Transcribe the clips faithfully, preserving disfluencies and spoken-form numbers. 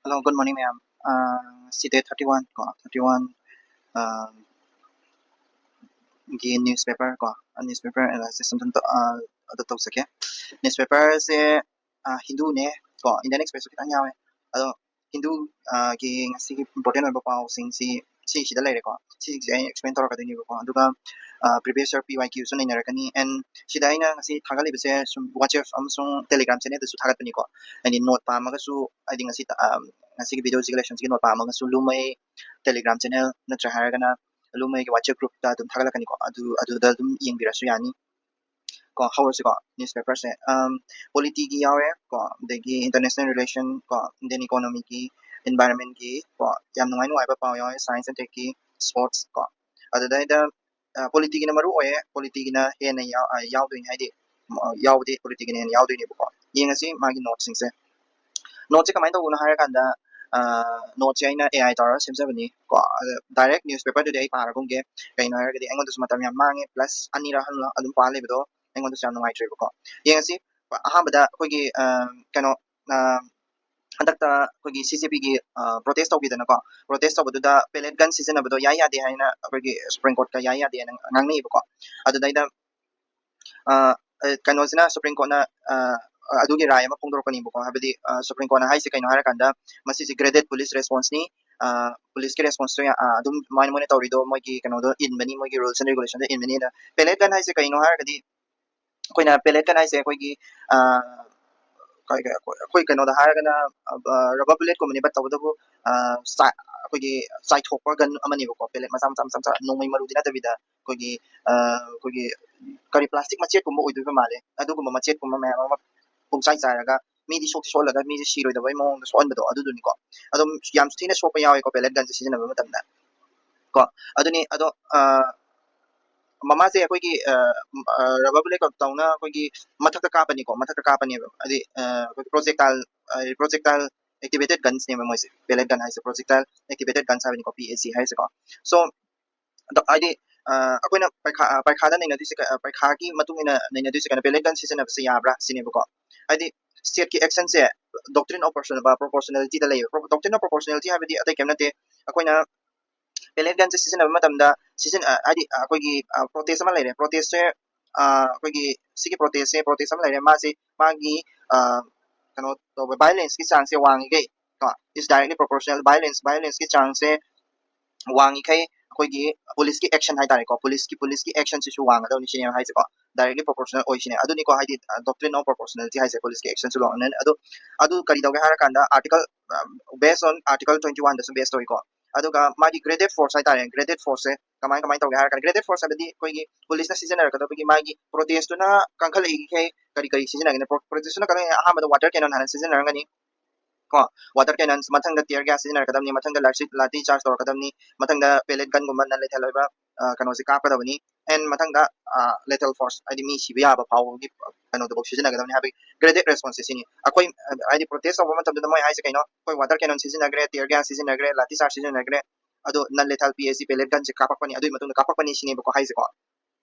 Hello, good morning, ꯃꯌꯥꯝ꯫ ꯑꯥ, ꯉꯁꯤ date thirty one ꯀꯣ, thirty one, ꯑꯥ, ꯒꯤ newspaper ꯀꯣ, newspaper analysis ꯑꯝꯇꯪ ꯇꯧ-, ꯑꯥ, ꯑꯗꯨ ꯇꯧꯖꯒꯦ꯫ Newspaperꯁꯦ, ꯑꯥ, ꯍꯤꯟꯗꯨꯅꯦ ꯀꯣ, Indian Expressꯁꯨ ꯈꯤꯇꯪ ꯌꯥꯎꯋꯦ꯫ ꯑꯗꯣ ꯍꯤꯟꯗꯨ, ꯑꯥ, ꯒꯤ ꯉꯁꯤꯒꯤ important ꯑꯣꯏꯕ ꯄꯥꯎꯁꯤꯡꯁꯤ ꯁꯤꯁꯤꯗ ꯂꯩꯔꯦꯀꯣ꯫ ꯁꯤꯁꯤꯡꯁꯦ ꯑꯩ explain ꯇꯧꯔꯛꯀꯗꯣꯏꯅꯦꯕꯀꯣ꯫ ꯑꯗꯨꯒ, ꯑꯥ, previous year P Y Qꯁꯨ ꯅꯩꯅꯔꯛꯀꯅꯤ꯫ And ꯁꯤꯗ ꯑꯩꯅ ꯉꯁꯤ ꯊꯥꯒꯠꯂꯤꯕꯁꯦ ꯁꯨꯝ WhatsApp ꯑꯃꯁꯨꯡ Telegram channelꯗꯁꯨ ꯊꯥꯒꯠꯄꯅꯤꯀꯣ꯫ ꯍꯥꯏꯗꯤ note ꯄꯥꯝꯃꯒꯁꯨ, ꯍꯥꯏꯗꯤ ꯉꯁꯤ ꯊꯥ-, ꯑꯥ, ꯉꯁꯤꯒꯤ videoꯁꯤꯒꯤ lessonꯁꯤꯒꯤ note ꯄꯥꯝꯃꯒꯁꯨ ꯂꯨꯃꯩ Telegram channel ꯅꯠꯇ꯭ꯔꯥ ꯍꯥꯏꯔꯒꯅ ꯂꯨꯃꯩꯒꯤ WhatsApp groupꯇ ꯑꯗꯨꯝ ꯊꯥꯒꯠꯂꯛꯀꯅꯤꯀꯣ꯫ ꯑꯗꯨ, ꯑꯗꯨꯗ ꯑꯗꯨꯝ ꯌꯦꯡꯕꯤꯔꯁꯨ ꯌꯥꯅꯤ꯫ ꯀꯣ, ꯍꯧꯔꯁꯤꯀꯣ newspaperꯁꯦ꯫ ꯑꯝ, polityꯒꯤ ꯌꯥꯎꯔꯦ ꯀꯣ, ꯑꯗꯒꯤ international relation ꯀꯣ, Indian economyꯒꯤ, environmentꯒꯤ ꯀꯣ, ꯌꯥꯝ ꯅꯨꯡꯉꯥꯏ ꯅꯨꯡꯉꯥꯏꯕ ꯄꯥꯎ ꯌꯥꯎꯔꯦ, science and techꯀꯤ, sports ꯀꯣ꯫ ꯑꯗꯨꯗꯩꯗ, ꯑ, polityꯒꯤꯅ ꯃꯔꯨ ꯑꯣꯏꯌꯦ, polityꯒꯤꯅ ꯍꯦꯟꯅ ꯌꯥꯎ-, ꯑ, ꯌꯥꯎꯗꯣꯏꯅꯤ, ꯍꯥꯏꯗꯤ, ꯎꯝ, ꯑ, ꯌꯥꯎꯕꯗꯤ polityꯒꯤꯅ ꯍꯦꯟꯅ ꯌꯥꯎꯗꯣꯏꯅꯦꯕꯀꯣ꯫ ꯌꯦꯡꯉꯁꯤ ꯃꯥꯒꯤ noteꯁꯤꯡꯁꯦ꯫ Noteꯁꯦ ꯀꯃꯥꯏꯅ ꯇꯧꯕꯅꯣ ꯍꯥꯏꯔꯀꯥꯟꯗ, ꯑ, noteꯁꯦ ꯑꯩꯅ A I ꯇꯧꯔꯒ ꯁꯦꯝꯖꯕꯅꯤ ꯀꯣ꯫ ꯑꯗ direct newspaperꯗꯨꯗꯤ ꯑꯩ ꯄꯥꯔꯒꯨꯝꯒꯦ꯫ ꯀꯩꯅꯣ ꯍꯥꯏꯔꯒꯗꯤ ꯑꯩꯉꯣꯟꯗꯁꯨ ꯃꯇꯝ ꯌꯥꯝ ꯃꯥꯡꯉꯦ, plus ꯑꯅꯤꯔꯛ ꯍꯟꯅ ꯑꯗꯨꯝ ꯄꯥ ꯂꯩꯕꯗꯣ ꯑꯩꯉꯣꯟꯗꯁꯨ ꯌꯥꯝ ꯅꯨꯡꯉꯥꯏꯇ꯭ꯔꯦꯕꯀꯣ꯫ ꯌꯦꯡꯉꯁꯤ, ꯑꯍꯥꯟꯕꯗ ꯑꯩꯈꯣꯏꯒꯤ, ꯑ, ꯀꯩꯅꯣ, ꯑ, ꯍꯟꯗꯛꯇ ꯑꯩꯈꯣꯏꯒꯤ CCPꯒꯤ, ꯑ, protest ꯇꯧꯈꯤꯗꯅꯀꯣ꯫ Protest ꯇꯧꯕꯗꯨꯗ pellet gun ꯁꯤꯖꯤꯟꯅꯕꯗꯣ ꯌꯥꯏ ꯌꯥꯗꯦ ꯍꯥꯏꯅ ꯑꯩꯈꯣꯏꯒꯤ Supreme Courtꯀ ꯌꯥꯏ ꯌꯥꯗꯦ ꯍꯥꯏꯅ ꯉꯥꯡꯅꯩꯌꯦꯕꯀꯣ꯫ ꯑꯗꯨꯗꯩꯗ, ꯑ, ꯑ, ꯀꯩꯅꯣꯁꯤꯅ Supreme Courtꯅ, ꯑ, ꯑ, ꯑꯗꯨꯒꯤ ꯔꯥꯏ ꯑꯃ ꯐꯣꯡꯗꯣꯔꯛꯄꯅꯦꯕꯀꯣ꯫ ꯍꯥꯏꯕꯗꯤ, ꯑ, Supreme Courtꯅ ꯍꯥꯏꯁꯦ ꯀꯩꯅꯣ ꯍꯥꯏꯔꯀꯥꯟꯗ, ꯃꯁꯤꯁꯦ graded police responseꯅꯤ, ꯑ, policeꯀꯤ responseꯇꯣ ꯌꯥ-, ꯑ, ꯑꯗꯨꯝ ꯃꯣꯏꯅ, ꯃꯣꯏꯅ ꯇꯧꯔꯤꯗꯣ ꯃꯣꯏꯒꯤ ꯀꯩꯅꯣꯗꯣ ꯏꯟꯕꯅꯤ, ꯃꯣꯏꯒꯤ rules and regulationꯗ ꯏꯟꯕꯅꯤ꯫ ꯑꯗ pellet gun ꯍꯥꯏꯁꯦ ꯀꯩꯅꯣ ꯍꯥꯏꯔꯒꯗꯤ, ꯑꯩꯈꯣꯏꯅ pellet gun ꯍꯥꯏꯁꯦ ꯑꯩꯈꯣꯏꯒꯤ, ꯑ, ꯀꯩ-, ꯀꯩ-, ꯑꯩꯈꯣꯏ ꯀꯩꯅꯣꯗ ꯍꯥꯏꯔꯒꯅ, ꯑ, rubber bulletꯀꯨꯝꯕꯅꯦꯕ, ꯇꯧꯕꯇꯕꯨ, ꯑ, ꯆꯥꯏ-, ꯑꯩꯈꯣꯏꯒꯤ ꯆꯥꯏꯊꯣꯛꯄ gun ꯑꯃꯅꯦꯕꯀꯣ꯫ Pellet ꯃꯆꯥ ꯃꯆꯥ ꯃꯆꯥ ꯃꯆꯥ, ꯅꯣꯡꯃꯩ ꯃꯔꯨꯗꯤ ꯅꯠꯇꯕꯤꯗ, ꯑꯩꯈꯣꯏꯒꯤ, ꯑ, ꯑꯩꯈꯣꯏꯒꯤ ꯀꯔꯤ, plastic ꯃꯆꯦꯠꯀꯨꯝꯕ ꯑꯣꯏꯗꯣꯏꯕ ꯃꯥꯜꯂꯦ꯫ ꯑꯗꯨꯒꯨꯝꯕ ꯃꯆꯦꯠꯀꯨꯝꯕ ꯃꯌꯥꯝ ꯑꯃ ꯄꯨꯡꯆꯥꯏ ꯆꯥꯏꯔꯒ ꯃꯤꯗꯤ ꯁꯣꯛꯇꯤ ꯁꯣꯛꯍꯜꯂꯒ ꯃꯤꯁꯦ ꯁꯤꯔꯣꯏꯗꯕꯩ ꯃꯑꯣꯡꯗ ꯁꯣꯛꯍꯟꯕꯗꯣ ꯑꯗꯨꯗꯨꯅꯤꯀꯣ꯫ ꯑꯗꯨꯝ ꯌꯥꯝ ꯊꯤꯅ ꯁꯣꯛꯄ ꯌꯥꯎꯋꯦꯀꯣ pellet gunꯁꯦ ꯁꯤꯖꯤꯟꯅꯕ ꯃꯇꯝꯗ ꯀꯣ꯫ ꯑꯗꯨꯅꯤ, ꯑꯗꯣ, ꯑ, ꯃꯃꯥꯁꯦ ꯑꯩꯈꯣꯏꯒꯤ, ꯑ, ꯑ, rubber bullet ꯇꯧꯅ ꯑꯩꯈꯣꯏꯒꯤ ꯃꯊꯛꯇ ꯀꯥꯞꯄꯅꯤꯀꯣ, ꯃꯊꯛꯇ ꯀꯥꯞꯄꯅꯦꯕ꯫ ꯍꯥꯏꯗꯤ, ꯑ, ꯑꯩꯈꯣꯏ projectile, ꯑ, projectile activated gunsꯅꯦꯕ ꯃꯣꯏꯁꯦ, pellet gun ꯍꯥꯏꯁꯦ projectile activated guns ꯍꯥꯏꯕꯅꯤꯀꯣ, P A C ꯍꯥꯏꯁꯦꯀꯣ꯫ So, ꯑꯗꯣ ꯍꯥꯏꯗꯤ, ꯑ, ꯑꯩꯈꯣꯏꯅ ꯄꯩꯈꯥ, ꯑ, ꯄꯩꯈꯥꯗ ꯅꯩꯅꯗꯣꯏꯁꯦ ꯀ-, ꯑ, ꯄꯩꯈꯥꯒꯤ ꯃꯇꯨꯡ ꯏꯟꯅ ꯅꯩꯅꯗꯣꯏꯁꯦ ꯀꯩꯅꯣ, pellet gun ꯁꯤꯖꯤꯟꯅꯕꯁꯦ ꯌꯥꯕ꯭ꯔꯥ ꯁꯤꯅꯦꯕꯀꯣ꯫ ꯍꯥꯏꯗꯤ stateꯀꯤ actionꯁꯦ doctrine of proportionality ꯗ ꯂꯩꯌꯦꯕ꯫ Doctrine of proportionality ꯍꯥꯏꯕꯗꯤ ꯑꯇꯩ ꯀꯩꯝ ꯅꯠꯇꯦ, ꯑꯩꯈꯣꯏꯅ pellet gun ꯁꯦ ꯁꯤꯖꯤꯟꯅꯕ ꯃꯇꯝꯗ ꯁꯤꯖꯤꯟ ꯑ, ꯍꯥꯏꯗꯤ ꯑ, ꯑꯩꯈꯣꯏꯒꯤ protest ꯑꯃ ꯂꯩꯔꯦ꯫ Protest ꯁꯦ ꯑ, ꯑꯩꯈꯣꯏꯒꯤ ꯁꯤꯒꯤ protest ꯁꯦ protest ꯑꯃ ꯂꯩꯔꯦ, ꯃꯥꯁꯦ ꯃꯥꯒꯤ ꯑ, ꯀꯩꯅꯣ ꯇꯧꯕ violence ꯀꯤ ꯆꯥꯡꯁꯦ ꯋꯥꯡꯉꯤꯈꯩ ꯀꯣ, is directly proportional violence, violence ꯀꯤ ꯆꯥꯡꯁꯦ ꯋꯥꯡꯉꯤꯈꯩ ꯑꯩꯈꯣꯏꯒꯤ police ꯀꯤ action ꯍꯥꯏꯇꯥꯔꯦꯀꯣ, police ꯀꯤ police ꯀꯤ action ꯁꯤꯁꯨ ꯋꯥꯡꯒꯗꯧꯅꯤ ꯁꯤꯅꯦꯕ ꯍꯥꯏꯁꯦꯀꯣ, directly proportional ꯑꯣꯏꯁꯤꯅꯦ꯫ ꯑꯗꯨꯅꯤꯀꯣ ꯍꯥꯏꯗꯤ doctrine of proportionality ꯍꯥꯏꯁꯦ, police ꯀꯤ action ꯁꯨ ꯂꯧꯔꯅꯤ꯫ ꯑꯗꯣ ꯑꯗꯨ ꯀꯔꯤ ꯇꯧꯒꯦ ꯍꯥꯏꯔꯀꯥꯟꯗ article based on article twenty one ꯗꯁꯨ base ꯇꯧꯏꯀꯣ꯫ ꯑꯗꯨꯒ ꯃꯥꯒꯤ graded force ꯍꯥꯏꯇꯥꯔꯦ, graded force ꯁꯦ ꯀꯃꯥꯏ ꯀꯃꯥꯏꯅ ꯇꯧꯒꯦ ꯍꯥꯏꯔꯀꯥꯟꯗ, graded force ꯍꯥꯏꯕꯗꯤ ꯑꯩꯈꯣꯏꯒꯤ police ꯅ ꯁꯤꯖꯤꯟꯅꯔꯛꯀꯗꯕꯒꯤ ꯃꯥꯒꯤ protest ꯇꯨꯅ ꯀꯟꯈꯠꯂꯛꯏꯈꯩ ꯀꯔꯤ ꯀꯔꯤ ꯁꯤꯖꯤꯟꯅꯒꯅꯤ? Pro- protest ꯇꯨꯅ ꯀꯟꯈꯠꯂꯛꯏ ꯑꯍꯥꯟꯕꯗ water cannon ꯍꯥꯟꯅ ꯁꯤꯖꯤꯟꯅꯔꯝꯒꯅꯤ ꯀꯣ, water cannons, ꯃꯊꯪꯗ tear gas ꯁꯤꯖꯤꯟꯅꯔꯛꯀꯗꯕꯅꯤ, ꯃꯊꯪꯗ ꯂꯥꯊꯤ ꯂꯥꯊꯤ charge ꯇꯧꯔꯛꯀꯗꯕꯅꯤ, ꯃꯊꯪꯗ pellet gun ꯒꯨꯝꯕ non lethal ꯑꯣꯏꯕ ꯑ, ꯀꯩꯅꯣꯁꯦ ꯀꯥꯞꯀꯗꯕꯅꯤ꯫ And ꯃꯊꯪꯗ lethal force ꯍꯥꯏꯗꯤ ꯃꯤ ꯁꯤꯕ ꯌꯥꯕ ꯐꯥꯎꯕꯒꯤ ꯀꯩꯅꯣꯗꯨꯐꯥꯎ ꯁꯤꯖꯤꯟꯅꯒꯗꯕꯅꯤ ꯍꯥꯏꯕꯒꯤ graded response ꯁꯦ ꯁꯤꯅꯤ꯫ ꯑꯩꯈꯣꯏ ꯑ, ꯍꯥꯏꯗꯤ protest ꯇꯧꯕ ꯃꯇꯝꯗ ꯃꯣꯏ ꯍꯥꯏꯁꯦ ꯀꯩꯅꯣ? ꯑꯩꯈꯣꯏ water cannon ꯁꯤꯖꯤꯟꯅꯈ꯭ꯔꯦ, tear gas ꯁꯤꯖꯤꯟꯅꯈ꯭ꯔꯦ, ꯂꯥꯊꯤ ꯆꯥꯔꯖ ꯁꯤꯖꯤꯟꯅꯈ꯭ꯔꯦ, ꯑꯗꯣ non lethal P S C pellet gun ꯁꯦ ꯀꯥꯞꯄꯛꯄꯅꯤ, ꯑꯗꯨꯒꯤ ꯃꯇꯨꯡꯗ ꯀꯥꯞꯄꯛꯄꯅꯤ ꯁꯤꯅꯦꯕꯀꯣ ꯍꯥꯏꯁꯦꯀꯣ꯫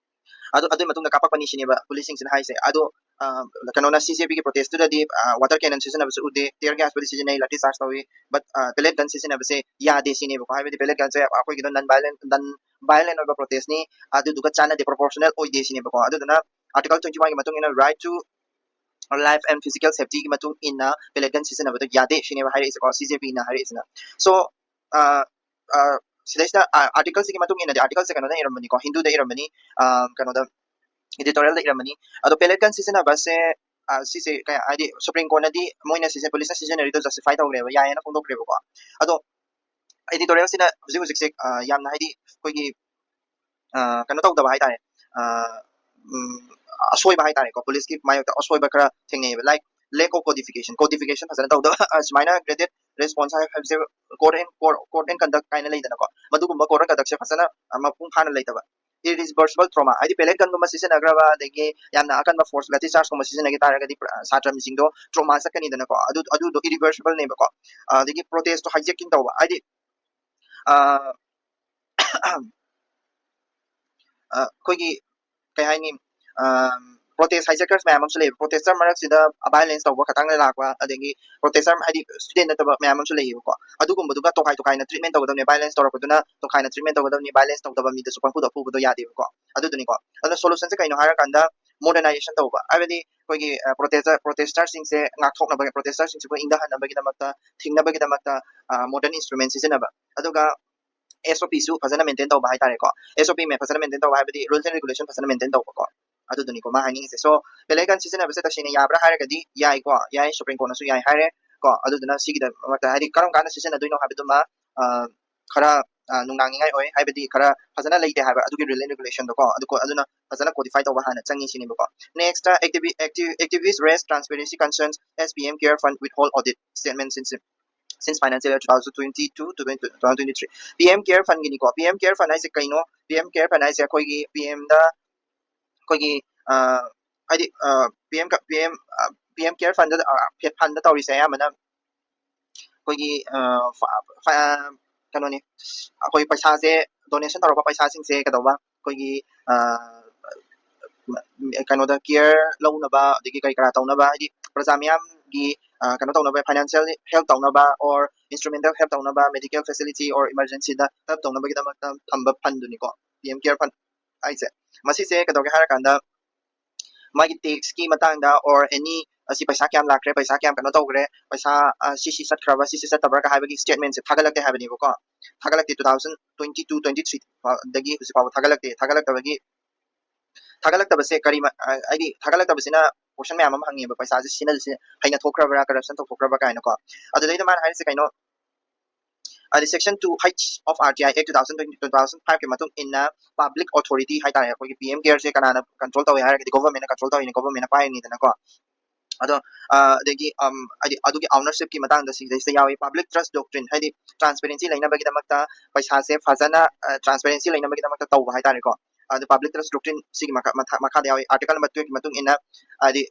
ꯑꯗꯨ ꯑꯗꯨꯒꯤ ꯃꯇꯨꯡꯗ ꯀꯥꯞꯄꯛꯄꯅꯤ ꯁꯤꯅꯦꯕ police ꯁꯤꯡꯁꯤꯅ ꯍꯥꯏꯁꯦ꯫ ꯑꯗꯣ ꯑ, ꯀꯩꯅꯣꯅ C J P ꯒꯤ protest ꯇꯨꯗꯗꯤ water cannon ꯁꯤꯖꯤꯟꯅꯕꯁꯨ ꯎꯗꯦ, tear gas ꯄꯨꯗꯤ ꯁꯤꯖꯤꯟꯅꯩ, ꯂꯥꯊꯤ ꯆꯥꯔꯖ ꯇꯧꯏ, but pellet gun ꯁꯤꯖꯤꯟꯅꯕꯁꯦ ꯌꯥꯗꯦ ꯁꯤꯅꯦꯕꯀꯣ꯫ ꯍꯥꯏꯕꯗꯤ pellet gun ꯁꯦ ꯑꯩꯈꯣꯏꯒꯤꯗꯣ non violent non violent ꯑꯣꯏꯕ protest ꯅꯤ, ꯑꯗꯨꯗꯨꯒ ꯆꯥꯟꯅꯗꯦ, proportional ꯑꯣꯏꯗꯦ ꯁꯤꯅꯦꯕꯀꯣ꯫ ꯑꯗꯨꯗꯨꯅ article twenty one ꯒꯤ ꯃꯇꯨꯡ ꯏꯟꯅ right to life and physical safety ꯒꯤ ꯃꯇꯨꯡ ꯏꯟꯅ pellet gun ꯁꯤꯖꯤꯟꯅꯕꯗꯣ ꯌꯥꯗꯦ ꯁꯤꯅꯦꯕ ꯍꯥꯏꯔꯛꯏꯁꯦꯀꯣ, C J P ꯅ ꯍꯥꯏꯔꯛꯏꯁꯤꯅ꯫ So ꯑ, ꯑ, ꯁꯤꯗꯩꯁꯤꯗ article ꯁꯤꯒꯤ ꯃꯇꯨꯡ ꯏꯟꯅꯗꯤ, article ꯁꯦ ꯀꯩꯅꯣꯗ ꯏꯔꯝꯕꯅꯤꯀꯣ, ꯍꯤꯟꯗꯨꯗ ꯏꯔꯝꯕꯅꯤ, ꯑ, ꯀꯩꯅꯣꯗ editorial ꯗ ꯏꯔꯝꯕꯅꯤ꯫ ꯑꯗꯣ pellet gun ꯁꯤꯖꯤꯟꯅꯕꯁꯦ ꯑ, ꯁꯤꯁꯦ ꯀꯩ ꯍꯥꯏꯗꯤ Supreme Court ꯅꯗꯤ ꯃꯣꯏꯅ ꯁꯤꯖꯤꯟ police ꯅ ꯁꯤꯖꯤꯟꯅꯔꯤꯗꯣ justify ꯇꯧꯈ꯭ꯔꯦꯕ, ꯌꯥꯏꯌꯦꯅ ꯐꯣꯡꯗꯣꯛꯈ꯭ꯔꯦꯕꯀꯣ꯫ ꯑꯗꯣ editorial ꯁꯤꯅ ꯍꯧꯖꯤꯛ ꯍꯧꯖꯤꯛꯁꯦ ꯑ, ꯌꯥꯝꯅ ꯍꯥꯏꯗꯤ ꯑꯩꯈꯣꯏꯒꯤ ꯑ, ꯀꯩꯅꯣ ꯇꯧꯗꯕ ꯍꯥꯏꯇꯥꯔꯦ, ꯑ, ꯎꯝ, ꯑꯁꯣꯏꯕ ꯍꯥꯏꯇꯥꯔꯦꯀꯣ, police ꯀꯤ ꯃꯥꯌꯣꯛꯇ ꯑꯁꯣꯏꯕ ꯈꯔ ꯊꯦꯡꯅꯩꯌꯦꯕ, like lack of codification꯫ Codification ꯐꯖꯅ ꯇꯧꯗꯕ ꯑ, ꯁꯨꯃꯥꯏꯅ graded response ꯍꯥꯏ- ꯍꯥꯏꯕꯁꯦ code and code, code and conduct ꯀꯥꯏꯅ ꯂꯩꯗꯅꯀꯣ, ꯃꯗꯨꯒꯨꯝꯕ code and conduct ꯁꯦ ꯐꯖꯅ ꯑ, ꯃꯄꯨꯡ ꯐꯥꯅ ꯂꯩꯇꯕ꯫ Irreversible trauma ꯍꯥꯏꯗꯤ pellet gun ꯒꯨꯝꯕ ꯁꯤꯖꯤꯟꯅꯈ꯭ꯔꯕ, ꯑꯗꯒꯤ ꯌꯥꯝꯅ ꯑꯀꯟꯕ force, ꯂꯥꯊꯤ ꯆꯥꯔꯖ ꯀꯨꯝꯕ ꯁꯤꯖꯤꯟꯅꯈꯤ ꯇꯥꯔꯒꯗꯤ ꯄꯨꯔꯥ ꯁꯥꯇ꯭ꯔ ꯃꯤꯁꯤꯡꯗꯣ trauma ꯆꯠꯀꯅꯤꯗꯅꯀꯣ, ꯑꯗꯨ ꯑꯗꯨꯗꯣ irreversible ꯅꯦꯕꯀꯣ꯫ ꯑꯗꯒꯤ protest ꯇꯣ hijacking ꯇꯧꯕ ꯍꯥꯏꯗꯤ ꯑ, ꯑ, ꯑꯩꯈꯣꯏꯒꯤ ꯀꯩ ꯍꯥꯏꯅꯤ, ꯑ, ꯄ꯭ꯔꯣꯇꯦꯁ ꯍꯥꯏꯖꯀꯔꯁ ꯃꯌꯥꯝ ꯑꯃꯁꯨ ꯂꯩꯌꯦꯕ, ꯄ꯭ꯔꯣꯇꯦꯁꯇꯔ ꯃꯔꯛꯁꯤꯗ ꯚꯥꯏꯂꯦꯟꯁ ꯇꯧꯕ ꯈꯇꯪꯗ ꯂꯥꯛꯄ, ꯑꯗꯒꯤ ꯄ꯭ꯔꯣꯇꯦꯁꯇꯔ ꯍꯥꯏꯗꯤ ꯁ꯭ꯇꯨꯗꯦꯟ ꯅꯠꯇꯕ ꯃꯌꯥꯝ ꯑꯃꯁꯨ ꯂꯩꯌꯦꯕꯀꯣ꯫ ꯑꯗꯨꯒꯨꯝꯕꯗꯨꯒ ꯇꯣꯈꯥꯏ ꯇꯣꯈꯥꯏꯅ ꯇ꯭ꯔꯤꯠꯃꯦꯟ ꯇꯧꯒꯗꯕꯅꯤ, ꯚꯥꯏꯂꯦꯟꯁ ꯇꯧꯔꯛꯄꯗꯨꯅ ꯇꯣꯈꯥꯏꯅ ꯇ꯭ꯔꯤꯠꯃꯦꯟ ꯇꯧꯒꯗꯕꯅꯤ, ꯚꯥꯏꯂꯦꯟꯁ ꯇꯧꯗꯕ ꯃꯤꯗꯁꯨ ꯄꯪꯐꯨꯗ ꯐꯨꯕꯗꯣ ꯌꯥꯗꯦꯕꯀꯣ꯫ ꯑꯗꯨꯗꯨꯅꯤꯀꯣ꯫ ꯑꯗꯨꯅ ꯁꯣꯂꯨꯁꯟꯁꯦ ꯀꯩꯅꯣ ꯍꯥꯏꯔꯀꯥꯟꯗ ꯃꯣꯗꯔꯅꯥꯏꯖꯦꯁꯟ ꯇꯧꯕ, ꯍꯥꯏꯕꯗꯤ ꯑꯩꯈꯣꯏꯒꯤ ꯄ꯭ꯔꯣꯇꯦꯁꯇꯔ ꯄ꯭ꯔꯣꯇꯦꯁꯇꯔꯁꯤꯡꯁꯦ ꯉꯥꯛꯊꯣꯛꯅꯕ, ꯄ꯭ꯔꯣꯇꯦꯁꯇꯔꯁꯤꯡꯁꯤꯕꯨ ꯏꯪꯊꯍꯟꯅꯕꯒꯤꯗꯃꯛꯇ, ꯊꯤꯡꯅꯕꯒꯤꯗꯃꯛꯇ ꯃꯣꯗꯔꯟ ꯏꯟꯁꯇ꯭ꯔꯨꯃꯦꯟ ꯁꯤꯖꯤꯟꯅꯕ꯫ ꯑꯗꯨꯒ ꯑꯦꯁ ꯑꯣ ꯄꯤꯁꯨ ꯐꯖꯅ ꯃꯦꯟꯇꯦꯟ ꯇꯧꯕ ꯍꯥꯏꯇꯥꯔꯦꯀꯣ꯫ ꯑꯦꯁ ꯑꯣ ꯄꯤ ꯐꯖꯅ ꯃꯦꯟꯇꯦꯟ ꯇꯧꯕ ꯍꯥꯏꯕꯗꯤ ꯔꯨꯜꯁ ꯑꯦꯟ ꯔꯤꯒꯨꯂꯦꯁꯟ ꯐꯖꯅ ꯃꯦꯟꯇꯦꯟ ꯇꯧꯕꯀꯣ꯫ ꯑꯗꯨꯗꯨꯅꯤꯀꯣ ꯃꯥ ꯍꯥꯏꯅꯤꯡꯉꯤꯁꯦ꯫ ꯁꯣ ꯄꯦꯂꯦꯀꯟ ꯁꯤꯖꯤꯟꯅꯕꯁꯦ ꯇꯁꯦꯡꯅ ꯌꯥꯕ꯭ꯔꯥ ꯍꯥꯏꯔꯒꯗꯤ ꯌꯥꯏꯀꯣ, ꯌꯥꯏ, ꯁꯨꯄ꯭ꯔꯤꯝ ꯀꯣꯔꯠꯅꯁꯨ ꯌꯥꯏ ꯍꯥꯏꯔꯦ ꯀꯣ꯫ ꯑꯗꯨꯗꯨꯅ ꯁꯤꯒꯤꯗꯃꯛꯇ ꯍꯥꯏꯗꯤ ꯀꯔꯝ ꯀꯥꯟꯗ ꯁꯤꯖꯤꯟꯅꯗꯣꯏꯅꯣ ꯍꯥꯏꯕꯗꯨꯃ ꯈꯔ ꯅꯨꯡꯅꯥꯡꯅꯤꯡꯉꯥꯏ ꯑꯣꯏ, ꯍꯥꯏꯕꯗꯤ ꯈꯔ ꯐꯖꯅ ꯂꯩꯇꯦ ꯍꯥꯏꯕ ꯑꯗꯨꯒꯤ ꯔꯨꯜ ꯑꯦꯟ ꯔꯤꯒꯨꯂꯦꯁꯟꯗꯣꯀꯣ꯫ ꯑꯗꯨꯀꯣ ꯑꯗꯨꯅ ꯐꯖꯅ ꯀꯣꯗꯤꯐꯥꯏ ꯇꯧꯕ ꯍꯥꯟꯅ ꯆꯪꯉꯤ ꯁꯤꯅꯦꯕꯀꯣ꯫ Next, activist raise transparency concerns as P M Care Fund withhold audit statement since since financial year two thousand twenty-two to twenty twenty-three. P M Care Fund ꯒꯤꯅꯤꯀꯣ꯫ P M Care Fund ꯍꯥꯏꯁꯦ ꯀꯩꯅꯣ? P M Care Fund ꯍꯥꯏꯁꯦ ꯑꯩꯈꯣꯏꯒꯤ P M ꯗ ꯑꯩꯈꯣꯏꯒꯤ ꯍꯥꯏꯗꯤ P M P M P M Care Fund ꯗ fund ꯇꯧꯔꯤꯁꯦ ꯑꯌꯥꯝꯕꯅ ꯑꯩꯈꯣꯏꯒꯤ ꯀꯩꯅꯣꯅꯤ, ꯑꯩꯈꯣꯏ ꯄꯩꯁꯥꯁꯦ, ꯗꯣꯅꯦꯁꯟ ꯇꯧꯔꯛꯄ ꯄꯩꯁꯥꯁꯤꯡꯁꯦ ꯀꯩꯗꯧꯕ, ꯑꯩꯈꯣꯏꯒꯤ ꯀꯩꯅꯣꯗ ꯀꯤꯌꯔ ꯂꯧꯅꯕ, ꯑꯗꯒꯤ ꯀꯔꯤ ꯀꯔꯥ ꯇꯧꯅꯕ, ꯍꯥꯏꯗꯤ ꯄ꯭ꯔꯖꯥ ꯃꯤꯌꯥꯝꯒꯤ ꯀꯩꯅꯣ ꯇꯧꯅꯕ, ꯐꯥꯏꯅꯥꯟꯁꯤꯌꯦꯜ ꯍꯦꯜꯞ ꯇꯧꯅꯕ, or instrumental help ꯇꯧꯅꯕ, medical facility or emergency the help ꯇꯧꯅꯕꯒꯤꯗꯃꯛꯇ ꯊꯝꯕ ꯐꯟꯗꯨꯅꯤꯀꯣ P M Care Fund ꯍꯥꯏꯁꯦ꯫ ꯃꯁꯤꯁꯦ ꯀꯩꯗꯧꯒꯦ ꯍꯥꯏꯔꯀꯥꯟꯗ ꯃꯥꯒꯤ ꯇꯦꯛꯁꯀꯤ ꯃꯇꯥꯡꯗ or any ꯑꯁꯤ ꯄꯩꯁꯥ ꯀꯌꯥꯝ ꯂꯥꯛꯈ꯭ꯔꯦ, ꯄꯩꯁꯥ ꯀꯌꯥꯝ ꯀꯩꯅꯣ ꯇꯧꯈ꯭ꯔꯦ, ꯄꯩꯁꯥ ꯁꯤꯁꯤ ꯆꯠꯈ꯭ꯔꯕ, ꯁꯤꯁꯤ ꯆꯠꯇꯕ꯭ꯔꯥ ꯍꯥꯏꯕꯒꯤ ꯁ꯭ꯇꯦꯠꯃꯦꯟꯁꯦ ꯊꯥꯒꯠꯂꯛꯇꯦ ꯍꯥꯏꯕꯅꯦꯕꯀꯣ꯫ ꯊꯥꯒꯠꯂꯛꯇꯦ꯫ Two thousand twenty two twenty three ꯗꯒꯤ ꯍꯧꯖꯤꯛ ꯐꯥꯎꯕ ꯊꯥꯒꯠꯂꯛꯇꯦ꯫ ꯊꯥꯒꯠꯂꯛꯇꯕꯒꯤ ꯊꯥꯒꯠꯂꯛꯇꯕꯁꯦ ꯀꯔꯤ ꯍꯥꯏꯗꯤ ꯊꯥꯒꯠꯂꯛꯇꯕꯁꯤꯅ ꯀꯣꯏꯁꯟ ꯃꯌꯥꯝ ꯑꯃ ꯍꯪꯉꯦꯕ, ꯄꯩꯁꯥꯁꯦ ꯁꯤꯖꯤꯟꯅꯁꯦ ꯍꯩꯅ ꯊꯣꯛꯈ꯭ꯔꯕ꯭ꯔꯥ, ꯀꯔꯞꯁꯟ ꯇꯧꯊꯣꯛꯈ꯭ꯔꯕ ꯀꯥꯏꯅꯀꯣ꯫ ꯑꯗꯨꯗꯩꯗ ꯃꯥꯅ ꯍꯥꯏꯔꯤꯁꯦ ꯀꯩꯅꯣ, ꯍꯥꯏꯗꯤ section two H of R T I Act two thousand twenty two thousand five ꯀꯤ ꯃꯇꯨꯡ ꯏꯟꯅ ꯄꯕ꯭ꯂꯤꯛ ꯑꯣꯊꯣꯔꯤꯇꯤ ꯍꯥꯏꯇꯥꯔꯦ, ꯑꯩꯈꯣꯏꯒꯤ P M Care ꯁꯦ ꯀꯅꯥꯅ ꯀꯟꯇ꯭ꯔꯣꯜ ꯇꯧꯏ ꯍꯥꯏꯔꯒꯗꯤ ꯒꯣꯚꯔꯟꯃꯦꯟꯅ ꯀꯟꯇ꯭ꯔꯣꯜ ꯇꯧꯔꯤꯅꯤ, ꯒꯣꯚꯔꯟꯃꯦꯟꯅ ꯄꯥꯏꯔꯤꯅꯤꯗꯅꯀꯣ꯫ ꯑꯗꯣ ꯑꯗꯒꯤ ꯍꯥꯏꯗꯤ ꯑꯗꯨꯒꯤ ꯑꯣꯅꯔꯁꯤꯞꯀꯤ ꯃꯇꯥꯡꯗ ꯁꯤꯗꯩꯁꯤꯗ ꯌꯥꯎꯏ꯫ Public trust doctrine ꯍꯥꯏꯗꯤ ꯇ꯭ꯔꯥꯟꯁꯄꯦꯔꯦꯟꯁꯤ ꯂꯩꯅꯕꯒꯤꯗꯃꯛꯇ ꯄꯩꯁꯥꯁꯦ ꯐꯖꯅ, ꯇ꯭ꯔꯥꯟꯁꯄꯦꯔꯦꯟꯁꯤ ꯂꯩꯅꯕꯒꯤꯗꯃꯛꯇ ꯇꯧꯕ ꯍꯥꯏꯇꯥꯔꯦꯀꯣ꯫ ꯑꯗꯣ public trust doctrine ꯁꯤꯒꯤ ꯃꯈꯥꯗ ꯌꯥꯎꯏ꯫ Article number twelve ꯀꯤ ꯃꯇꯨꯡ ꯏꯟꯅ ꯍꯥꯏꯗꯤ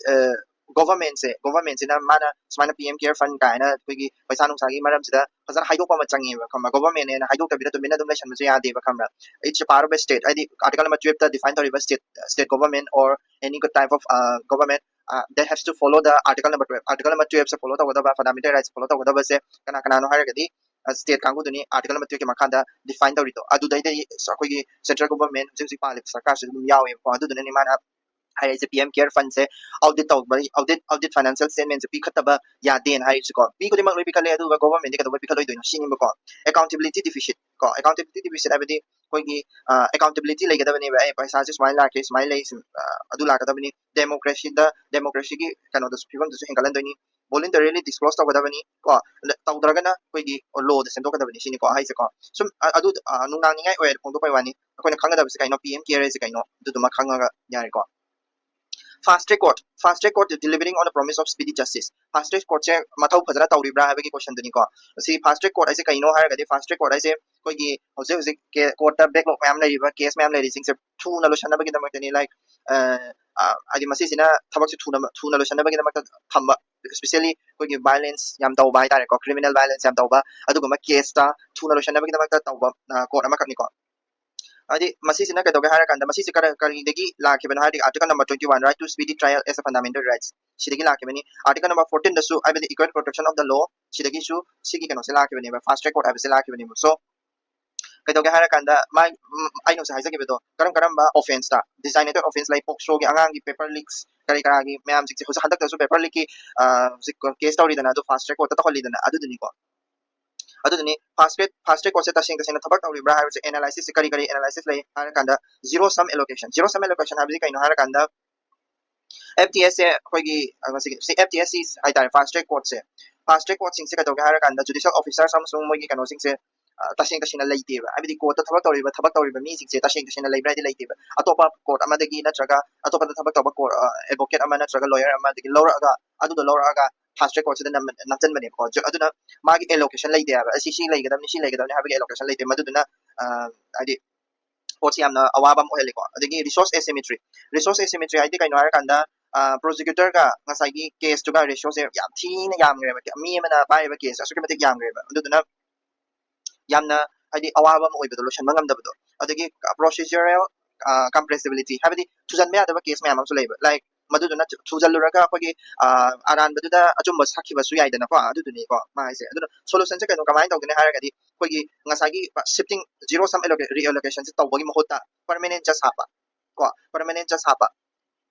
ꯒꯣꯚꯔꯟꯃꯦꯟꯁꯦ ꯒꯣꯚꯔꯟꯃꯦꯟꯁꯤꯅ ꯃꯥꯅ ꯁꯨꯃꯥꯏꯅ ꯄꯤ ꯑꯦꯝ ꯀꯦꯌꯔ ꯐꯟ ꯀꯥꯏꯅ ꯑꯩꯈꯣꯏꯒꯤ ꯄꯩꯁꯥ ꯅꯨꯡꯁꯥꯒꯤ ꯃꯔꯝꯁꯤꯗ ꯐꯖꯅ ꯍꯥꯏꯗꯣꯛꯄ ꯑꯃ ꯆꯪꯉꯦꯕ, ꯈꯪꯕ꯭ꯔꯥ? ꯒꯣꯚꯔꯟꯃꯦꯟꯅꯦꯅ ꯍꯥꯏꯗꯣꯛꯇꯕꯤꯗ ꯇꯨꯃꯤꯟꯅ ꯑꯗꯨꯝ ꯂꯩꯁꯟꯕꯁꯨ ꯌꯥꯗꯦꯕ, ꯈꯪꯕ꯭ꯔꯥ? It's a part of a state. ꯍꯥꯏꯗꯤ ꯑꯥꯔꯇꯤꯀꯜ ꯅꯝꯕꯔ ꯇꯨꯌꯦꯜꯞꯇ ꯗꯤꯐꯥꯏꯟ ꯇꯧꯔꯤꯕ state state government or any good type of government, they have to follow the article number twelve. Article number ꯇꯨꯌꯦꯜꯞꯁꯦ ꯐꯣꯂꯣ ꯇꯧꯒꯗꯕ, ꯐꯟꯗꯥꯃꯦꯟꯇꯦꯜ ꯔꯥꯏꯠꯁ ꯐꯣꯂꯣ ꯇꯧꯒꯗꯕꯁꯦ ꯀꯅꯥ ꯀꯅꯥꯅꯣ ꯍꯥꯏꯔꯒꯗꯤ state ꯀꯥꯡꯕꯨꯗꯨꯅꯤ ꯑꯥꯔꯇꯤꯀꯜ ꯅꯝꯕꯔ ꯇꯨꯌꯦꯜꯞꯀꯤ ꯃꯈꯥꯗ ꯗꯤꯐꯥꯏꯟ ꯇꯧꯔꯤꯗꯣ꯫ ꯑꯗꯨꯗꯩꯗꯤ ꯑꯩꯈꯣꯏꯒꯤ ꯁꯦꯟꯇ꯭ꯔꯦꯜ ꯒꯣꯚꯔꯟꯃꯦꯟ, ꯍꯧꯖꯤꯛ ꯍꯧꯖꯤꯛ ꯄꯥꯜꯂꯤꯕ ꯁꯔꯀꯥꯔꯁꯨ ꯑꯗꯨꯝ ꯌꯥꯎꯋꯦꯕꯀꯣ꯫ ꯑꯗꯨꯗꯨꯅꯅꯤ ꯃꯥꯅ ꯍꯥꯏꯔꯛꯏꯁꯦ, ꯄꯤ ꯑꯦꯝ ꯀꯦꯌꯔ ꯐꯟꯁꯦ ꯑꯣꯗꯤꯠ ꯇꯧꯕ, ꯑꯣꯗꯤꯠ ꯑꯣꯗꯤꯠ ꯐꯥꯏꯅꯥꯟꯁꯤꯌꯦꯜ ꯁ꯭ꯇꯦꯠꯃꯦꯟꯁꯦ ꯄꯤꯈꯠꯇꯕ ꯌꯥꯗꯦꯅ ꯍꯥꯏꯔꯤꯁꯤꯀꯣ꯫ ꯄꯤꯕꯨꯗꯤ ꯃꯛ ꯂꯣꯏ ꯄꯤꯈꯠꯂꯦ, ꯑꯗꯨꯒ ꯒꯣꯚꯔꯟꯃꯦꯟꯗꯤ ꯀꯩꯗꯧꯕꯩ ꯄꯤꯈꯠꯂꯣꯏꯗꯣꯏꯅꯣ ꯁꯤꯅꯤꯕꯀꯣ꯫ ꯑꯦꯀꯥꯎꯟꯇꯦꯕꯤꯂꯤꯇꯤ ꯗꯤꯐꯤꯁꯤꯠ ꯀꯣ, ꯑꯦꯀꯥꯎꯟꯇꯦꯕꯤꯂꯤꯇꯤ ꯗꯤꯐꯤꯁꯤꯠ ꯍꯥꯏꯕꯗꯤ ꯑꯩꯈꯣꯏꯒꯤ ꯑꯦꯀꯥꯎꯟꯇꯦꯕꯤꯂꯤꯇꯤ ꯂꯩꯒꯗꯕꯅꯦꯕ꯫ ꯑꯦ, ꯄꯩꯁꯥꯁꯦ ꯁꯨꯃꯥꯏꯅ ꯂꯥꯛꯈꯤ, ꯁꯨꯃꯥꯏꯅ ꯂꯩ, ꯁꯨꯝ, ꯑ, ꯑꯗꯨ ꯂꯥꯛꯀꯗꯕꯅꯤ꯫ ꯗꯦꯃꯣꯀ꯭ꯔꯦꯁꯤꯗ, ꯗꯦꯃꯣꯀ꯭ꯔꯦꯁꯤꯒꯤ ꯀꯩꯅꯣꯗꯁꯨ, ꯐꯤꯕꯝꯗꯁꯨ ꯍꯦꯟꯒꯠꯍꯟꯗꯣꯏꯅꯤ꯫ ꯚꯣꯂꯨꯟꯇꯔꯤꯂꯤ ꯗꯤꯁꯀ꯭ꯂꯣꯁ ꯇꯧꯒꯗꯕꯅꯤ ꯀꯣ꯫ ꯑꯗ ꯇꯧꯗ꯭ꯔꯒꯅ ꯑꯩꯈꯣꯏꯒꯤ ꯂꯣꯗ ꯁꯦꯝꯗꯣꯛꯀꯗꯕꯅꯤ ꯁꯤꯅꯤꯀꯣ ꯍꯥꯏꯁꯦꯀꯣ꯫ ꯁꯨꯝ, ꯑ, ꯑꯗꯨ, ꯑ, ꯅꯨꯡꯅꯥꯡꯅꯤꯡꯉꯥꯏ ꯑꯣꯏꯅ ꯐꯣꯡꯗꯣꯛꯄꯩ ꯋꯥꯅꯤ꯫ ꯑꯩꯈꯣꯏꯅ ꯈꯪꯒꯗꯕꯁꯦ ꯀꯩꯅꯣ, ꯄꯤ ꯑꯦꯝ ꯀꯦꯌꯔ ꯍꯥꯏꯁꯦ ꯀꯩꯅꯣ, ꯑꯗꯨꯗꯨꯃ ꯈꯪꯉꯒ ꯌꯥꯔꯦꯀꯣ꯫ Fast track court, fast track court delivering on the promise of speedy justice. Fast track courtꯁꯦ ꯃꯊꯧ ꯐꯖꯅ ꯇꯧꯔꯤꯕ꯭ꯔꯥ ꯍꯥꯏꯕꯒꯤ ꯀꯣꯏꯁꯟꯗꯨꯅꯤꯀꯣ꯫ ꯁꯤ fast track court ꯍꯥꯏꯁꯦ ꯀꯩꯅꯣ ꯍꯥꯏꯔꯒꯗꯤ, fast track court ꯍꯥꯏꯁꯦ ꯑꯩꯈꯣꯏꯒꯤ ꯍꯧꯖꯤꯛ ꯍꯧꯖꯤꯛ ꯀꯣꯔꯠꯇ ꯕꯦꯛꯂꯣꯛ ꯃꯌꯥꯝ ꯂꯩꯔꯤꯕ, ꯀꯦꯁ ꯃꯌꯥꯝ ꯂꯩꯔꯤꯁꯤꯡꯁꯦ ꯊꯨꯅ ꯂꯣꯏꯁꯤꯟꯅꯕꯒꯤꯗꯃꯛꯇꯅꯤ꯫ Like, ꯑ, ꯑ, ꯍꯥꯏꯗꯤ ꯃꯁꯤꯁꯤꯅ ꯊꯕꯛꯁꯦ ꯊꯨꯅ, ꯊꯨꯅ ꯂꯣꯏꯁꯤꯟꯅꯕꯒꯤꯗꯃꯛꯇ ꯊꯝꯕ, especially ꯑꯩꯈꯣꯏꯒꯤ ꯚꯥꯏꯂꯦꯟꯁ ꯌꯥꯝ ꯇꯧꯕ ꯍꯥꯏꯇꯥꯔꯦꯀꯣ, ꯀ꯭ꯔꯤꯃꯤꯅꯦꯜ ꯚꯥꯏꯂꯦꯟꯁ ꯌꯥꯝ ꯇꯧꯕ ꯑꯗꯨꯒꯨꯝꯕ ꯀꯦꯁꯇ ꯊꯨꯅ ꯂꯣꯏꯁꯤꯟꯅꯕꯒꯤꯗꯃꯛꯇ ꯇꯧꯕ ꯀꯣꯔꯠ ꯑꯃꯈꯛꯅꯤꯀꯣ꯫ ꯍꯥꯏꯗꯤ ꯃꯁꯤꯁꯤꯅ ꯀꯩꯗꯧꯒꯦ ꯍꯥꯏꯔꯀꯥꯟꯗ, ꯃꯁꯤꯁꯦ ꯀꯔ-, ꯀꯔꯤꯗꯒꯤ ꯂꯥꯛꯈꯤꯕꯅꯣ ꯍꯥꯏꯔꯗꯤ, Article number twenty one, right to speedy trial as a fundamental rights, ꯁꯤꯗꯒꯤ ꯂꯥꯛꯈꯤꯕꯅꯤ꯫ Article number fourteen ꯗꯁꯨ, ꯍꯥꯏꯕꯗꯤ equal protection of the law, ꯁꯤꯗꯒꯤꯁꯨ ꯁꯤꯒꯤ ꯀꯩꯅꯣꯁꯦ ꯂꯥꯛꯈꯤꯕꯅꯦꯕ, fast track court ꯍꯥꯏꯕꯁꯦ ꯂꯥꯛꯈꯤꯕꯅꯦꯕ꯫ So, ꯀꯩꯗꯧꯒꯦ ꯍꯥꯏꯔꯀꯥꯟꯗ, ꯃꯥ, ꯎꯝ, ꯑꯩꯅ ꯍꯧꯖꯤꯛ ꯍꯥꯏꯖꯈꯤꯕꯗꯣ, ꯀꯔꯝ ꯀꯔꯝꯕ ꯑꯣꯐꯦꯟꯁꯇ, ꯗꯤꯖꯥꯏꯅꯦꯇꯦꯠ ꯑꯣꯐꯦꯟꯁ ꯂꯩ, ꯄꯣꯛꯁꯣꯒꯤ ꯑꯉꯥꯡꯒꯤ ꯄꯦꯄꯔ ꯂꯤꯛꯁ ꯀꯔꯤ ꯀꯔꯥꯒꯤ ꯃꯌꯥꯝꯁꯤꯡꯁꯦ, ꯍꯧꯖꯤꯛ ꯍꯟꯗꯛꯇꯁꯨ ꯄꯦꯄꯔ ꯂꯤꯛꯀꯤ, ꯑ, ꯍꯧꯖꯤꯛ ꯀꯦꯁ ꯇꯧꯔꯤꯗꯅ, ꯑꯗꯨ ꯐꯥꯁ ꯇ꯭ꯔꯦꯛ ꯀꯣꯔꯠꯇ ꯇꯧꯍꯜꯂꯤꯗꯅ, ꯑꯗꯨꯗꯨꯅꯤꯀꯣ꯫ ꯑꯗꯨꯗꯨꯅꯤ, ꯐꯥꯁ ꯇ꯭ꯔꯦꯛ, ꯐꯥꯁ ꯇ꯭ꯔꯦꯛ ꯀꯣꯔꯠꯁꯦ ꯇꯁꯦꯡ ꯇꯁꯦꯡꯅ ꯊꯕꯛ ꯇꯧꯔꯤꯕ꯭ꯔꯥ ꯍꯥꯏꯕꯁꯦ ꯑꯦꯅꯥꯂꯥꯏꯁꯤꯁꯁꯦ ꯀꯔꯤ ꯀꯔꯤ ꯑꯦꯅꯥꯂꯥꯏꯁꯤꯁ ꯂꯩ ꯍꯥꯏꯔꯀꯥꯟꯗ, ꯖꯤꯔꯣ ꯁꯝ ꯑꯦꯂꯣꯀꯦꯁꯟ, ꯖꯤꯔꯣ ꯁꯝ ꯑꯦꯂꯣꯀꯦꯁꯟ ꯍꯥꯏꯕꯁꯤ ꯀꯩꯅꯣ ꯍꯥꯏꯔꯀꯥꯟꯗ, ꯑꯦꯐ ꯇꯤ ꯑꯦꯁꯁꯦ ꯑꯩꯈꯣꯏꯒꯤ, ꯑ, ꯉꯁꯤꯒꯤ C F T S C ꯍꯥꯏꯇꯥꯔꯦ, ꯐꯥꯁ ꯇ꯭ꯔꯦꯛ ꯀꯣꯔꯠꯁꯦ, ꯐꯥꯁ ꯇ꯭ꯔꯦꯛ ꯀꯣꯔꯠꯁꯤꯡꯁꯦ ꯀꯩꯗꯧꯒꯦ ꯍꯥꯏꯔꯀꯥꯟꯗ, ꯖꯨꯗꯤꯁꯤꯌꯦꯜ ꯑꯣꯐꯤꯁꯥꯔꯁ ꯑꯃꯁꯨꯡ ꯃꯣꯏꯒꯤ ꯀꯩꯅꯣꯁꯤꯡꯁꯦ, ꯑ, ꯇꯁꯦꯡ ꯇꯁꯦꯡꯅ ꯂꯩꯇꯦꯕ꯫ ꯍꯥꯏꯕꯗꯤ ꯀꯣꯔꯠꯇ ꯊꯕꯛ ꯇꯧꯔꯤꯕ, ꯊꯕꯛ ꯇꯧꯔꯤꯕ ꯃꯤꯁꯤꯡꯁꯦ ꯇꯁꯦꯡ ꯇꯁꯦꯡꯅ ꯂꯩꯕ꯭ꯔꯥ ꯍꯥꯏꯗꯤ ꯂꯩꯇꯦꯕ꯫ ꯑꯇꯣꯞꯄ ꯀꯣꯔꯠ ꯑꯃꯗꯒꯤ ꯅꯠꯇ꯭ꯔꯒ ꯑꯇꯣꯞꯄꯗ ꯊꯕꯛ ꯇꯧꯕ ꯀꯣꯔꯠ, ꯑ, ꯑꯦꯗꯚꯣꯀꯦꯠ ꯑꯃ ꯅꯠꯇ꯭ꯔꯒ ꯂꯣꯌꯔ ꯑꯃꯗꯒꯤ ꯂꯧꯔꯛꯑꯒ, ꯑꯗꯨꯗꯣ ꯂꯧꯔꯛꯑꯒ ꯐꯥꯁ ꯇ꯭ꯔꯦꯛ ꯀꯣꯔꯠꯁꯤꯗ ꯅꯝ-, ꯅꯝꯁꯤꯟꯕꯅꯦꯕꯀꯣ꯫ ꯖꯨ-, ꯑꯗꯨꯅ ꯃꯥꯒꯤ ꯑꯦꯂꯣꯀꯦꯁꯟ ꯂꯩꯇꯦ ꯍꯥꯏꯕ꯫ ꯑꯁꯤ ꯁꯤ ꯂꯩꯒꯗꯕꯅꯤ, ꯁꯤ ꯂꯩꯒꯗꯕꯅꯤ ꯍꯥꯏꯕꯒꯤ ꯑꯦꯂꯣꯀꯦꯁꯟ ꯂꯩꯇꯦ꯫ ꯃꯗꯨꯗꯨꯅ, ꯑ, ꯍꯥꯏꯗꯤ ꯄꯣꯠꯁꯤ ꯌꯥꯝꯅ ꯑꯋꯥꯕ ꯑꯃ ꯑꯣꯏꯍꯜꯂꯤꯀꯣ꯫ ꯑꯗꯒꯤ ꯔꯤꯁꯣꯔꯁ ꯑꯦꯁꯤꯃꯤꯇ꯭ꯔꯤ, ꯔꯤꯁꯣꯔꯁ ꯑꯦꯁꯤꯃꯤꯇ꯭ꯔꯤ ꯍꯥꯏꯗꯤ ꯀꯩꯅꯣ ꯍꯥꯏꯔꯀꯥꯟꯗ, ꯄ꯭ꯔꯣꯁꯤꯀ꯭ꯌꯨꯇꯔꯒ ꯉꯁꯥꯏꯒꯤ ꯀꯦꯁꯇꯨꯒ ꯔꯦꯁꯤꯌꯣꯁꯦ ꯌꯥꯝ ꯊꯤꯅ ꯌꯥꯝꯈ꯭ꯔꯦꯕ꯫ ꯃꯤ ꯑꯃꯅ ꯄꯥꯏꯔꯤꯕ ꯀꯦꯁ ꯑꯁꯨꯛꯀꯤ ꯃꯇꯤꯛ ꯌꯥꯝꯈ꯭ꯔꯦꯕ꯫ ꯑꯗꯨꯗꯨꯅ ꯌꯥꯝꯅ, ꯍꯥꯏꯗꯤ, ꯑꯋꯥꯕ ꯑꯃ ꯑꯣꯏꯕꯗꯣ, ꯂꯣꯏꯁꯤꯟꯕ ꯉꯝꯗꯕꯗꯣ꯫ ꯑꯗꯒꯤ ꯄ꯭ꯔꯣꯁꯤꯖꯔꯦꯜ ꯀꯝꯄ꯭ꯔꯦꯁꯤꯕꯤꯂꯤꯇꯤ, ꯍꯥꯏꯕꯗꯤ ꯊꯨꯖꯟꯕ ꯌꯥꯗꯕ ꯀꯦꯁ ꯃꯌꯥꯝ ꯑꯃꯁꯨ ꯂꯩꯕ, ꯂꯥꯏꯛ ꯃꯗꯨꯗꯨꯅ ꯊꯨ- ꯊꯨꯖꯜꯂꯨꯔꯒ ꯑꯩꯈꯣꯏꯒꯤ ꯑ, ꯑꯔꯥꯟꯕꯗꯨꯗ ꯑꯆꯨꯝꯕ ꯁꯥꯈꯤꯕꯁꯨ ꯌꯥꯏꯗꯅꯀꯣ꯫ ꯑꯗꯨꯗꯨꯅꯤꯀꯣ ꯃꯥ ꯍꯥꯏꯁꯦ꯫ ꯑꯗꯨꯅ ꯁꯣꯂꯨꯁꯟꯁꯦ ꯀꯩꯅꯣ, ꯀꯃꯥꯏꯅ ꯇꯧꯒꯅꯤ ꯍꯥꯏꯔꯒꯗꯤ, ꯑꯩꯈꯣꯏꯒꯤ ꯉꯁꯥꯏꯒꯤ ꯁꯤꯞꯇꯤꯡ, ꯖꯤꯔꯣ ꯁꯝ ꯔꯤꯑꯣꯂꯣꯀꯦꯁꯟꯁꯦ ꯇꯧꯕꯒꯤ ꯃꯍꯨꯠꯇ ꯄꯔꯃꯅꯦꯟ ꯖꯁ ꯍꯥꯞꯄ, ꯀꯣ, ꯄꯔꯃꯅꯦꯟ ꯖꯁ ꯍꯥꯞꯄ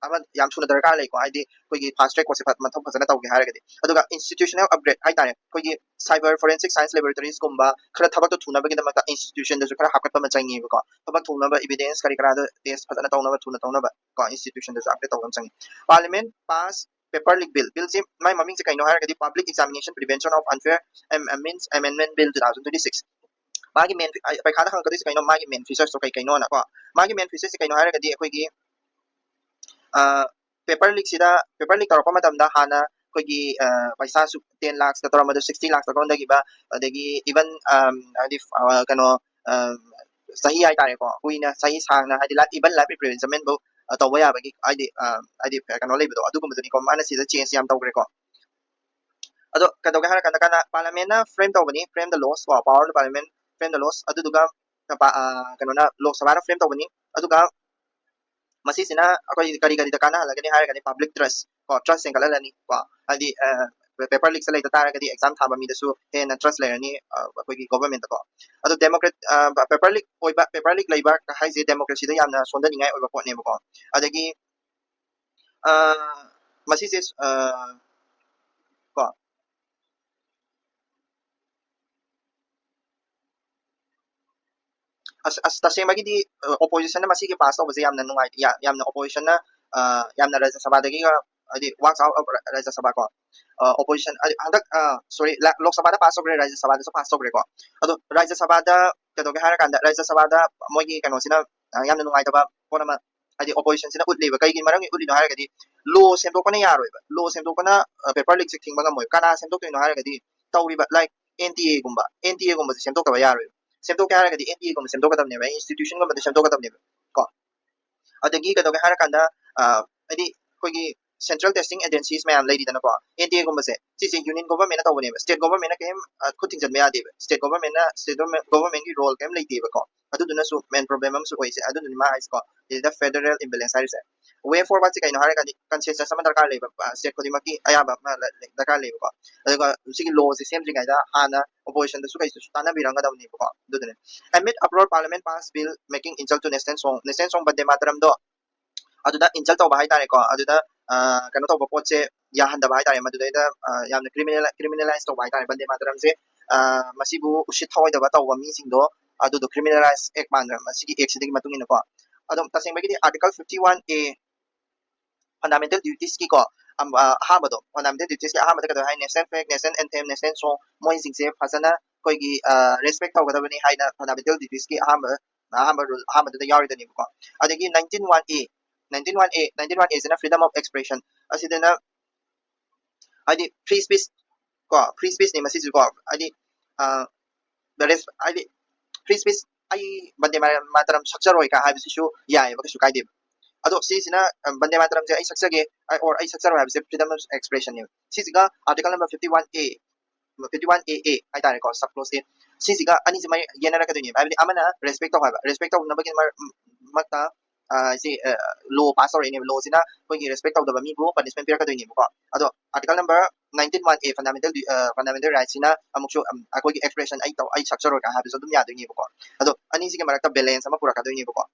ꯑꯃ ꯌꯥꯝ ꯊꯨꯅ ꯗꯔꯀꯥꯔ ꯂꯩꯀꯣ, ꯍꯥꯏꯗꯤ ꯑꯩꯈꯣꯏꯒꯤ ꯐꯥꯁ ꯇ꯭ꯔꯦꯛ ꯀꯣꯔꯠꯁꯦ ꯐ- ꯃꯊꯧ ꯐꯖꯅ ꯇꯧꯒꯦ ꯍꯥꯏꯔꯒꯗꯤ꯫ ꯑꯗꯨꯒ ꯏꯟꯁꯇꯤꯇ꯭ꯌꯨꯁꯅꯦꯜ ꯑꯞꯒ꯭ꯔꯦꯗ ꯍꯥꯏꯇꯥꯔꯦ, ꯑꯩꯈꯣꯏꯒꯤ ꯁꯥꯏꯕꯔ ꯐꯣꯔꯦꯟꯁꯤꯛ ꯁꯥꯏꯟꯁ ꯂꯦꯕꯣꯔꯦꯇꯣꯔꯤꯁꯀꯨꯝꯕ ꯈꯔ ꯊꯕꯛꯇꯣ ꯊꯨꯅꯕꯒꯤꯗꯃꯛꯇ ꯏꯟꯁꯇꯤꯇ꯭ꯌꯨꯁꯟꯗꯁꯨ ꯈꯔ ꯍꯥꯞꯀꯠꯄ ꯑꯃ ꯆꯪꯉꯦꯕꯀꯣ꯫ ꯊꯕꯛ ꯊꯨꯅꯕ, ꯏꯕꯤꯗꯦꯟꯁ ꯀꯔꯤ ꯀꯔꯥꯗꯣ ꯇꯦꯁ ꯐꯖꯅ ꯇꯧꯅꯕ, ꯊꯨꯅ ꯇꯧꯅꯕ ꯀꯣ, ꯏꯟꯁꯇꯤꯇ꯭ꯌꯨꯁꯟꯗꯁꯨ ꯑꯞꯒ꯭ꯔꯦꯗ ꯇꯧꯕ ꯑꯃ ꯆꯪꯉꯤ꯫ ꯄꯥꯔꯂꯤꯌꯥꯃꯦꯟꯠ ꯄꯥꯁ ꯄꯦꯄꯔ ꯂꯤꯛ ꯕꯤꯜ꯫ ꯕꯤꯜꯁꯤ ꯃꯥꯏ ꯃꯃꯤꯡꯁꯦ ꯀꯩꯅꯣ ꯍꯥꯏꯔꯒꯗꯤ Public Examination Prevention of Unfair Am- Means Amendment Bill two thousand twenty six꯫ ꯃꯥꯒꯤ ꯃꯦꯟ, ꯄꯩꯈꯥꯗ ꯍꯪꯉꯛꯀꯗꯣꯏꯁꯦ ꯀꯩꯅꯣ, ꯃꯥꯒꯤ ꯃꯦꯟ ꯐꯤꯆꯔꯁꯇꯣ ꯀꯩ ꯀꯩꯅꯣꯅꯀꯣ꯫ ꯃꯥꯒꯤ ꯃꯦꯟ ꯐꯤꯆꯔꯁꯦ ꯀꯩꯅꯣ ꯍꯥꯏꯔꯒꯗꯤ ꯑꯩꯈꯣꯏꯒꯤ ꯄꯦꯄꯔ ꯂꯤꯛꯁꯤꯗ, ꯄꯦꯄꯔ ꯂꯤꯛ ꯇꯧꯔꯛꯄ ꯃꯇꯝꯗ ꯍꯥꯟꯅ ꯑꯩꯈꯣꯏꯒꯤ ꯑ, ꯄꯩꯁꯥꯁꯨ ꯇꯦꯟ ꯂꯥꯛꯁꯇ ꯇꯧꯔꯝꯕꯗꯣ ꯁꯤꯛꯁꯇꯤ ꯂꯥꯛꯁꯇ ꯑꯣꯟꯊꯈꯤꯕ, ꯑꯗꯒꯤ ꯏꯚꯟ ꯍꯥꯏꯗꯤ ꯑ, ꯀꯩꯅꯣ ꯑ, ꯆꯍꯤ ꯍꯥꯏꯇꯥꯔꯦꯀꯣ, ꯀꯨꯏꯅ, ꯆꯍꯤ ꯁꯥꯡꯅ, ꯍꯥꯏꯗꯤ ꯏꯚꯟ ꯂꯥꯏꯐ ꯏꯝꯄ꯭ꯔꯤꯖꯟꯃꯦꯟꯕꯨ ꯇꯧꯕ ꯌꯥꯕꯒꯤ, ꯍꯥꯏꯗꯤ ꯑ, ꯍꯥꯏꯗꯤ ꯀꯩꯅꯣ ꯂꯩꯕꯗꯣ, ꯑꯗꯨꯒꯨꯝꯕꯗꯨꯅꯤꯀꯣ꯫ ꯃꯥꯅ ꯁꯤꯗ ꯆꯦꯟꯖ ꯌꯥꯝ ꯇꯧꯈ꯭ꯔꯦꯀꯣ꯫ ꯑꯗꯣ ꯀꯩꯗꯧꯒꯦ ꯍꯥꯏꯔ ꯀꯥꯟꯗ, ꯀꯥꯟꯗ ꯄꯥꯔꯂꯤꯌꯥꯃꯦꯟꯠꯅ ꯐ꯭ꯔꯦꯝ ꯇꯧꯕꯅꯤ, ꯐ꯭ꯔꯦꯝ ꯗ ꯂꯣꯁ ꯀꯣ, power of parliament frame the law. ꯑꯗꯨꯗꯨꯒ ꯄ- ꯑ, ꯀꯩꯅꯣꯅ, ꯂꯣꯛ ꯁꯚꯥꯅ ꯐ꯭ꯔꯦꯝ ꯇꯧꯕꯅꯤ꯫ ꯑꯗꯨꯒ ꯃꯁꯤꯁꯤꯅ ꯑꯩꯈꯣꯏ ꯀꯔꯤ ꯀꯔꯤꯗ ꯀꯥꯟꯅꯍꯜꯂꯒꯅꯤ ꯍꯥꯏꯔꯒꯗꯤ, ꯄꯕ꯭ꯂꯤꯛ ꯇ꯭ꯔꯁ ꯀꯣ, ꯇ꯭ꯔꯁ ꯍꯦꯟꯒꯠꯍꯜꯂꯅꯤ ꯀꯣ, ꯍꯥꯏꯗꯤ ꯄꯦꯄꯔ ꯂꯤꯛꯁꯦ ꯂꯩꯇ ꯇꯥꯔꯒꯗꯤ ꯑꯦꯛꯖꯥꯝ ꯊꯥꯕ ꯃꯤꯗꯁꯨ ꯍꯦꯟꯅ ꯇ꯭ꯔꯁ ꯂꯩꯔꯅꯤ ꯑ, ꯑꯩꯈꯣꯏꯒꯤ ꯒꯣꯚꯔꯟꯃꯦꯟꯠꯇꯀꯣ꯫ ꯑꯗꯣ ꯗꯦꯃꯣꯀ꯭ꯔꯦꯠ, ꯄꯦꯄꯔ ꯂꯤꯛ ꯑꯣꯏꯕ, ꯄꯦꯄꯔ ꯂꯤꯛ ꯂꯩꯕ ꯍꯥꯏꯁꯦ ꯗꯦꯃꯣꯀ꯭ꯔꯦꯁꯤꯗ ꯌꯥꯝꯅ ꯁꯣꯟꯊꯅꯤꯡꯉꯥꯏ ꯑꯣꯏꯕ ꯄꯣꯠꯅꯦꯕꯀꯣ꯫ ꯑꯗꯒꯤ ꯑ, ꯃꯁꯤꯁꯦ ꯑ, ꯀꯣ ꯑꯁ, ꯑꯁ, ꯇꯁꯦꯡꯕꯒꯤꯗꯤ ꯑꯣꯄꯣꯖꯤꯁꯟꯅ ꯃꯁꯤꯒꯤ ꯄꯥꯁ ꯇꯧꯕꯁꯦ ꯌꯥꯝꯅ ꯅꯨꯡꯉꯥꯏ, ꯌꯥ- ꯌꯥꯝꯅ ꯑꯣꯄꯣꯖꯤꯁꯟꯅ ꯑ, ꯌꯥꯝꯅ ꯔꯥꯖ꯭ꯌ ꯁꯚꯥꯗꯒꯤ, ꯑ, ꯍꯥꯏꯗꯤ ꯋꯥꯛ ꯑꯥꯎꯠ ꯑꯣꯐ ꯔꯥꯖ꯭ꯌ ꯁꯚꯥ ꯀꯣ, ꯑꯣꯄꯣꯖꯤꯁꯟ ꯍꯟꯗꯛ, ꯁꯣꯔꯤ, ꯂꯣꯛ ꯁꯚꯥꯗ ꯄꯥꯁ ꯇꯧꯈ꯭ꯔꯦ, ꯔꯥꯖ꯭ꯌ ꯁꯚꯥꯗꯁꯨ ꯄꯥꯁ ꯇꯧꯈ꯭ꯔꯦꯀꯣ꯫ ꯑꯗꯣ ꯔꯥꯖ꯭ꯌ ꯁꯚꯥꯗ ꯀꯩꯗꯧꯒꯦ ꯍꯥꯏꯔ ꯀꯥꯟꯗ, ꯔꯥꯖ꯭ꯌ ꯁꯚꯥꯗ ꯃꯣꯏꯒꯤ ꯀꯩꯅꯣꯁꯤꯅ ꯑ, ꯌꯥꯝꯅ ꯅꯨꯡꯉꯥꯏꯇꯕ ꯄꯣꯠ ꯑꯃ, ꯍꯥꯏꯗꯤ ꯑꯣꯄꯣꯖꯤꯁꯟꯁꯤꯅ ꯎꯠꯂꯤꯕ꯫ ꯀꯩꯒꯤ ꯃꯔꯝꯒꯤ ꯎꯠꯂꯤꯅꯣ ꯍꯥꯏꯔꯒꯗꯤ, ꯂꯣ ꯁꯦꯝꯗꯣꯛꯄꯅ ꯌꯥꯔꯣꯏꯕ꯫ ꯂꯣ ꯁꯦꯝꯗꯣꯛꯄꯅ ꯄꯦꯄꯔ ꯂꯤꯛꯁꯦ ꯊꯤꯡꯕ ꯉꯝꯃꯣꯏ꯫ ꯀꯅꯥ ꯁꯦꯝꯗꯣꯛꯇꯣꯏꯅꯣ ꯍꯥꯏꯔꯒꯗꯤ, ꯇꯧꯔꯤꯕ ꯂꯥꯏꯛ ꯑꯦꯟ ꯇꯤ ꯑꯦꯒꯨꯝꯕ, ꯑꯦꯟ ꯇꯤ ꯑꯦꯒꯨꯝꯕꯁꯦ ꯁꯦꯝꯗꯣꯛꯇꯕ ꯌꯥꯔꯣꯏꯕ꯫ ꯁꯦꯝꯗꯣꯛꯀꯦ ꯍꯥꯏꯔꯒꯗꯤ ꯑꯦꯟ ꯇꯤ ꯑꯦꯒꯨꯝꯕ ꯁꯦꯝꯗꯣꯛꯀꯗꯕꯅꯦꯕ, ꯏꯟꯁꯇꯤꯇ꯭ꯌꯨꯁꯟꯒꯨꯝꯕꯗ ꯁꯦꯝꯗꯣꯛꯀꯗꯕꯅꯦꯕ ꯀꯣ꯫ ꯑꯗꯒꯤ ꯀꯩꯗꯧꯒꯦ ꯍꯥꯏꯔ ꯀꯥꯟꯗ, ꯑ, ꯍꯥꯏꯗꯤ ꯑꯩꯈꯣꯏꯒꯤ central testing agencies ꯃꯌꯥꯝ ꯂꯩꯔꯤꯗꯅꯀꯣ, N T A ꯒꯨꯝꯕꯁꯦ, ꯁꯤꯁꯦ union government ꯅ ꯇꯧꯕꯅꯦꯕ, state government ꯅ ꯀꯩꯝ ꯑ, ꯈꯨꯠ ꯊꯤꯡꯖꯤꯟꯕ ꯌꯥꯗꯦꯕ, state government ꯅ state government ꯒꯤ role ꯀꯩꯝ ꯂꯩꯇꯦꯕꯀꯣ꯫ ꯑꯗꯨꯗꯨꯅꯁꯨ main problem ꯑꯃꯁꯨ ꯑꯣꯏꯁꯦ꯫ ꯑꯗꯨꯗꯨꯅꯤ ꯃꯥ ꯍꯥꯏꯁꯤꯀꯣ, ꯁꯤꯗ federal imbalance ꯍꯥꯏꯔꯤꯁꯦ꯫ Way forward ꯁꯦ ꯀꯩꯅꯣ ꯍꯥꯏꯔꯒꯗꯤ, consensus ꯑꯃ ꯗꯔꯀꯥꯔ ꯂꯩꯕ, state ꯈꯨꯗꯤꯡꯃꯛꯀꯤ ꯑꯌꯥꯕ ꯑꯃ ꯂ- ꯂ- ꯗꯔꯀꯥꯔ ꯂꯩꯕꯀꯣ꯫ ꯑꯗꯨꯒ ꯁꯤꯒꯤ law ꯁꯦ ꯁꯦꯝꯗ꯭ꯔꯤꯉꯩꯗ ꯍꯥꯟꯅ opposition ꯗꯁꯨ ꯀꯩꯁꯨ ꯇꯥꯟꯅꯕꯤꯔꯝꯒꯗꯕꯅꯦꯕꯀꯣ꯫ ꯑꯗꯨꯗꯨꯅꯦ, amid uproar parliament pass bill making insult to national song, national song, ꯕꯟꯗꯦ ꯃꯥꯇꯔꯝꯗꯣ ꯑꯗꯨꯗ insult ꯇꯧꯕ ꯍꯥꯏꯇꯥꯔꯦꯀꯣ, ꯑꯗꯨꯗ ꯑ, ꯀꯩꯅꯣ ꯇꯧꯕ ꯄꯣꯠꯁꯦ ꯌꯥꯍꯟꯗꯕ ꯍꯥꯏꯇꯥꯔꯦ, ꯃꯗꯨꯗꯩꯗ ꯑ, ꯌꯥꯝꯅ criminal criminalize ꯇꯧꯕ ꯍꯥꯏꯇꯥꯔꯦ, ꯕꯟꯗꯦ ꯃꯥꯇꯔꯝꯁꯦ꯫ ꯑ, ꯃꯁꯤꯕꯨ ꯎꯁꯤꯠ ꯊꯑꯣꯏꯗꯕ ꯇꯧꯕ ꯃꯤꯁꯤꯡꯗꯣ ꯑꯗꯨꯗꯣ criminalize act ꯃꯥꯟꯗ꯭ꯔꯥ ꯃꯁꯤꯒꯤ act ꯁꯤꯗꯒꯤ ꯃꯇꯨꯡ ꯏꯟꯅꯀꯣ? ꯑꯗꯨꯝ ꯇꯁꯦꯡꯕꯒꯤꯗꯤ article fifty one A fundamental duties ꯀꯤꯀꯣ, ꯑꯝ, ꯑ, ꯑꯍꯥꯟꯕꯗꯣ, fundamental duties ꯀꯤ ꯑꯍꯥꯟꯕꯗ ꯀꯩꯗꯧꯋꯦ ꯍꯥꯏ? National flag, national anthem, national song, ꯃꯣꯏꯁꯤꯡꯁꯦ ꯐꯖꯅ ꯑꯩꯈꯣꯏꯒꯤ ꯑ, respect ꯇꯧꯒꯗꯕꯅꯤ ꯍꯥꯏꯅ fundamental duties ꯀꯤ ꯑꯍꯥꯟꯕ ꯑꯍꯥꯟꯕ rule ꯑꯍꯥꯟꯕꯗꯨꯗ ꯌꯥꯎꯔꯤꯗꯨꯅꯦꯕꯀꯣ꯫ ꯑꯗꯒꯤ nineteen one A, nineteen one A, nineteen one A ꯁꯤꯅ freedom of expression, ꯑꯁꯤꯗꯅ ꯍꯥꯏꯗꯤ free speech ꯀꯣ, free speech ꯅꯤ ꯃꯁꯤꯁꯨ ꯀꯣ, ꯍꯥꯏꯗꯤ ꯑ, the res- ꯍꯥꯏꯗꯤ free speech, ꯑꯩ ꯕꯟꯗꯦ ꯃꯥ- ꯃꯥꯇꯔꯝ ꯁꯛꯆꯔꯣꯏ ꯀ ꯍꯥꯏꯕꯁꯤꯁꯨ ꯌꯥꯏꯑꯕ, ꯀꯩꯁꯨ ꯀꯥꯏꯗꯦꯕ꯫ ꯑꯗꯣ ꯁꯤꯁꯤꯅ ꯑ, ꯕꯟꯗꯦ ꯃꯥꯇꯔꯝꯁꯦ ꯑꯩ ꯁꯛꯆꯒꯦ ꯑꯩ- or ꯑꯩ ꯁꯛꯆꯔꯣꯏ ꯍꯥꯏꯕꯁꯦ freedom of expression ꯅꯦꯕ꯫ ꯁꯤꯁꯤꯒ article number fifty one A, fifty one A A ꯍꯥꯏꯇꯥꯔꯦꯀꯣ, sub clause ꯁꯦ, ꯁꯤꯁꯤꯒ ꯑꯅꯤꯁꯤ ꯃꯔꯤ ꯌꯦꯟꯅꯔꯛꯀꯗꯣꯏꯅꯦꯕ꯫ ꯍꯥꯏꯕꯗꯤ ꯑꯃꯅ respect ꯇꯧ ꯍꯥꯏꯕ, respect ꯇꯧꯅꯕꯒꯤ ꯃꯔ- ꯃꯛꯇ ꯑ, ꯁꯤ law pass ꯇꯧꯔꯛꯏꯅꯦꯕ, law ꯁꯤꯅ ꯑꯩꯈꯣꯏꯒꯤ respect ꯇꯧꯗꯕ ꯃꯤꯕꯨ punishment ꯄꯤꯔꯛꯀꯗꯣꯏꯅꯦꯕꯀꯣ꯫ ꯑꯗꯣ article number nineteen one A fundamental, fundamental right ꯁꯤꯅ ꯑꯃꯨꯛꯁꯨ ꯎꯝ, ꯑꯩꯈꯣꯏꯒꯤ expression ꯑꯩ ꯇꯧ ꯑꯩ ꯁꯛꯆꯔꯣꯏ ꯀꯥꯏ ꯍꯥꯏꯕꯁꯨ ꯑꯗꯨꯝ ꯌꯥꯗꯣꯏꯅꯦꯕꯀꯣ꯫ ꯑꯗꯣ ꯑꯅꯤꯁꯤꯒꯤ ꯃꯔꯛꯇ balance ꯑꯃ ꯄꯨꯔꯛꯀꯗꯣꯏꯅꯦꯕꯀꯣ꯫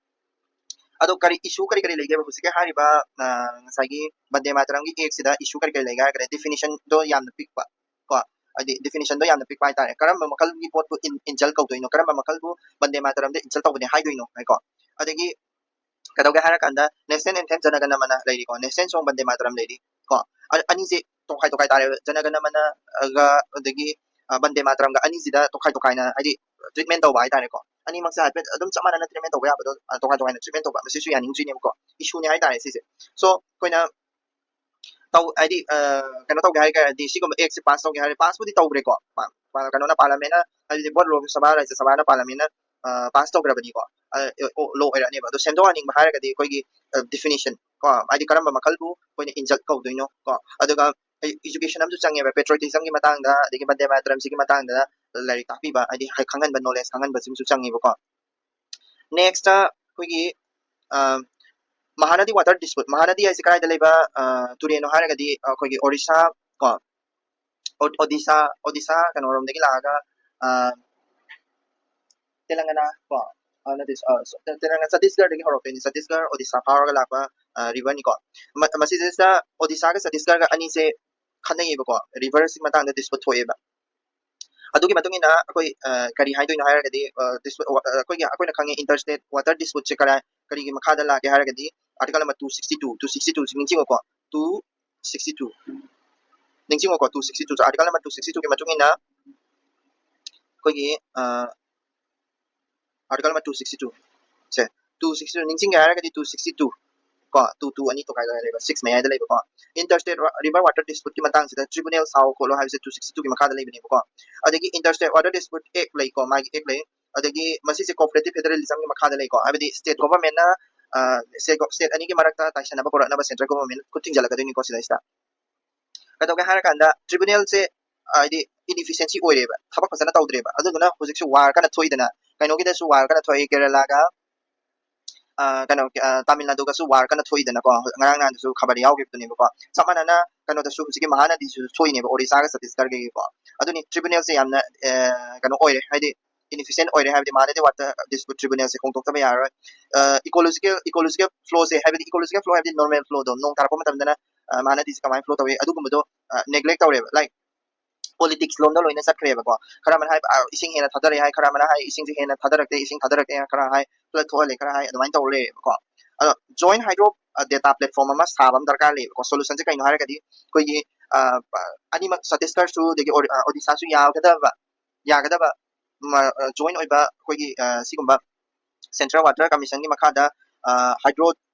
ꯑꯗꯣ ꯀꯔꯤ issue ꯀꯔꯤ ꯀꯔꯤ ꯂꯩꯒꯦꯕ ꯍꯧꯖꯤꯛꯀꯤ ꯍꯥꯏꯔꯤꯕ ꯑ, ꯉꯁꯥꯏꯒꯤ ꯕꯟꯗꯦ ꯃꯥꯇꯔꯝꯒꯤ act ꯁꯤꯗ issue ꯀꯔꯤ ꯀꯔꯤ ꯂꯩꯒꯦ ꯍꯥꯏꯔꯒꯗꯤ definition ꯗꯣ ꯌꯥꯝꯅ ꯄꯤꯛꯄ ꯀꯣ, ꯍꯥꯏꯗꯤ definition ꯗꯣ ꯌꯥꯝꯅ ꯄꯤꯛꯄ ꯍꯥꯏꯇꯥꯔꯦ꯫ ꯀꯔꯝꯕ ꯃꯈꯜꯒꯤ ꯄꯣꯠꯄꯨ in- insult ꯇꯧꯗꯣꯏꯅꯣ, ꯀꯔꯝꯕ ꯃꯈꯜꯕꯨ ꯕꯟꯗꯦ ꯃꯥꯇꯔꯝꯗ insult ꯇꯧꯕꯅꯦ ꯍꯥꯏꯗꯣꯏꯅꯣ ꯍꯥꯏꯀꯣ꯫ ꯑꯗꯒꯤ ꯀꯩꯗꯧꯒꯦ ꯍꯥꯏꯔꯀꯥꯟꯗ national anthem ꯖꯅꯒꯅꯃꯅ ꯂꯩꯔꯤꯀꯣ, national song ꯕꯟꯗꯦ ꯃꯥꯇꯔꯝ ꯂꯩꯔꯤ ꯀꯣ, ꯑ- ꯑꯅꯤꯁꯦ ꯇꯣꯈꯥꯏ ꯇꯣꯈꯥꯏ ꯇꯥꯔꯦ, ꯖꯅꯒꯅꯃꯅꯒ ꯑꯗꯒꯤ ꯑ, ꯕꯟꯗꯦ ꯃꯥꯇꯔꯝꯒ ꯑꯅꯤꯁꯤꯗ ꯇꯣꯈꯥꯏ ꯇꯣꯈꯥꯏꯅ ꯍꯥꯏꯗꯤ treatment ꯇꯧꯕ ꯍꯥꯏꯇꯥꯔꯦꯀꯣ꯫ ꯑꯅꯤꯃꯛꯁꯦ ꯍꯥꯏꯐꯦꯠ ꯑꯗꯨꯝ ꯆꯞ ꯃꯥꯟꯅꯅ treatment ꯇꯧꯕ ꯌꯥꯕꯗꯣ ꯑ, ꯇꯣꯈꯥꯏ ꯇꯣꯈꯥꯏꯅ treatment ꯇꯧꯕ, ꯃꯁꯤꯁꯨ ꯌꯥꯅꯤꯡꯗ꯭ꯔꯤꯅꯦꯕꯀꯣ, issue ꯅꯦ ꯍꯥꯏꯇꯥꯔꯦ ꯁꯤꯁꯦ꯫ So ꯑꯩꯈꯣꯏꯅ ꯇꯧ ꯍꯥꯏꯗꯤ ꯑ, ꯀꯩꯅꯣ ꯇꯧꯒꯦ ꯍꯥꯏꯔꯒꯗꯤ ꯁꯤꯒꯨꯝꯕ act ꯁꯦ pass ꯇꯧꯒꯦ ꯍꯥꯏꯔꯗꯤ, pass ꯄꯨꯗꯤ ꯇꯧꯈ꯭ꯔꯦꯀꯣ, ꯄꯥ- ꯄꯥ- ꯀꯩꯅꯣꯅ parliament ꯅ, ꯍꯥꯏꯗꯤ ꯚꯣꯠ ꯂꯣꯛ ꯁꯚꯥ ꯔꯥꯖ꯭ꯌ ꯁꯚꯥꯅ parliament ꯅ ꯄꯥꯁ ꯇꯧꯈ꯭ꯔꯕꯅꯤꯀꯣ, ꯂꯣ ꯑꯣꯏꯔꯛꯑꯅꯦꯕ꯫ ꯑꯗꯣ ꯁꯦꯝꯗꯣꯛꯍꯟꯅꯤꯡꯕ ꯍꯥꯏꯔꯒꯗꯤ ꯑꯩꯈꯣꯏꯒꯤ ꯗꯤꯐꯤꯅꯤꯁꯟ ꯀꯣ, ꯍꯥꯏꯗꯤ ꯀꯔꯝꯕ ꯃꯈꯜꯕꯨ ꯑꯩꯈꯣꯏꯅ ꯏꯟꯖꯜ ꯀꯧꯗꯣꯏꯅꯣ ꯀꯣ꯫ ꯑꯗꯨꯒ education ꯑꯃꯁꯨ ꯆꯪꯉꯦꯕ, patriotism ꯒꯤ ꯃꯇꯥꯡꯗ, ꯑꯗꯒꯤ ꯕꯟꯗꯦ ꯃꯥꯇꯔꯝꯁꯤꯒꯤ ꯃꯇꯥꯡꯗ ꯂꯥꯏꯔꯤꯛ ꯇꯥꯛꯄꯤꯕ, ꯍꯥꯏꯗꯤ ꯈꯪꯍꯟꯕ, ꯅꯣꯂꯦꯖ ꯈꯪꯍꯟꯕꯁꯤꯡꯁꯨ ꯆꯪꯉꯦꯕꯀꯣ꯫ ꯅꯦꯛꯁꯇ ꯑꯩꯈꯣꯏꯒꯤ ꯃꯍꯥꯅꯗꯤ ꯋꯥꯇꯔ ꯗꯤꯁꯄ꯭ꯌꯨꯠ꯫ ꯃꯍꯥꯅꯗꯤ ꯍꯥꯏꯁꯦ ꯀꯗꯥꯏꯗ ꯂꯩꯕ ꯇꯨꯔꯦꯜꯅꯣ ꯍꯥꯏꯔꯒꯗꯤ ꯑꯩꯈꯣꯏꯒꯤ ꯑꯣꯔꯤꯁꯥ ꯀꯣ, ꯑꯣꯗꯤꯁꯥ, ꯑꯣꯗꯤꯁꯥ ꯀꯩꯅꯣꯔꯣꯝꯗꯒꯤ ꯂꯥꯛꯑꯒ ꯇꯦꯂꯪꯒꯅꯥ ꯀꯣ, ꯅꯠꯇꯦ, ꯇꯦꯂꯪꯒꯅꯥ, ꯆꯇꯤꯁꯒꯔꯗꯒꯤ ꯍꯧꯔꯛꯇꯣꯏꯅꯤ꯫ ꯆꯇꯤꯁꯒꯔ, ꯑꯣꯗꯤꯁꯥ ꯐꯥꯎꯔꯒ ꯂꯥꯛꯄ ꯔꯤꯚꯔꯅꯤꯀꯣ꯫ ꯃꯁꯤꯗꯩꯁꯤꯗ ꯑꯣꯗꯤꯁꯥꯒ ꯆꯇꯤꯁꯒꯔꯒ ꯑꯅꯤꯁꯦ ꯈꯠꯅꯩꯌꯦꯕꯀꯣ, ꯔꯤꯚꯔꯁꯤꯒꯤ ꯃꯇꯥꯡꯗ ꯗꯤꯁꯄ꯭ꯌꯨꯠ ꯊꯣꯛꯑꯦꯕ꯫ ꯑꯗꯨꯒꯤ ꯃꯇꯨꯡ ꯏꯟꯅ ꯑꯩꯈꯣꯏ ꯀꯔꯤ ꯍꯥꯏꯗꯣꯏꯅꯣ ꯍꯥꯏꯔꯒꯗꯤ, ꯑꯩꯈꯣꯏꯒꯤ, ꯑꯩꯈꯣꯏꯅ ꯈꯪꯉꯦ, ꯏꯟꯇꯔ ꯁ꯭ꯇꯦꯠ ꯋꯥꯇꯔ ꯗꯤꯁꯄ꯭ꯌꯨꯠꯁꯦ ꯀꯔꯥꯏ, ꯀꯔꯤꯒꯤ ꯃꯈꯥꯗ ꯂꯥꯛꯀꯦ ꯍꯥꯏꯔꯒꯗꯤ, article number two sixty two, two sixty two ꯁꯤ ꯅꯤꯡꯁꯤꯡꯉꯨꯀꯣ, two sixty two, ꯅꯤꯡꯁꯤꯡꯉꯨꯀꯣ, two sixty two, article number two sixty two ꯒꯤ ꯃꯇꯨꯡ ꯏꯟꯅ ꯑꯩꯈꯣꯏꯒꯤ article number two sixty two ꯁꯦ, two sixty two ꯅꯤꯡꯁꯤꯡꯒꯦ ꯍꯥꯏꯔꯒꯗꯤ two sixty two ꯀꯣ, two two ꯑꯅꯤ ꯇꯣꯈꯥꯏꯗ ꯂꯩꯕ, six ꯃꯌꯥꯏꯗ ꯂꯩꯕꯀꯣ, ꯏꯟꯇꯔ ꯁ꯭ꯇꯦꯠ ꯔꯤꯚꯔ ꯋꯥꯇꯔ ꯗꯤꯁꯄ꯭ꯌꯨꯠꯀꯤ ꯃꯇꯥꯡꯁꯤꯗ ꯇ꯭ꯔꯤꯕꯨꯅꯦꯜ ꯁꯥꯎ ꯈꯣꯠꯂꯣ ꯍꯥꯏꯕꯁꯦ two sixty two ꯒꯤ ꯃꯈꯥꯗ ꯂꯩꯕꯅꯦꯕꯀꯣ꯫ ꯑꯗꯒꯤ ꯏꯟꯇꯔ ꯁ꯭ꯇꯦꯠ ꯋꯥꯇꯔ ꯗꯤꯁꯄ꯭ꯌꯨꯠ ꯑꯦꯛ ꯂꯩꯀꯣ, ꯃꯥꯒꯤ ꯑꯦꯛ ꯂꯩ꯫ ꯑꯗꯒꯤ ꯃꯁꯤꯁꯦ ꯀꯣꯑꯣꯄꯔꯦꯇꯤꯚ ꯐꯦꯗꯔꯦꯂꯤꯖꯝꯒꯤ ꯃꯈꯥꯗ ꯂꯩꯀꯣ, ꯍꯥꯏꯕꯗꯤ ꯁ꯭ꯇꯦꯠ ꯒꯣꯚꯔꯟꯃꯦꯟꯠꯅ ꯁ꯭ꯇꯦꯠ ꯑꯅꯤꯒꯤ ꯃꯔꯛꯇ ꯇꯥꯏꯁꯟꯅꯕ ꯄꯨꯔꯛꯅꯕ ꯁꯦꯟꯇ꯭ꯔꯦꯜ ꯒꯣꯚꯔꯟꯃꯦꯟꯠ ꯈꯨꯠ ꯊꯤꯡꯖꯤꯜꯂꯛꯀꯗꯣꯏꯅꯤꯀꯣ ꯁꯤꯗꯩꯁꯤꯗ꯫ ꯀꯩꯗꯧꯒꯦ ꯍꯥꯏꯔꯀꯥꯟꯗ ꯇ꯭ꯔꯤꯕꯨꯅꯦꯜꯁꯦ ꯍꯥꯏꯗꯤ ꯏꯟꯏꯐꯤꯁꯤꯌꯦꯟꯁꯤ ꯑꯣꯏꯔꯦꯕ, ꯊꯕꯛ ꯐꯖꯅ ꯇꯧꯗ꯭ꯔꯦꯕ꯫ ꯑꯗꯨꯗꯨꯅ ꯍꯧꯖꯤꯛꯁꯨ ꯋꯥꯔ ꯀꯟꯅ ꯊꯣꯛꯏꯗꯅ, ꯀꯩꯅꯣꯒꯤꯗꯁꯨ ꯋꯥꯔ ꯀꯟꯅ ꯊꯣꯛꯏ, ꯀꯦꯔꯂꯥꯒ ꯀꯩꯅꯣ, ꯇꯥꯃꯤꯜ ꯅꯥꯗꯨꯒꯁꯨ ꯋꯥꯔ ꯀꯟꯅ ꯊꯣꯛꯏꯗꯅꯀꯣ, ꯉꯔꯥꯡ ꯅꯍꯥꯟꯗꯁꯨ ꯈꯕꯔ ꯌꯥꯎꯈꯤꯕꯗꯨꯅꯦꯕꯀꯣ꯫ ꯆꯞ ꯃꯥꯟꯅꯅ ꯀꯩꯅꯣꯗꯁꯨ, ꯍꯧꯖꯤꯛꯀꯤ ꯃꯍꯥꯅꯗꯤꯁꯨ ꯊꯣꯛꯏꯅꯦꯕ, ꯑꯣꯔꯤꯁꯥꯒ ꯆꯇꯤꯁꯒꯔꯒꯤꯀꯣ꯫ ꯑꯗꯨꯅꯤ ꯇ꯭ꯔꯤꯕꯨꯅꯦꯜꯁꯦ ꯌꯥꯝꯅ ꯀꯩꯅꯣ ꯑꯣꯏꯔꯦ, ꯍꯥꯏꯗꯤ ꯏꯟꯏꯐꯤꯁꯤꯌꯦꯟ ꯑꯣꯏꯔꯦ, ꯍꯥꯏꯕꯗꯤ ꯃꯍꯥꯅꯗꯤ ꯋꯥꯇꯔ ꯗꯤꯁꯄ꯭ꯌꯨꯠ ꯇ꯭ꯔꯤꯕꯨꯅꯦꯜꯁꯦ ꯈꯣꯡꯗꯣꯛꯇꯕ ꯌꯥꯔꯔꯣꯏ꯫ ꯏꯀꯣꯂꯣꯖꯤꯀꯦꯜ, ꯏꯀꯣꯂꯣꯖꯤꯀꯦꯜ ꯐ꯭ꯂꯣꯁꯦ, ꯍꯥꯏꯕꯗꯤ ꯏꯀꯣꯂꯣꯖꯤꯀꯦꯜ ꯐ꯭ꯂꯣ ꯍꯥꯏꯕꯗꯤ ꯅꯣꯔꯃꯦꯜ ꯐ꯭ꯂꯣꯗꯣ, ꯅꯣꯡ ꯇꯥꯔꯛꯄ ꯃꯇꯝꯗꯅ ꯃꯍꯥꯅꯗꯤꯁꯦ ꯀꯃꯥꯏꯅ ꯐ꯭ꯂꯣ ꯇꯧꯏ, ꯑꯗꯨꯒꯨꯝꯕꯗꯣ ꯅꯦꯒ꯭ꯂꯦꯛ ꯇꯧꯔꯦꯕ꯫ ꯂꯥꯏꯛ ꯄꯣꯂꯤꯇꯤꯛꯁ ꯂꯣꯝꯗ ꯂꯣꯏꯅ ꯆꯠꯈ꯭ꯔꯦꯕꯀꯣ꯫ ꯈꯔ ꯑꯃꯅ ꯍꯥꯏ ꯏꯁꯤꯡ ꯍꯦꯟꯅ ꯊꯥꯗꯔꯛꯑꯦ ꯍꯥꯏ, ꯈꯔ ꯑꯃꯅ ꯍꯥꯏ ꯏꯁꯤꯡꯁꯦ ꯍꯦꯟꯅ ꯊꯥꯗꯔꯛꯇꯦ, ꯏꯁꯤꯡ ꯊꯥꯗꯔꯛꯇꯦ, ꯈꯔ ꯍꯥꯏ ꯐ꯭ꯂꯠ ꯊꯣꯛꯍꯜꯂꯦ, ꯈꯔ ꯍꯥꯏ, ꯑꯗꯨꯃꯥꯏꯅ ꯇꯧꯔ ꯂꯩꯔꯦꯕꯀꯣ꯫ ꯑꯗꯣ ꯖꯣꯏꯟ ꯍꯥꯏꯗ꯭ꯔꯣ ꯗꯦꯇꯥ ꯄ꯭ꯂꯦꯠꯐꯣꯝ ꯑꯃ ꯁꯥꯕ ꯑꯃ ꯗꯔꯀꯥꯔ ꯂꯩꯌꯦꯕꯀꯣ꯫ ꯁꯣꯂꯨꯁꯟꯁꯦ ꯀꯩꯅꯣ ꯍꯥꯏꯔꯒꯗꯤ ꯑꯩꯈꯣꯏꯒꯤ ꯑꯅꯤꯃꯛ ꯆꯇꯤꯁꯒꯔꯁꯨ ꯑꯗꯒꯤ ꯑꯣꯗꯤꯁꯥꯁꯨ ꯌꯥꯒꯗꯕ, ꯌꯥꯒꯗꯕ ꯖꯣꯏꯟ ꯑꯣꯏꯕ ꯑꯩꯈꯣꯏꯒꯤ ꯁꯤꯒꯨꯝꯕ ꯁꯦꯟꯇ꯭ꯔꯦꯜ ꯋꯥꯇꯔ ꯀꯃꯤꯁꯟꯒꯤ ꯃꯈꯥꯗ ꯍꯥꯏꯗ꯭ꯔꯣ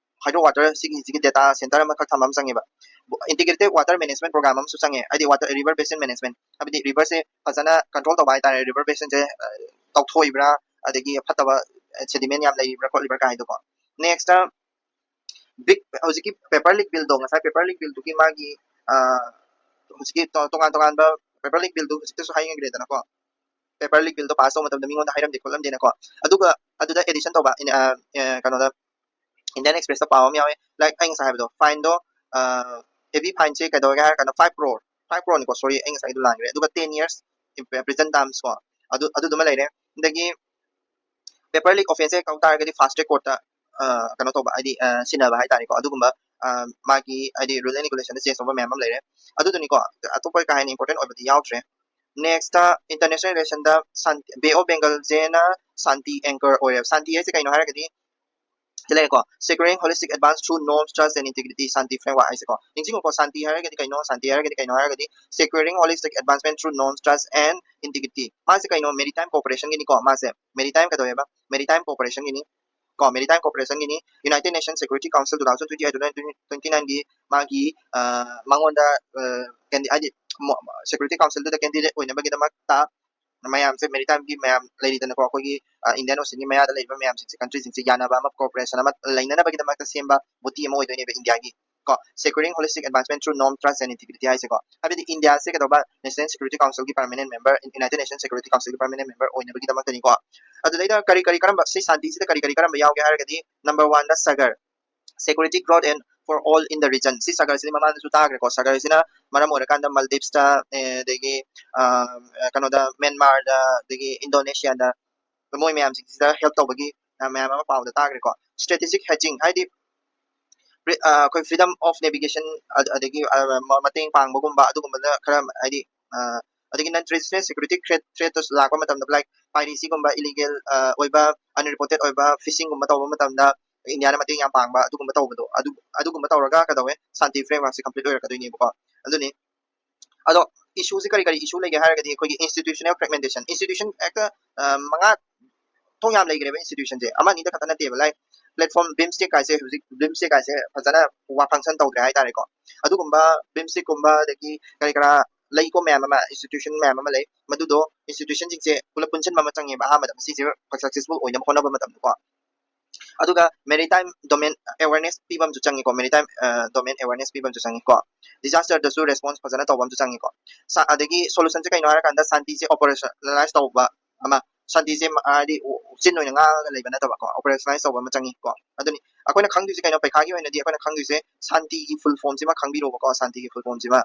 ꯍꯥꯏꯗ꯭ꯔꯣ ꯋꯥꯇꯔ ꯁꯤꯒꯤꯁꯤꯒꯤ ꯗꯦꯇꯥ ꯁꯦꯟꯇꯔ ꯑꯃꯈꯛ ꯊꯝꯕ ꯑꯃ ꯆꯪꯉꯦꯕ꯫ ꯏꯟꯇꯤꯒ꯭ꯔꯦꯇꯦꯗ ꯋꯥꯇꯔ ꯃꯦꯅꯦꯖꯃꯦꯟꯠ ꯄ꯭ꯔꯣꯒ꯭ꯔꯥꯝ ꯑꯃꯁꯨ ꯆꯪꯉꯦ, ꯍꯥꯏꯗꯤ ꯋꯥꯇꯔ, ꯔꯤꯚꯔ ꯕꯦꯁꯤꯟ ꯃꯦꯅꯦꯖꯃꯦꯟꯠ, ꯍꯥꯏꯕꯗꯤ ꯔꯤꯚꯔꯁꯦ ꯐꯖꯅ ꯀꯟꯇ꯭ꯔꯣꯜ ꯇꯧꯕ ꯍꯥꯏꯇꯥꯔꯦ, ꯔꯤꯚꯔ ꯕꯦꯁꯤꯟꯁꯦ ꯇꯧꯊꯣꯛꯏꯕ꯭ꯔꯥ, ꯑꯗꯒꯤ ꯐꯠꯇꯕ ꯁꯦꯗꯤꯃꯦꯟ ꯌꯥꯝ ꯂꯩꯔꯤꯕ꯭ꯔꯥ ꯈꯣꯠꯂꯤꯕ꯭ꯔꯥ ꯀꯥꯏꯗꯣꯀꯣ꯫ ꯅꯦꯛꯁꯇ ꯕꯤꯛ ꯍꯧꯖꯤꯛꯀꯤ ꯄꯦꯄꯔ ꯂꯤꯛ ꯕꯤꯜꯗꯣ, ꯉꯁꯥꯏ ꯄꯦꯄꯔ ꯂꯤꯛ ꯕꯤꯜꯗꯨꯒꯤ ꯃꯥꯒꯤ ꯍꯧꯖꯤꯛꯀꯤ ꯇꯣꯉꯥꯟ ꯇꯣꯉꯥꯟꯕ ꯄꯦꯄꯔ ꯂꯤꯛ ꯕꯤꯜꯗꯨ ꯍꯧꯖꯤꯛꯇꯁꯨ ꯍꯥꯏꯈ꯭ꯔꯦꯗꯅꯀꯣ꯫ ꯄꯦꯄꯔ ꯂꯤꯛ ꯕꯤꯜꯗꯣ ꯄꯥꯁ ꯇꯧꯕ ꯃꯇꯝꯗ ꯃꯤꯉꯣꯟꯗ ꯍꯥꯏꯔꯝꯗꯦ ꯈꯣꯠꯂꯝꯗꯦꯅꯀꯣ꯫ ꯑꯗꯨꯒ ꯑꯗꯨꯗ ꯑꯦꯗꯤꯁꯟ ꯇꯧꯕ ꯀꯩꯅꯣꯗ ꯏꯟꯗꯤꯌꯥꯟ ꯑꯦꯛꯁꯄ꯭ꯔꯦꯁꯇ ꯄꯥꯎ ꯑꯃ ꯌꯥꯎꯋꯦ, ꯂꯥꯏꯛ ꯑꯩ ꯉꯁꯥꯏ ꯍꯥꯏꯕꯗꯣ, ꯐꯥꯏꯟꯗꯣ ꯍꯦꯚꯤ ꯐꯥꯏꯟꯁꯦ ꯀꯩꯗꯧꯔꯒꯦ ꯍꯥꯏꯔ ꯀꯥꯟꯗ ꯐꯥꯏꯚ ꯀ꯭ꯔꯣꯔ, ꯐꯥꯏꯚ ꯀ꯭ꯔꯣꯔꯅꯤꯀꯣ, ꯁꯣꯔꯤ, ꯑꯩ ꯉꯁꯥꯏꯗꯣ ꯂꯥꯟꯈ꯭ꯔꯦ꯫ ꯑꯗꯨꯒ ꯇꯦꯟ ꯌꯔꯁ ꯄ꯭ꯔꯤꯖꯟ ꯇꯥꯝꯁꯀꯣ, ꯑꯗꯨ ꯑꯗꯨꯗꯨꯃ ꯂꯩꯔꯦ꯫ ꯑꯗꯒꯤ ꯄꯦꯄꯔ ꯂꯤꯛ ꯑꯣꯐꯦꯟꯁꯁꯦ ꯀꯧ ꯇꯥꯔꯒꯗꯤ ꯐꯥꯁ ꯇ꯭ꯔꯦꯛ ꯀꯣꯔꯠꯇ ꯀꯩꯅꯣ ꯇꯧꯕ, ꯍꯥꯏꯗꯤ ꯁꯤꯟꯅꯕ ꯍꯥꯏꯇꯥꯔꯦꯀꯣ꯫ ꯑꯗꯨꯒꯨꯝꯕ ꯃꯥꯒꯤ ꯍꯥꯏꯗꯤ ꯔꯨꯜ ꯑꯦꯟ ꯔꯤꯒꯨꯂꯦꯁꯟꯗ ꯆꯦꯟꯖ ꯇꯧꯕ ꯃꯌꯥꯝ ꯑꯃ ꯂꯩꯔꯦ꯫ ꯑꯗꯨꯗꯨꯅꯤꯀꯣ, ꯑꯇꯣꯞꯄ ꯀꯥ ꯍꯦꯟꯅ ꯏꯝꯄꯣꯔꯇꯦꯟ ꯑꯣꯏꯕꯗꯤ ꯌꯥꯎꯗ꯭ꯔꯦ꯫ ꯅꯦꯛꯁꯇ ꯏꯟꯇꯔꯅꯦꯁꯅꯦꯜ ꯔꯤꯂꯦꯁꯟꯗ ꯕꯦ ꯑꯣꯐ ꯕꯦꯡꯒꯜꯁꯦꯅ ꯁꯥꯟꯇꯤ ꯑꯦꯡꯀꯔ ꯑꯣꯏꯔꯦ꯫ ꯁꯥꯟꯇꯤ ꯍꯥꯏꯁꯦ ꯀꯩꯅꯣ ꯍꯥꯏꯔꯒꯗꯤ ꯁꯤ ꯂꯩꯔꯦꯀꯣ, securing holistic advance through norms, trust and integrity, Shanti framework ꯍꯥꯏꯁꯦꯀꯣ꯫ ꯅꯤꯡꯁꯤꯡꯉꯨꯀꯣ, ꯁꯥꯟꯇꯤ ꯍꯥꯏꯔꯒꯗꯤ ꯀꯩꯅꯣ, ꯁꯥꯟꯇꯤ ꯍꯥꯏꯔꯒꯗꯤ ꯀꯩꯅꯣ ꯍꯥꯏꯔꯒꯗꯤ securing holistic advancement through norms, trust and integrity꯫ ꯃꯥꯁꯦ ꯀꯩꯅꯣ, ꯃꯦꯔꯤꯇꯥꯏꯝ ꯀꯣꯑꯣꯄꯔꯦꯁꯟꯒꯤꯅꯤꯀꯣ꯫ ꯃꯥꯁꯦ ꯃꯦꯔꯤꯇꯥꯏꯝ ꯀꯩꯗꯧꯋꯦꯕ, ꯃꯦꯔꯤꯇꯥꯏꯝ ꯀꯣꯑꯣꯄꯔꯦꯁꯟꯒꯤꯅꯤ ꯀꯣ, ꯃꯦꯔꯤꯇꯥꯏꯝ ꯀꯣꯑꯣꯄꯔꯦꯁꯟꯒꯤꯅꯤ꯫ United Nations Security Council two thousand twenty eight, two thousand twenty nine ꯒꯤ ꯃꯥꯒꯤ ꯃꯉꯣꯟꯗ ꯍꯥꯏꯗꯤ ꯁꯦꯀ꯭ꯌꯨꯔꯤꯇꯤ ꯀꯥꯎꯟꯁꯤꯜꯗꯨꯗ ꯀꯦꯟꯗꯤꯗꯦꯠ ꯑꯣꯏꯅꯕꯒꯤꯗꯃꯛꯇ ꯃꯌꯥꯝꯁꯦ, ꯃꯦꯔꯤꯇꯥꯏꯝꯒꯤ ꯃꯌꯥꯝ ꯂꯩꯔꯤꯗꯅꯀꯣ, ꯑꯩꯈꯣꯏꯒꯤ ꯏꯟꯗꯤꯌꯟ ꯑꯣꯁꯤꯟꯒꯤ ꯃꯌꯥꯗ ꯂꯩꯔꯤꯕ ꯃꯌꯥꯝꯁꯤꯡꯁꯦ, ꯀꯟꯇ꯭ꯔꯤꯁꯤꯡꯁꯦ ꯌꯥꯅꯕ ꯑꯃ, ꯀꯣꯑꯣꯄꯔꯦꯁꯟ ꯑꯃ ꯂꯩꯅꯅꯕꯒꯤꯗꯃꯛꯇ ꯁꯦꯝꯕ ꯕꯣꯗꯤ ꯑꯃ ꯑꯣꯏꯗꯣꯏꯅꯦꯕ ꯏꯟꯗꯤꯌꯥꯒꯤ ꯀꯣ, securing holistic advancement through norm, trust and integrity ꯍꯥꯏꯁꯦꯀꯣ꯫ ꯍꯥꯏꯕꯗꯤ ꯏꯟꯗꯤꯌꯥꯁꯦ ꯀꯩꯗꯧꯕ, ꯅꯦꯁꯅꯦꯜ ꯁꯦꯀ꯭ꯌꯨꯔꯤꯇꯤ ꯀꯥꯎꯟꯁꯤꯜꯒꯤ permanent member, United nation security ꯀꯥꯎꯟꯁꯤꯜꯒꯤ ꯄꯔꯃꯅꯦꯟ ꯃꯦꯝꯕꯔ ꯑꯣꯏꯅꯕꯒꯤꯗꯃꯛꯇꯅꯤꯀꯣ꯫ ꯑꯗꯨꯗꯩꯗ ꯀꯔꯤ ꯀꯔꯤ ꯀꯔꯝꯕ, ꯁꯤ ꯁꯥꯟꯇꯤꯁꯤꯗ ꯀꯔꯤ ꯀꯔꯤ ꯀꯔꯝꯕ ꯌꯥꯎꯒꯦ ꯍꯥꯏꯔꯒꯗꯤ, ꯅꯝꯕꯔ ꯋꯥꯟꯗ ꯁꯒꯔ, security growth and for all in the region꯫ ꯁꯤ ꯁꯒꯔꯁꯤꯗꯤ ꯃꯃꯥꯡꯗꯁꯨ ꯇꯥꯈ꯭ꯔꯦꯀꯣ꯫ ꯁꯒꯔꯁꯤꯅ ꯃꯔꯝ ꯑꯣꯏꯔꯀꯥꯟꯗ ꯃꯥꯜꯗꯤꯞꯁꯇ, ꯑꯗꯒꯤ ꯀꯩꯅꯣꯗ, ꯃꯦꯟꯃꯥꯔꯗ, ꯑꯗꯒꯤ ꯏꯟꯗꯣꯅꯦꯁꯤꯌꯥꯗ, ꯃꯣꯏ ꯃꯌꯥꯝꯁꯤꯡꯁꯤꯗ ꯍꯦꯜꯞ ꯇꯧꯕꯒꯤ ꯃꯌꯥꯝ ꯑꯃ ꯄꯥꯎꯗ ꯇꯥꯈ꯭ꯔꯦꯀꯣ꯫ ꯁ꯭ꯇ꯭ꯔꯦꯇꯦꯖꯤꯛ ꯍꯦꯗꯖꯤꯡ ꯍꯥꯏꯗꯤ ꯑꯩꯈꯣꯏ freedom of navigation, ꯑꯗꯒꯤ ꯃꯇꯦꯡ ꯄꯥꯡꯕꯒꯨꯝꯕ ꯑꯗꯨꯒꯨꯝꯕꯗ ꯈꯔ ꯍꯥꯏꯗꯤ, ꯑꯗꯒꯤ ꯅꯟ ꯇ꯭ꯔꯦꯗꯤꯁꯅꯦꯜ ꯁꯦꯀ꯭ꯌꯨꯔꯤꯇꯤ ꯊ꯭ꯔꯦꯠ, ꯊ꯭ꯔꯦꯠꯇꯁꯨ ꯂꯥꯛꯄ ꯃꯇꯝꯗ, ꯂꯥꯏꯛ ꯄꯥꯏꯔꯦꯁꯤꯒꯨꯝꯕ, ꯏꯂꯤꯒꯦꯜ ꯑꯣꯏꯕ, ꯑꯟꯔꯤꯄꯣꯔꯇꯦꯠ ꯑꯣꯏꯕ ꯐꯤꯁꯤꯡꯒꯨꯝꯕ ꯇꯧꯕ ꯃꯇꯝꯗ ꯏꯟꯗꯤꯌꯥꯅ ꯃꯇꯦꯡ ꯌꯥꯝ ꯄꯥꯡꯕ, ꯑꯗꯨꯒꯨꯝꯕ ꯇꯧꯕꯗꯣ, ꯑꯗꯨ ꯑꯗꯨꯒꯨꯝꯕ ꯇꯧꯔꯒ ꯀꯩꯗꯧꯋꯦ, ꯁꯥꯟꯇꯤ ꯐ꯭ꯔꯦꯝꯋꯥꯔꯛꯁꯦ ꯀꯝꯄ꯭ꯂꯤꯠ ꯑꯣꯏꯔꯛꯀꯗꯣꯏꯅꯦꯕꯀꯣ꯫ ꯑꯗꯨꯅꯤ꯫ ꯑꯗꯣ ꯏꯁꯨꯁꯦ ꯀꯔꯤ ꯀꯔꯤ ꯏꯁꯨ ꯂꯩꯒꯦ ꯍꯥꯏꯔꯒꯗꯤ, ꯑꯩꯈꯣꯏꯒꯤ ꯏꯟꯁꯇꯤꯇ꯭ꯌꯨꯁꯅꯦꯜ ꯐ꯭ꯔꯦꯒꯃꯦꯟꯇꯦꯁꯟ, ꯏꯟꯁꯇꯤꯇ꯭ꯌꯨꯁꯟ ꯍꯦꯛꯇ ꯃꯉꯥ ꯊꯣꯛ ꯌꯥꯝ ꯂꯩꯈ꯭ꯔꯦꯕ ꯏꯟꯁꯇꯤꯇ꯭ꯌꯨꯁꯟꯁꯦ, ꯑꯃ ꯑꯅꯤꯗ ꯈꯛꯇ ꯅꯠꯇꯦꯕ꯫ ꯂꯥꯏꯛ ꯄ꯭ꯂꯦꯠꯐꯣꯝ ꯕꯤꯝꯁꯇꯦꯛ ꯀꯥꯏꯁꯦ, ꯍꯧꯖꯤꯛ ꯕꯤꯝꯁꯇꯦꯛ ꯀꯥꯏꯁꯦ ꯐꯖꯅ ꯋꯥ ꯐꯪꯁꯟ ꯇꯧꯗ꯭ꯔꯦ ꯍꯥꯏꯇꯥꯔꯦꯀꯣ꯫ ꯑꯗꯨꯒꯨꯝꯕ ꯕꯤꯝꯁꯇꯦꯛꯀꯨꯝꯕ, ꯑꯗꯒꯤ ꯀꯔꯤ ꯀꯔꯥ ꯂꯩꯀꯣ, ꯃꯌꯥꯝ ꯑꯃ, institution ꯃꯌꯥꯝ ꯑꯃ ꯂꯩ꯫ ꯃꯗꯨꯗꯣ institutionꯁꯤꯡꯁꯦ ꯄꯨꯂꯞ ꯄꯨꯟꯁꯤꯟꯕ ꯑꯃ ꯆꯪꯉꯦꯕ ꯑꯍꯥꯟꯕꯗ, ꯃꯁꯤꯁꯦ successful ꯑꯣꯏꯅꯕ ꯍꯣꯠꯅꯕ ꯃꯇꯝꯗꯀꯣ꯫ ꯑꯗꯨꯒ maritime domain awareness ꯄꯤꯕ ꯑꯃꯁꯨ ꯆꯪꯉꯤꯀꯣ, maritime domain awareness ꯄꯤꯕ ꯑꯃꯁꯨ ꯆꯪꯉꯤꯀꯣ꯫ Disasterꯗꯁꯨ response ꯐꯖꯅ ꯇꯧꯕ ꯑꯃꯁꯨ ꯆꯪꯉꯤꯀꯣ꯫ ꯁꯥ-, ꯑꯗꯒꯤ solutionꯁꯦ ꯀꯩꯅꯣ ꯍꯥꯏꯔꯀꯥꯟꯗ ꯁꯥꯟꯇꯤꯁꯦ operationalize ꯇꯧꯕ ꯑꯃ, ꯁꯥꯟꯇꯤꯁꯦ ꯃ-, ꯍꯥꯏꯗꯤ ꯎ-, ꯎꯆꯤꯟ ꯑꯣꯏꯅ ꯉꯥꯡꯉꯒ ꯂꯩꯕ ꯅꯠꯇꯕꯀꯣ, operationalize ꯇꯧꯕ ꯑꯃ ꯆꯪꯉꯤꯀꯣ꯫ ꯑꯗꯨꯅꯤ ꯑꯩꯈꯣꯏꯅ ꯈꯪꯗꯣꯏꯁꯦ ꯀꯩꯅꯣ, ꯄꯩꯈꯥꯒꯤ ꯑꯣꯏꯅꯗꯤ ꯑꯩꯈꯣꯏꯅ ꯈꯪꯗꯣꯏꯁꯦ ꯁꯥꯟꯇꯤꯒꯤ full formꯁꯤꯃ ꯈꯪꯕꯤꯔꯣꯕꯀꯣ, ꯁꯥꯟꯇꯤꯒꯤ full formꯁꯤꯃ꯫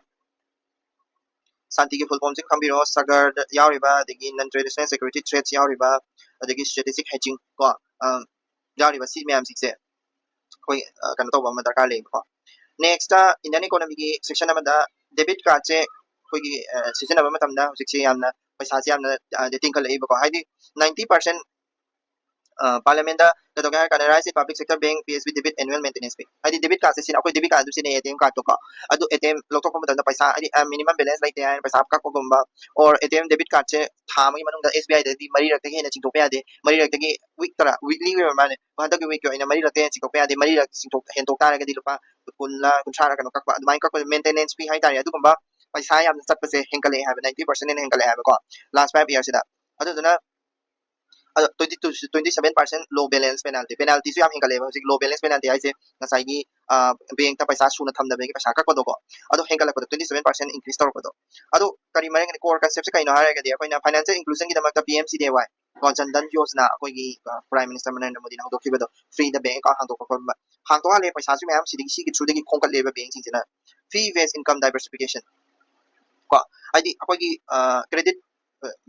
ꯁꯥꯟꯇꯤꯒꯤ full formꯁꯤ ꯈꯪꯕꯤꯔꯣ, ꯁꯥꯒꯔꯗ ꯌꯥꯎꯔꯤꯕ, ꯑꯗꯒꯤ non traditional security threats ꯌꯥꯎꯔꯤꯕ, ꯑꯗꯒꯤ strategic hedging ꯀꯣ, ꯑ, ꯌꯥꯎꯔꯤꯕ ꯁꯤ ꯃꯌꯥꯝꯁꯤꯡꯁꯦ ꯑꯩꯈꯣꯏ, ꯑ, ꯀꯩꯅꯣ ꯇꯧꯕ ꯑꯃ ꯗꯔꯀꯥꯔ ꯂꯩꯌꯦꯕꯀꯣ꯫ Next, Indian economyꯒꯤ section ꯑꯃꯗ debit cardꯁꯦ ꯑꯩꯈꯣꯏꯒꯤ, ꯑ, ꯁꯤꯖꯤꯟꯅꯕ ꯃꯇꯝꯗ ꯍꯧꯖꯤꯛꯁꯦ ꯌꯥꯝꯅ ꯄꯩꯁꯥꯁꯦ ꯌꯥꯝꯅ, ꯑ, ꯇꯤꯡꯈꯠꯂꯛꯏꯕꯀꯣ, ꯍꯥꯏꯗꯤ ninety percent ꯑ, parliamentꯗ ꯀꯩꯗꯧꯒꯦ ꯍꯥꯏꯔ ꯀꯥꯟꯗ, rise in public sector bank P S B debit annual maintenance fee꯫ ꯍꯥꯏꯗꯤ debit cardꯁꯦ ꯁꯤꯅ, ꯑꯩꯈꯣꯏ debit card ꯑꯗꯨꯝ ꯁꯤꯖꯤꯟꯅꯩ, A T M cardꯇꯣ ꯀꯣ꯫ ꯑꯗꯨ A T M ꯂꯧꯊꯣꯛꯄ ꯃꯇꯝꯗ ꯄꯩꯁꯥ, ꯍꯥꯏꯗꯤ, ꯑ, minimum balance ꯂꯩꯇꯦ ꯍꯥꯏꯅ ꯄꯩꯁꯥ ꯀꯛꯄꯒꯨꯝꯕ, or A T M debit cardꯁꯦ ꯊꯥ ꯑꯃꯒꯤ ꯃꯅꯨꯡꯗ S B Iꯗꯗꯤ ꯃꯔꯤꯔꯛꯇꯒꯤ ꯍꯦꯟꯅ ꯆꯤꯡꯊꯣꯛꯄ ꯌꯥꯗꯦ, ꯃꯔꯤꯔꯛꯇꯒꯤ, week ꯇꯔꯥ, weekly ꯑꯣꯏꯕ ꯃꯥꯜꯂꯦ, ꯍꯟꯗꯛꯀꯤ weekꯀꯤ ꯑꯣꯏꯅ ꯃꯔꯤꯔꯛꯇꯒꯤ ꯍꯦꯟꯅ ꯆꯤꯡꯊꯣꯛꯄ ꯌꯥꯗꯦ, ꯃꯔꯤꯔꯛ ꯆꯤꯡꯊꯣꯛ, ꯍꯦꯟꯗꯣꯛ ꯇꯥꯔꯒꯗꯤ ꯂꯨꯄꯥ ꯀꯨꯟꯂ ꯀꯨꯟꯊ꯭ꯔꯥꯔ ꯀꯩꯅꯣ ꯀꯛꯄ, ꯑꯗꯨꯃꯥꯏꯅ ꯀꯛꯄꯗ maintenance fee ꯍꯥꯏꯇꯥꯔꯦ, ꯑꯗꯨꯒꯨꯝꯕ ꯄꯩꯁꯥ ꯌꯥꯝꯅ ꯆꯠꯄꯁꯦ ꯍꯦꯟꯒꯠꯂꯛꯑꯦ ꯍꯥꯏꯕ, ninety percent ꯍꯦꯟꯅ ꯍꯦꯟꯒꯠꯂꯛꯑꯦ ꯍꯥꯏꯕꯀꯣ, last five yearꯁꯤꯗ꯫ ꯑꯗꯨꯗꯨꯅ ꯑꯗꯣ twenty two, twenty seven percent low balance penalty, penaltyꯁꯨ ꯌꯥꯝ ꯍꯦꯟꯒꯠꯂꯦꯕ ꯍꯧꯖꯤꯛ꯫ Low balance penalty ꯍꯥꯏꯁꯦ ꯉꯁꯥꯏꯒꯤ, ꯑ, bankꯇ ꯄꯩꯁꯥ ꯁꯨꯅ ꯊꯝꯗꯕꯒꯤ ꯄꯩꯁꯥ ꯀꯛꯄꯗꯣꯀꯣ, ꯑꯗꯣ ꯍꯦꯟꯒꯠꯂꯛꯄꯗꯣ, twenty seven percent increase ꯇꯧꯔꯛꯄꯗꯣ꯫ ꯑꯗꯣ ꯀꯔꯤ ꯃꯔꯝꯒꯤꯅꯣ, core conceptꯁꯦ ꯀꯩꯅꯣ ꯍꯥꯏꯔꯒꯗꯤ, ꯑꯩꯈꯣꯏꯅ financial inclusionꯒꯤꯗꯃꯛꯇ P M G D Y, Jan Dhan Yojana, ꯑꯩꯈꯣꯏꯒꯤ, ꯑ, Prime Minister ꯅꯔꯦꯟꯗ꯭ꯔ ꯃꯣꯗꯤꯅ ꯍꯧꯗꯣꯛꯈꯤꯕꯗꯣ, freeꯗ bank account ꯍꯥꯡꯗꯣꯛꯄ ꯈꯣꯠꯄ, ꯍꯥꯡꯗꯣꯛꯍꯜꯂꯦ, ꯄꯩꯁꯥꯁꯨ ꯃꯌꯥꯝ ꯁꯤꯗꯒꯤ, ꯁꯤꯒꯤ throughꯗꯒꯤ ꯈꯣꯝꯒꯠꯂꯦꯕ bankꯁꯤꯡꯁꯤꯅ꯫ Fee based income diversification ꯀꯣ, ꯍꯥꯏꯗꯤ ꯑꯩꯈꯣꯏꯒꯤ, ꯑ, credit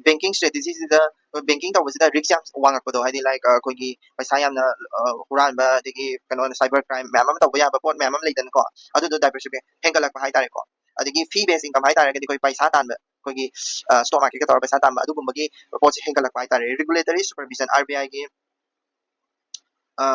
banking strategyꯁꯤꯗ, banking ꯇꯧꯕꯁꯤꯗ risk ꯌꯥꯝ ꯋꯥꯡꯉꯛꯄꯗꯣ, ꯍꯥꯏꯗꯤ, like, ꯑ, ꯑꯩꯈꯣꯏꯒꯤ ꯄꯩꯁꯥ ꯌꯥꯝꯅ, ꯑ, ꯍꯨꯔꯥꯟꯕ, ꯑꯗꯒꯤ ꯀꯩꯅꯣ, cyber crime ꯃꯌꯥꯝ ꯑꯃ ꯇꯧꯕ ꯌꯥꯕ ꯄꯣꯠ ꯃꯌꯥꯝ ꯑꯃ ꯂꯩꯗꯅꯀꯣ, ꯑꯗꯨꯗꯣ diversify ꯍꯦꯟꯒꯠꯂꯛꯄ ꯍꯥꯏꯇꯥꯔꯦꯀꯣ꯫ ꯑꯗꯒꯤ fee based income ꯍꯥꯏꯇꯥꯔꯒꯗꯤ ꯑꯩꯈꯣꯏ ꯄꯩꯁꯥ ꯇꯥꯟꯕ, ꯑꯩꯈꯣꯏꯒꯤ, ꯑ, stock marketꯀ ꯇꯧꯔꯒ ꯄꯩꯁꯥ ꯇꯥꯟꯕ, ꯑꯗꯨꯒꯨꯝꯕꯒꯤ ꯄꯣꯠꯁꯦ ꯍꯦꯟꯒꯠꯂꯛꯄ ꯍꯥꯏꯇꯥꯔꯦ꯫ Regulatory supervision, R B Iꯒꯤ, ꯑ,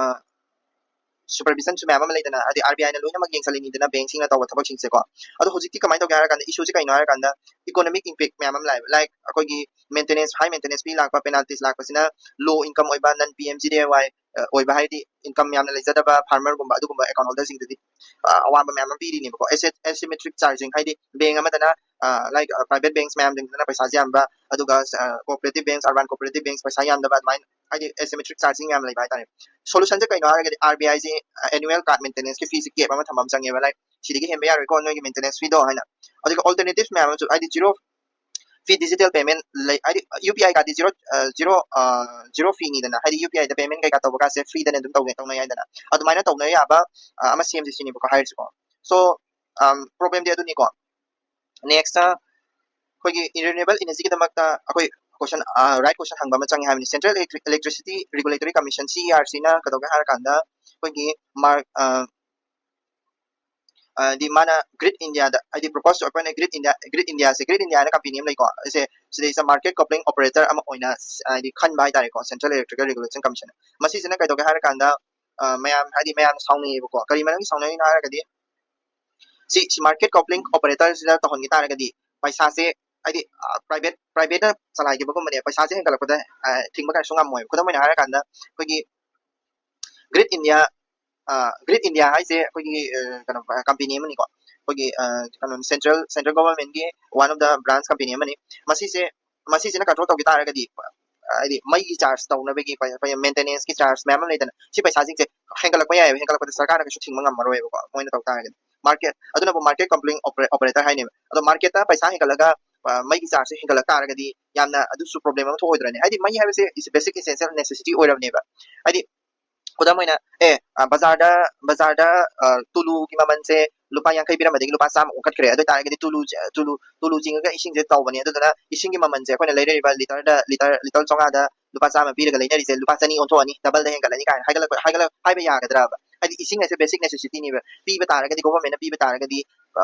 supervisionꯁꯨ ꯃꯌꯥꯝ ꯑꯃ ꯂꯩꯗꯅ, ꯍꯥꯏꯗꯤ R B Iꯅ ꯂꯣꯏꯅꯃꯛ ꯌꯦꯡꯁꯤꯜꯂꯤꯅꯤꯗana bankꯁꯤꯡꯅ ꯇꯧꯕ ꯊꯕꯛꯁꯤꯡꯁꯦꯀꯣ꯫ ꯑꯗꯣ ꯍꯧꯖꯤꯛꯇꯤ ꯀꯃꯥꯏꯅ ꯇꯧꯒꯦ ꯍꯥꯏꯔ ꯀꯥꯟꯗ, issueꯁꯦ ꯀꯩꯅꯣ ꯍꯥꯏꯔ ꯀꯥꯟꯗ, economic impact ꯃꯌꯥꯝ ꯑꯃ ꯂꯥꯛꯑꯦꯕ, like ꯑꯩꯈꯣꯏꯒꯤ maintenance, high maintenance fee ꯂꯥꯛꯄ, penalties ꯂꯥꯛꯄꯁꯤꯅ low income ꯑꯣꯏꯕ, non P M G D Y, ꯑ, ꯑꯣꯏꯕ, ꯍꯥꯏꯗꯤ income ꯌꯥꯝꯅ ꯂꯩꯖꯗꯕ farmerꯒꯨꯝꯕ, ꯑꯗꯨꯒꯨꯝꯕ account holderꯁꯤꯡꯗꯗꯤ, ꯑ, ꯑꯋꯥꯕ ꯃꯌꯥꯝ ꯑꯃ ꯄꯤꯔꯤꯅꯦꯕꯀꯣ꯫ Asymmetric charging ꯍꯥꯏꯗꯤ bank ꯑꯃꯗꯅ ꯂꯥꯏꯛ ꯄ꯭ꯔꯥꯏꯚꯦꯠ ꯕꯦꯡꯛꯁ ꯃꯌꯥꯝꯁꯤꯡꯁꯤꯅ ꯄꯩꯁꯥꯁꯦ ꯌꯥꯝꯕ, ꯑꯗꯨꯒ ꯀꯣꯑꯣꯄꯔꯦꯇꯤꯚ ꯕꯦꯡꯛꯁ, ꯑꯔꯕꯥꯟ ꯀꯣꯑꯣꯄꯔꯦꯇꯤꯚ ꯕꯦꯡꯛꯁ ꯄꯩꯁꯥ ꯌꯥꯝꯗꯕ, ꯑꯗꯨꯃꯥꯏꯅ ꯍꯥꯏꯗꯤ ꯑꯦꯁꯤꯃꯦꯇ꯭ꯔꯤꯛ ꯆꯥꯔꯖꯤꯡ ꯌꯥꯝ ꯂꯩꯕ ꯍꯥꯏꯇꯥꯔꯦ꯫ ꯁꯣꯂꯨꯁꯟꯁꯦ ꯀꯩꯅꯣ ꯍꯥꯏꯔꯒꯗꯤ ꯑꯥꯔ ꯕꯤ ꯑꯥꯏꯁꯦ ꯑꯦꯅꯨꯋꯦꯜ ꯀꯥꯔꯗ ꯃꯦꯟꯇꯦꯅꯦꯟꯁꯀꯤ ꯐꯤꯁꯦ ꯀꯦꯞ ꯑꯃ ꯊꯝꯕ ꯑꯃ ꯆꯪꯉꯦꯕ, ꯂꯥꯏꯛ ꯁꯤꯗꯒꯤ ꯍꯦꯟꯕ ꯌꯥꯔꯣꯏꯀꯣ ꯅꯣꯏꯒꯤ ꯃꯦꯟꯇꯦꯅꯦꯟꯁ ꯐꯤꯗꯣ ꯍꯥꯏꯅ꯫ ꯑꯗꯨꯒ ꯑꯣꯜꯇꯔꯅꯦꯇꯤꯚ ꯃꯌꯥꯝ ꯑꯃꯁꯨ, ꯍꯥꯏꯗꯤ ꯖꯤꯔꯣ ꯐꯤ ꯗꯤꯖꯤꯇꯦꯜ ꯄꯦꯃꯦꯟ ꯂꯩ, ꯍꯥꯏꯗꯤ ꯌꯨ ꯄꯤ ꯑꯥꯏ ꯀꯥꯔꯗꯤ ꯖꯤꯔꯣ ꯖꯤꯔꯣ ꯖꯤꯔꯣ ꯐꯤꯅꯤꯗꯅ, ꯍꯥꯏꯗꯤ ꯌꯨ ꯄꯤ ꯑꯥꯏꯗ ꯄꯦꯃꯦꯟ ꯀꯩꯀꯥ ꯇꯧꯕ ꯀꯥꯁꯦ ꯐ꯭ꯔꯤꯗꯅ ꯑꯗꯨꯝ ꯇꯧꯅꯩ ꯇꯧꯅꯩ ꯍꯥꯏꯗꯅ꯫ ꯑꯗꯨꯃꯥꯏꯅ ꯇꯧꯅ ꯌꯥꯕ ꯑ, ꯑꯃ ꯁꯦꯝꯁꯦ ꯁꯤꯅꯦꯕꯀꯣ ꯍꯥꯏꯔꯤꯁꯤꯀꯣ꯫ ꯁꯣ ꯄ꯭ꯔꯣꯕ꯭ꯂꯦꯝꯗꯤ ꯑꯗꯨꯅꯤꯀꯣ꯫ ꯅꯦꯛꯁꯇ ꯑꯩꯈꯣꯏꯒꯤ ꯔꯤꯅ꯭ꯌꯨꯑꯦꯕꯜ ꯏꯅꯔꯖꯤꯒꯤꯗꯃꯛꯇ ꯑꯩꯈꯣꯏ ꯀꯣꯏꯁꯟ, ꯔꯥꯏꯠ ꯀꯣꯏꯁꯟ ꯍꯪꯕ ꯑꯃ ꯆꯪꯉꯦ ꯍꯥꯏꯕꯅꯤ꯫ ꯁꯦꯟꯇ꯭ꯔꯦꯜ ꯏꯂꯦꯛꯇ꯭ꯔꯤꯁꯤꯇꯤ ꯔꯤꯒꯨꯂꯦꯇꯣꯔꯤ ꯀꯃꯤꯁꯟ, ꯁꯤ ꯏ ꯑꯥꯔ ꯁꯤꯅ ꯀꯩꯗꯧꯒꯦ ꯍꯥꯏꯔꯀꯥꯟꯗ ꯑꯩꯈꯣꯏꯒꯤ ꯃꯥꯔꯛ ꯍꯥꯏꯗꯤ ꯃꯥꯅ ꯒ꯭ꯔꯤꯠ ꯏꯟꯗꯤꯌꯥꯗ, ꯍꯥꯏꯗꯤ ꯄ꯭ꯔꯣꯄꯣꯁ ꯑꯩꯈꯣꯏꯅ ꯒ꯭ꯔꯤꯠ ꯏꯟꯗꯤꯌꯥ, ꯒ꯭ꯔꯤꯠ ꯏꯟꯗꯤꯌꯥꯁꯦ, ꯒ꯭ꯔꯤꯠ ꯏꯟꯗꯤꯌꯥ ꯍꯥꯏꯅ ꯀꯝꯄꯦꯅꯤ ꯑꯃ ꯂꯩꯀꯣ, ꯑꯩꯁꯦ ꯁꯤꯗꯩꯁꯤꯗ ꯃꯥꯔꯀꯦꯠ ꯀꯣꯄ꯭ꯂꯤꯡ ꯑꯣꯄꯔꯦꯇꯔ ꯑꯃ ꯑꯣꯏꯅ ꯍꯥꯏꯗꯤ ꯈꯟꯕ ꯍꯥꯏꯇꯥꯔꯦꯀꯣ, ꯁꯦꯟꯇ꯭ꯔꯦꯜ ꯏꯂꯦꯛꯇ꯭ꯔꯤꯀꯦꯜ ꯔꯤꯒꯨꯂꯦꯁꯟ ꯀꯃꯤꯁꯟ꯫ ꯃꯁꯤꯁꯤꯅ ꯀꯩꯗꯧꯒꯦ ꯍꯥꯏꯔꯀꯥꯟꯗ ꯃꯌꯥꯝ, ꯍꯥꯏꯗꯤ ꯃꯌꯥꯝꯅ ꯁꯥꯎꯅꯩꯌꯦꯕꯀꯣ꯫ ꯀꯔꯤ ꯃꯔꯝꯒꯤ ꯁꯥꯎꯅꯔꯤꯅꯣ ꯍꯥꯏꯔꯒꯗꯤ ꯁꯤ, ꯁꯤ ꯃꯥꯔꯀꯦꯠ ꯀꯣꯄ꯭ꯂꯤꯡ ꯑꯣꯄꯔꯦꯇꯔꯁꯤꯗ ꯇꯧꯍꯟꯈꯤ ꯇꯥꯔꯒꯗꯤ ꯄꯩꯁꯥꯁꯦ, ꯍꯥꯏꯗꯤ ꯄ꯭ꯔꯥꯏꯚꯦꯠ, ꯄ꯭ꯔꯥꯏꯚꯦꯠꯅ ꯆꯂꯥꯏꯈꯤꯕꯒꯨꯝꯕꯅꯦ, ꯄꯩꯁꯥꯁꯦ ꯍꯦꯟꯒꯠꯂꯛꯄꯗ ꯊꯤꯡꯕ ꯀꯩꯁꯨ ꯉꯝꯃꯣꯏꯕ꯫ ꯈꯨꯗꯝ ꯑꯣꯏꯅ ꯍꯥꯏꯔꯀꯥꯟꯗ ꯑꯩꯈꯣꯏꯒꯤ ꯒ꯭ꯔꯤꯠ ꯏꯟꯗꯤꯌꯥ, ꯒ꯭ꯔꯤꯠ ꯏꯟꯗꯤꯌꯥ ꯍꯥꯏꯁꯦ ꯑꯩꯈꯣꯏꯒꯤ ꯀꯩꯅꯣ ꯀꯝꯄꯦꯅꯤ ꯑꯃꯅꯤꯀꯣ, ꯑꯩꯈꯣꯏꯒꯤ ꯀꯩꯅꯣ ꯁꯦꯟꯇ꯭ꯔꯦꯜ, ꯁꯦꯟꯇ꯭ꯔꯦꯜ ꯒꯣꯚꯔꯟꯃꯦꯟꯠꯀꯤ one of the brands company ꯑꯃꯅꯤ꯫ ꯃꯁꯤꯁꯦ, ꯃꯁꯤꯁꯤꯅ ꯀꯟꯇ꯭ꯔꯣꯜ ꯇꯧꯈꯤ ꯇꯥꯔꯒꯗꯤ ꯍꯥꯏꯗꯤ ꯃꯩꯒꯤ ꯆꯥꯔꯖ ꯇꯧꯅꯕꯒꯤ ꯃꯦꯟꯇꯦꯅꯦꯟꯁꯀꯤ ꯆꯥꯔꯖ ꯃꯌꯥꯝ ꯑꯃ ꯂꯩꯗꯅ, ꯁꯤ ꯄꯩꯁꯥꯁꯤꯡꯁꯦ ꯍꯦꯟꯒꯠꯂꯛꯄ ꯌꯥꯏꯑꯕ꯫ ꯍꯦꯟꯒꯠꯂꯛꯄꯗ ꯁꯔꯀꯥꯔꯅ ꯀꯩꯁꯨ ꯊꯤꯡꯕ ꯉꯝꯃꯔꯣꯏꯕꯀꯣ, ꯃꯣꯏꯅ ꯇꯧ ꯇꯥꯔꯒꯗꯤ꯫ ꯃꯥꯔꯀꯦꯠ, ꯑꯗꯨꯅꯕꯨ ꯃꯥꯔꯀꯦꯠ ꯀꯣꯄ꯭ꯂꯤꯡ ꯑꯣꯄꯔꯦꯇꯔ ꯍꯥꯏꯅꯦꯕ꯫ ꯑꯗꯣ ꯃꯥꯔꯀꯦꯠꯇ ꯄꯩꯁꯥ ꯍꯦꯟꯒꯠꯂꯒ ꯃꯩꯒꯤ ꯆꯥꯔꯖꯁꯦ ꯍꯦꯟꯒꯠꯂꯛ ꯇꯥꯔꯒꯗꯤ ꯌꯥꯝꯅ ꯑꯗꯨꯁꯨ ꯄ꯭ꯔꯣꯕ꯭ꯂꯦꯝ ꯑꯃ ꯊꯣꯛꯑꯣꯏꯗ꯭ꯔꯅꯦ? ꯍꯥꯏꯗꯤ ꯃꯩ ꯍꯥꯏꯕꯁꯦ is basic essential necessity ꯑꯣꯏꯔꯕꯅꯦꯕ꯫ ꯍꯥꯏꯗꯤ ꯈꯨꯗꯝ ꯑꯣꯏꯅ ꯑꯦ ꯕꯖꯥꯔꯗ, ꯕꯖꯥꯔꯗ ꯇꯨꯂꯨꯒꯤ ꯃꯃꯜꯁꯦ ꯂꯨꯄꯥ ꯌꯥꯡꯈꯩ ꯄꯤꯔꯝꯕꯗꯒꯤ ꯂꯨꯄꯥ ꯆꯥꯝꯃ ꯑꯣꯟꯈꯠꯈ꯭ꯔꯦ꯫ ꯑꯗꯨ ꯑꯣꯏ ꯇꯥꯔꯒꯗꯤ ꯇꯨꯂꯨ, ꯇꯨꯂꯨ, ꯇꯨꯂꯨ ꯆꯤꯡꯉꯒ ꯏꯁꯤꯡꯁꯦ ꯇꯧꯕꯅꯦ꯫ ꯑꯗꯨꯗꯨꯅ ꯏꯁꯤꯡꯒꯤ ꯃꯃꯜꯁꯦ ꯑꯩꯈꯣꯏꯅ ꯂꯩꯔꯤꯕ ꯂꯤꯇꯔꯗ, ꯂꯤꯇꯔ, ꯂꯤꯇꯔ ꯆꯥꯝꯃꯉꯥꯗ ꯂꯨꯄꯥ ꯆꯥꯝꯃ ꯄꯤꯔꯒ ꯂꯩꯅꯔꯤꯁꯦ ꯂꯨꯄꯥ ꯆꯅꯤ ꯑꯣꯟꯊꯣꯛꯑꯅꯤ, ꯗꯕꯜꯗ ꯍꯦꯟꯒꯠꯂꯅꯤ ꯀꯥꯏꯅ ꯍꯥꯏꯒꯠꯂꯛꯄ, ꯍꯥꯏꯒꯠꯂꯛ-, ꯍꯥꯏꯕ ꯌꯥꯒꯗ꯭ꯔꯕ? ꯍꯥꯏꯗꯤ ꯏꯁꯤꯡ ꯍꯥꯏꯁꯦ ꯕꯦꯁꯤꯛ ꯅꯦꯁꯦꯁꯤꯇꯤꯅꯦꯕ꯫ ꯄꯤꯕ ꯇꯥꯔꯒꯗꯤ, ꯒꯣꯚꯔꯟꯃꯦꯟꯠꯅ ꯄꯤꯕ ꯇꯥꯔꯒꯗꯤ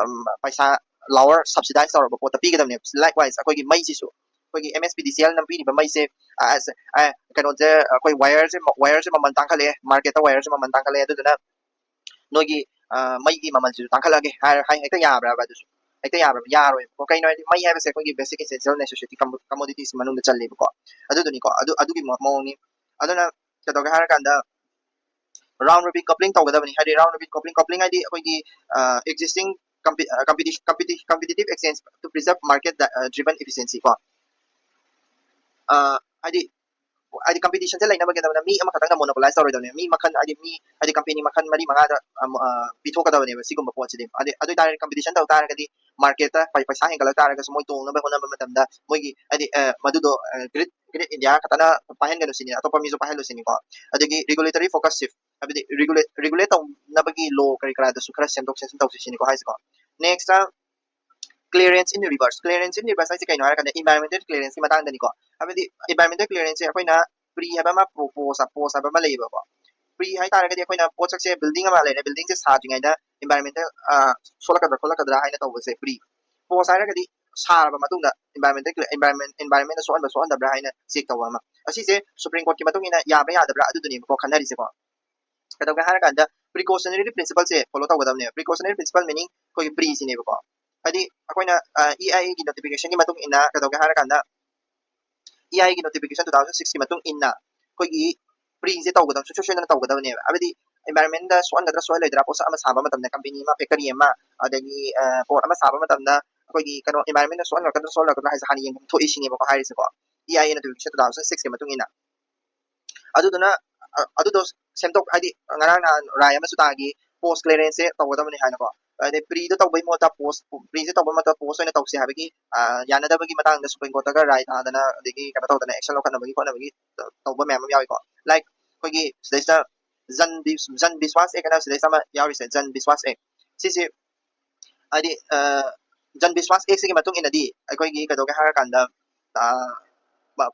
ꯄꯩꯁꯥ ꯂꯋꯔ ꯁꯕꯁꯤꯗꯥꯏꯁ ꯇꯧꯔꯕ ꯄꯣꯠꯇ ꯄꯤꯒꯗꯕꯅꯦꯕ꯫ ꯂꯥꯏꯛꯋꯥꯏꯁ ꯑꯩꯈꯣꯏꯒꯤ ꯃꯩꯁꯤꯁꯨ, ꯑꯩꯈꯣꯏꯒꯤ ꯑꯦꯝ ꯑꯦꯁ ꯄꯤ ꯗꯤ ꯁꯤ ꯑꯦꯜꯅ ꯄꯤꯔꯤꯕ ꯃꯩꯁꯦ, ꯑ, ꯑ, ꯀꯩꯅꯣꯁꯦ, ꯑꯩꯈꯣꯏ ꯋꯥꯌꯔꯁꯦ, ꯋꯥꯌꯔꯁꯦ ꯃꯃꯜ ꯇꯥꯡꯈꯠꯂꯛꯑꯦ, ꯃꯥꯔꯀꯦꯠꯇ ꯋꯥꯌꯔꯁꯦ ꯃꯃꯜ ꯇꯥꯡꯈꯠꯂꯛꯑꯦ꯫ ꯑꯗꯨꯗꯨꯅ ꯅꯣꯏꯒꯤ ꯃꯩꯒꯤ ꯃꯃꯜꯁꯤꯁꯨ ꯇꯥꯡꯈꯠꯂꯛꯑꯒꯦ ꯍꯥꯏꯔ ꯍꯥꯏ ꯍꯦꯛꯇ ꯌꯥꯕ꯭ꯔꯕ? ꯑꯗꯨꯁꯨ ꯍꯦꯛꯇ ꯌꯥꯕ꯭ꯔꯕ? ꯌꯥꯔꯣꯏꯕꯀꯣ꯫ ꯀꯩꯅꯣ ꯍꯥꯏꯗꯤ ꯃꯩ ꯍꯥꯏꯕꯁꯦ ꯑꯩꯈꯣꯏꯒꯤ ꯕꯦꯁꯤꯛ ꯏꯁꯦꯟꯁꯤꯌꯦꯜ ꯅꯦꯁꯦꯁꯤꯇꯤ ꯀꯃꯣꯗꯤꯇꯤꯁ ꯃꯅꯨꯡꯗ ꯆꯜꯂꯦꯕꯀꯣ꯫ ꯑꯗꯨꯗꯨꯅꯤꯀꯣ, ꯑꯗꯨ, ꯑꯗꯨꯒꯤ ꯃꯑꯣꯡꯅꯤ꯫ ꯑꯗꯨꯅ ꯀꯩꯗꯧꯒꯦ ꯍꯥꯏꯔꯀꯥꯟꯗ ꯔꯥꯎꯟ ꯔꯣꯕꯤꯟ ꯀꯣꯄ꯭ꯂꯤꯡ ꯇꯧꯒꯗꯕꯅꯤ꯫ ꯍꯥꯏꯗꯤ ꯔꯥꯎꯟ ꯔꯣꯕꯤꯟ ꯀꯣꯄ꯭ꯂꯤꯡ, ꯀꯣꯄ꯭ꯂꯤꯡ ꯍꯥꯏꯗꯤ ꯑꯩꯈꯣꯏꯒꯤ ꯑꯦꯛꯖꯤꯁꯇꯤꯡ competitive exchange to preserve market driven efficiency ꯀꯣ꯫ ꯍꯥꯏꯗꯤ ꯍꯥꯏꯗꯤ ꯀꯝꯄꯤꯇꯤꯁꯟꯁꯦ ꯂꯩꯅꯕꯒꯤꯗꯃꯛꯇ ꯃꯤ ꯑꯃꯈꯛꯇꯪꯅ ꯃꯣꯅꯣꯄꯣꯂꯥꯏꯁ ꯇꯧꯔꯣꯏꯗꯕꯅꯦ, ꯃꯤ ꯃꯈꯜ ꯍꯥꯏꯗꯤ ꯃꯤ ꯃꯈꯜ ꯃꯔꯤ ꯃꯉꯥꯗ ꯄꯤꯊꯣꯛꯀꯗꯕꯅꯦꯕ ꯁꯤꯒꯨꯝꯕ ꯄꯣꯠꯁꯤꯗꯤ꯫ ꯑꯗꯨ ꯑꯗꯨ ꯑꯣꯏꯇꯥꯔꯗꯤ ꯀꯝꯄꯤꯇꯤꯁꯟ ꯇꯧ ꯇꯥꯔꯒꯗꯤ ꯃꯥꯔꯀꯦꯠꯇ ꯄꯩꯁꯥ ꯍꯦꯟꯒꯠꯂꯛ ꯇꯥꯔꯒꯁꯨ ꯃꯣꯏ ꯇꯣꯡꯅꯕ ꯍꯣꯠꯅꯕ ꯃꯇꯝꯗ ꯃꯣꯏꯒꯤ ꯍꯥꯏꯗꯤ ꯃꯗꯨꯗꯣ ꯒ꯭ꯔꯤꯠ ꯒ꯭ꯔꯤꯠ ꯏꯟꯗꯤꯌꯥ ꯈꯛꯇꯅ ꯄꯥꯏꯍꯟꯒꯅꯨ ꯁꯤꯅꯤ, ꯑꯇꯣꯞꯄ ꯃꯤꯁꯨ ꯄꯥꯏꯍꯜꯂꯨ ꯁꯤꯅꯤꯀꯣ꯫ ꯑꯗꯒꯤ ꯔꯤꯒꯨꯂꯦꯇꯔꯤ ꯐꯣꯀꯁ ꯁꯤꯐ, ꯍꯥꯏꯕꯗꯤ ꯔꯤꯒꯨꯂꯦꯠ ꯇꯧꯅꯕꯒꯤ ꯂꯣ ꯀꯔꯤ ꯀꯔꯥꯗꯁꯨ ꯈꯔ ꯁꯦꯝꯗꯣꯛ ꯁꯦꯝꯖꯤꯟ ꯇꯧꯁꯤ ꯁꯤꯅꯤꯀꯣ ꯍꯥꯏꯁꯤꯀꯣ꯫ Next clearance in reverse꯫ Clearance in reverse ꯍꯥꯏꯁꯦ ꯀꯩꯅꯣ ꯍꯥꯏꯔꯀꯥꯟꯗ ꯏꯟꯚꯥꯏꯔꯣꯟꯃꯦꯟꯇꯦꯜ ꯀ꯭ꯂꯤꯌꯔꯦꯟꯁꯀꯤ ꯃꯇꯥꯡꯗꯅꯤꯀꯣ꯫ ꯍꯥꯏꯕꯗꯤ ꯏꯟꯚꯥꯏꯔꯣꯟꯃꯦꯟꯇꯦꯜ ꯀ꯭ꯂꯤꯌꯔꯦꯟꯁꯁꯦ ꯑꯩꯈꯣꯏꯅ ꯄ꯭ꯔꯤ ꯍꯥꯏꯕ ꯑꯃ, ꯄ꯭ꯔꯣ ꯄꯣꯁ ꯄꯣꯁ ꯍꯥꯏꯕ ꯑꯃ ꯂꯩꯌꯦꯕꯀꯣ꯫ ꯄ꯭ꯔꯤ ꯍꯥꯏ ꯇꯥꯔꯒꯗꯤ ꯑꯩꯈꯣꯏꯅ ꯄꯣꯠꯁꯛꯁꯦ, ꯕꯤꯜꯗꯤꯡ ꯑꯃ ꯂꯩꯔꯦ, ꯕꯤꯜꯗꯤꯡꯁꯦ ꯁꯥꯗ꯭ꯔꯤꯉꯩꯗ ꯏꯟꯚꯥꯏꯔꯣꯟꯃꯦꯟꯇꯦꯜ ꯁꯣꯛꯂꯛꯀꯗ꯭ꯔꯥ ꯈꯣꯠꯂꯛꯀꯗ꯭ꯔꯥ ꯍꯥꯏꯅ ꯇꯧꯕꯁꯦ ꯄ꯭ꯔꯤ꯫ ꯄꯣꯁ ꯍꯥꯏꯔꯒꯗꯤ ꯁꯥꯔꯕ ꯃꯇꯨꯡꯗ ꯏꯟꯚꯥꯏꯔꯣꯟꯃꯦꯟꯇꯦꯜ ꯏꯟꯚꯥꯏꯔꯣꯟꯃꯦꯟꯗ ꯁꯣꯛꯍꯟꯕ ꯁꯣꯛꯍꯟꯗꯕ꯭ꯔꯥ ꯍꯥꯏꯅ ꯆꯦꯛ ꯇꯧꯕ ꯑꯃ꯫ ꯑꯁꯤꯁꯦ ꯁꯨꯄ꯭ꯔꯤꯝ ꯀꯣꯔꯠꯀꯤ ꯃꯇꯨꯡ ꯏꯟꯅ ꯌꯥꯕ ꯌꯥꯗꯕ꯭ꯔꯥ ꯑꯗꯨꯗꯨꯅꯦꯕꯀꯣ ꯈꯟꯅꯔꯤꯁꯦꯀꯣ꯫ ꯀꯩꯗꯧꯒꯦ ꯍꯥꯏꯔꯀꯥꯟꯗ ꯄ꯭ꯔꯤꯀꯣꯁꯅꯔꯤ ꯄ꯭ꯔꯤꯟꯁꯤꯄꯜꯁꯦ ꯐꯣꯂꯣ ꯇꯧꯒꯗꯕꯅꯦ꯫ Precautionary principle meaning ꯑꯩꯈꯣꯏꯒꯤ ꯄ꯭ꯔꯤꯁꯤꯅꯦꯕꯀꯣ꯫ ꯍꯥꯏꯗꯤ ꯑꯩꯈꯣꯏꯅ ꯏ ꯑꯥꯏ ꯑꯦꯒꯤ ꯅꯣꯇꯤꯐꯤꯀꯦꯁꯟꯒꯤ ꯃꯇꯨꯡ ꯏꯟꯅ ꯀꯩꯗꯧꯒꯦ ꯍꯥꯏꯔꯀꯥꯟꯗ ꯏ ꯑꯥꯏ ꯑꯦꯒꯤ ꯅꯣꯇꯤꯐꯤꯀꯦꯁꯟ ꯇꯨ ꯊꯥꯎꯖꯟ ꯁꯤꯛꯁꯀꯤ ꯃꯇꯨꯡ ꯏꯟꯅ ꯑꯩꯈꯣꯏꯒꯤ ꯄ꯭ꯔꯤꯁꯦ ꯇꯧꯒꯗꯕ, ꯁꯨꯡꯁꯣꯏ ꯁꯣꯏꯗꯅ ꯇꯧꯒꯗꯕꯅꯦꯕ꯫ ꯍꯥꯏꯕꯗꯤ ꯏꯟꯚꯥꯏꯔꯣꯟꯃꯦꯟꯗ ꯁꯣꯛꯍꯟꯒꯗ꯭ꯔꯥ ꯁꯣꯛꯍꯜꯂꯣꯏꯗ꯭ꯔꯥ, ꯄꯣꯠꯁꯛ ꯑꯃ ꯁꯥꯕ ꯃꯇꯝꯗ ꯀꯝꯄꯦꯅꯤ ꯑꯃ, ꯐꯦꯛꯇꯔꯤ ꯑꯃ, ꯑꯗꯒꯤ ꯄꯣꯠ ꯑꯃ ꯁꯥꯕ ꯃꯇꯝꯗ ꯑꯩꯈꯣꯏꯒꯤ ꯀꯩꯅꯣ ꯏꯟꯚꯥꯏꯔꯣꯟꯃꯦꯟꯗ ꯁꯣꯛꯍꯟꯒꯗ꯭ꯔꯥ ꯁꯣꯛꯍꯜꯂꯣꯏꯗ꯭ꯔꯥ ꯍꯥꯏꯁꯦ ꯍꯥꯟꯅ ꯌꯦꯡꯐꯝ ꯊꯣꯛꯏ ꯁꯤꯅꯦꯕꯀꯣ ꯍꯥꯏꯔꯤꯁꯦꯀꯣ꯫ E I A notification two thousand ꯁꯤꯛꯁꯀꯤ ꯃꯇꯨꯡ ꯏꯟꯅ ꯑꯗꯨꯗꯨꯅ ꯑꯗꯨꯗꯣ ꯁꯦꯝꯗꯣꯛ ꯍꯥꯏꯗꯤ ꯉꯔꯥꯡ ꯅꯍꯥꯟ ꯔꯥꯏ ꯑꯃꯁꯨ ꯇꯥꯈꯤ, ꯄꯣꯁ ꯀ꯭ꯂꯤꯌꯔꯦꯟꯁꯁꯦ ꯇꯧꯒꯗꯕꯅꯤ ꯍꯥꯏꯅꯀꯣ꯫ ꯑꯗꯩ ꯄ꯭ꯔꯤꯗ ꯇꯧꯕꯒꯤ ꯃꯍꯨꯠꯇ ꯄꯣꯁ, ꯄ꯭ꯔꯤꯁꯦ ꯇꯧꯕ ꯃꯍꯨꯠꯇ ꯄꯣꯁ ꯑꯣꯏꯅ ꯇꯧꯁꯦ ꯍꯥꯏꯕꯒꯤ ꯌꯥꯅꯗꯕꯒꯤ ꯃꯇꯥꯡꯗ ꯁꯨꯄ꯭ꯔꯤꯝ ꯀꯣꯔꯠꯇꯒ ꯔꯥꯏ ꯇꯥꯗꯅ ꯑꯗꯒꯤ ꯀꯩꯅꯣ ꯇꯧꯗꯅ ꯑꯦꯛꯁꯟ ꯂꯧꯈꯠꯅꯕꯒꯤ ꯈꯣꯠꯅꯕꯒꯤ ꯇꯧꯕ ꯃꯌꯥꯝ ꯑꯃ ꯌꯥꯎꯏꯀꯣ꯫ ꯂꯥꯏꯛ ꯑꯩꯈꯣꯏꯒꯤ ꯁꯤꯗꯩꯁꯤꯗ ꯖꯟ ꯖꯟ ꯕꯤꯁ꯭ꯋꯥꯁ ꯑꯦꯛ ꯍꯥꯏꯅ ꯁꯤꯗꯩꯁꯤꯗ ꯑꯃ ꯌꯥꯎꯔꯤꯁꯦ, ꯖꯟ ꯕꯤꯁ꯭ꯋꯥꯁ ꯑꯦꯛ꯫ ꯁꯤꯁꯦ ꯍꯥꯏꯗꯤ ꯖꯟ ꯕꯤꯁ꯭ꯋꯥꯁ ꯑꯦꯛꯁꯤꯒꯤ ꯃꯇꯨꯡ ꯏꯟꯅꯗꯤ ꯑꯩꯈꯣꯏꯒꯤ ꯀꯩꯗꯧꯒꯦ ꯍꯥꯏꯔꯀꯥꯟꯗ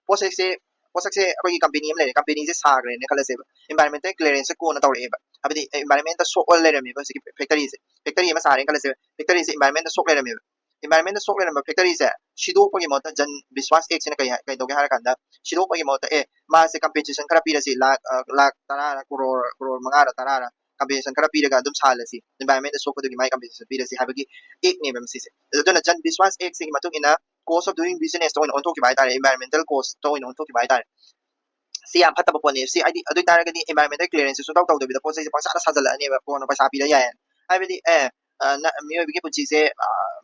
ꯄꯣꯠꯁꯛꯁꯦ ꯄꯣꯠꯁꯛꯁꯦ ꯑꯩꯈꯣꯏꯒꯤ ꯀꯝꯄꯦꯅꯤ ꯑꯃ ꯂꯩꯔꯦ, ꯀꯝꯄꯦꯅꯤꯁꯦ ꯁꯥꯈ꯭ꯔꯦꯅ ꯈꯜꯂꯁꯦꯕ, ꯏꯟꯚꯥꯏꯔꯣꯟꯃꯦꯟꯇꯦꯜ ꯀ꯭ꯂꯤꯌꯔꯦꯟꯁꯁꯦ ꯀꯣꯟꯅ ꯇꯧꯔꯛꯑꯦꯕ꯫ ꯍꯥꯏꯕꯗꯤ ꯏꯟꯚꯥꯏꯔꯣꯟꯃꯦꯟꯇ ꯁꯣꯛꯑ ꯂꯩꯔꯝꯃꯦꯕ ꯍꯧꯖꯤꯛꯀꯤ ꯐꯦꯛꯇꯔꯤꯁꯦ꯫ ꯐꯦꯛꯇꯔꯤ ꯑꯃ ꯁꯥꯔꯦꯅ ꯈꯜꯂꯁꯦꯕ, ꯐꯦꯛꯇꯔꯤꯁꯦ ꯏꯟꯚꯥꯏꯔꯣꯟꯃꯦꯟꯇ ꯁꯣꯛ ꯂꯩꯔꯝꯃꯦꯕ꯫ ꯏꯟꯚꯥꯏꯔꯣꯟꯃꯦꯟꯇ ꯁꯣꯛ ꯂꯩꯔꯝꯕ ꯐꯦꯛꯇꯔꯤꯁꯦ ꯁꯤꯗꯣꯛꯄꯒꯤ ꯃꯍꯨꯠꯇ ꯖꯟ ꯕꯤꯁ꯭ꯋꯥꯁ ꯑꯦꯛꯁꯤꯅ ꯀꯩ ꯀꯩꯗꯧꯒꯦ ꯍꯥꯏꯔꯀꯥꯟꯗ ꯁꯤꯗꯣꯛꯄꯒꯤ ꯃꯍꯨꯠꯇ ꯑꯦ ꯃꯥꯁꯦ ꯀꯝꯄꯦꯟꯁꯦꯁꯟ ꯈꯔ ꯄꯤꯔꯁꯤ, ꯂꯥꯛ ꯂꯥꯛ ꯇꯔꯥꯔ ꯀ꯭ꯔꯣꯔ ꯀ꯭ꯔꯣꯔ ꯃꯉꯥꯔ ꯇꯔꯥꯔ ꯀꯝꯄꯦꯟꯁꯦꯁꯟ ꯈꯔ ꯄꯤꯔꯒ ꯑꯗꯨꯝ ꯁꯥꯍꯜꯂꯁꯤ, ꯏꯟꯚꯥꯏꯔꯣꯟꯃꯦꯟꯇ ꯁꯣꯛꯄꯗꯨꯒꯤ ꯃꯥꯏ ꯀꯝꯄꯦꯟꯁꯦꯁꯟ ꯄꯤꯔꯁꯤ ꯍꯥꯏꯕꯒꯤ ꯑꯦꯛꯅꯦꯕ ꯁꯤꯁꯦ꯫ ꯑꯗꯨꯅ ꯖꯟ ꯕꯤꯁ꯭ꯋꯥꯁ ꯑꯦꯛꯁꯤꯒꯤ ꯃꯇꯨꯡ ꯏꯟꯅ ꯀꯣꯁ ꯑꯣꯐ ꯗꯨꯌꯤꯡ ꯕꯤꯖꯤꯅꯦꯁꯇ ꯑꯣꯏꯅ ꯑꯣꯟꯊꯣꯛꯈꯤꯕ ꯍꯥꯏꯇꯥꯔꯦ, ꯏꯟꯚꯥꯏꯔꯣꯟꯃꯦꯟꯇꯦꯜ ꯀꯣꯁꯇ ꯑꯣꯏꯅ ꯑꯣꯟꯊꯣꯛꯈꯤꯕ ꯍꯥꯏꯇꯥꯔꯦ꯫ ꯁꯤ ꯌꯥꯝ ꯐꯠꯇꯕ ꯄꯣꯠꯅꯤ꯫ ꯁꯤ ꯍꯥꯏꯗꯤ ꯑꯗꯨ ꯑꯣꯏꯇꯥꯔꯒꯗꯤ ꯏꯟꯚꯥꯏꯔꯣꯟꯃꯦꯟꯇꯦꯜ ꯀ꯭ꯂꯤꯌꯔꯦꯟꯁꯁꯦ ꯁꯨꯡꯇꯧ ꯇꯧꯗꯕꯤꯗ ꯄꯣꯠ ꯆꯩꯁꯦ ꯄꯪꯁꯥꯗ ꯁꯥꯖꯜꯂꯛꯑꯅꯦꯕ, ꯀꯣꯟꯅ ꯄꯩꯁꯥ ꯄꯤꯔ ꯌꯥꯏ꯫ ꯍꯥꯏꯕꯗꯤ ꯑꯦ ꯃꯤꯑꯣꯏꯕꯒꯤ ꯄꯨꯟꯁꯤꯁꯦ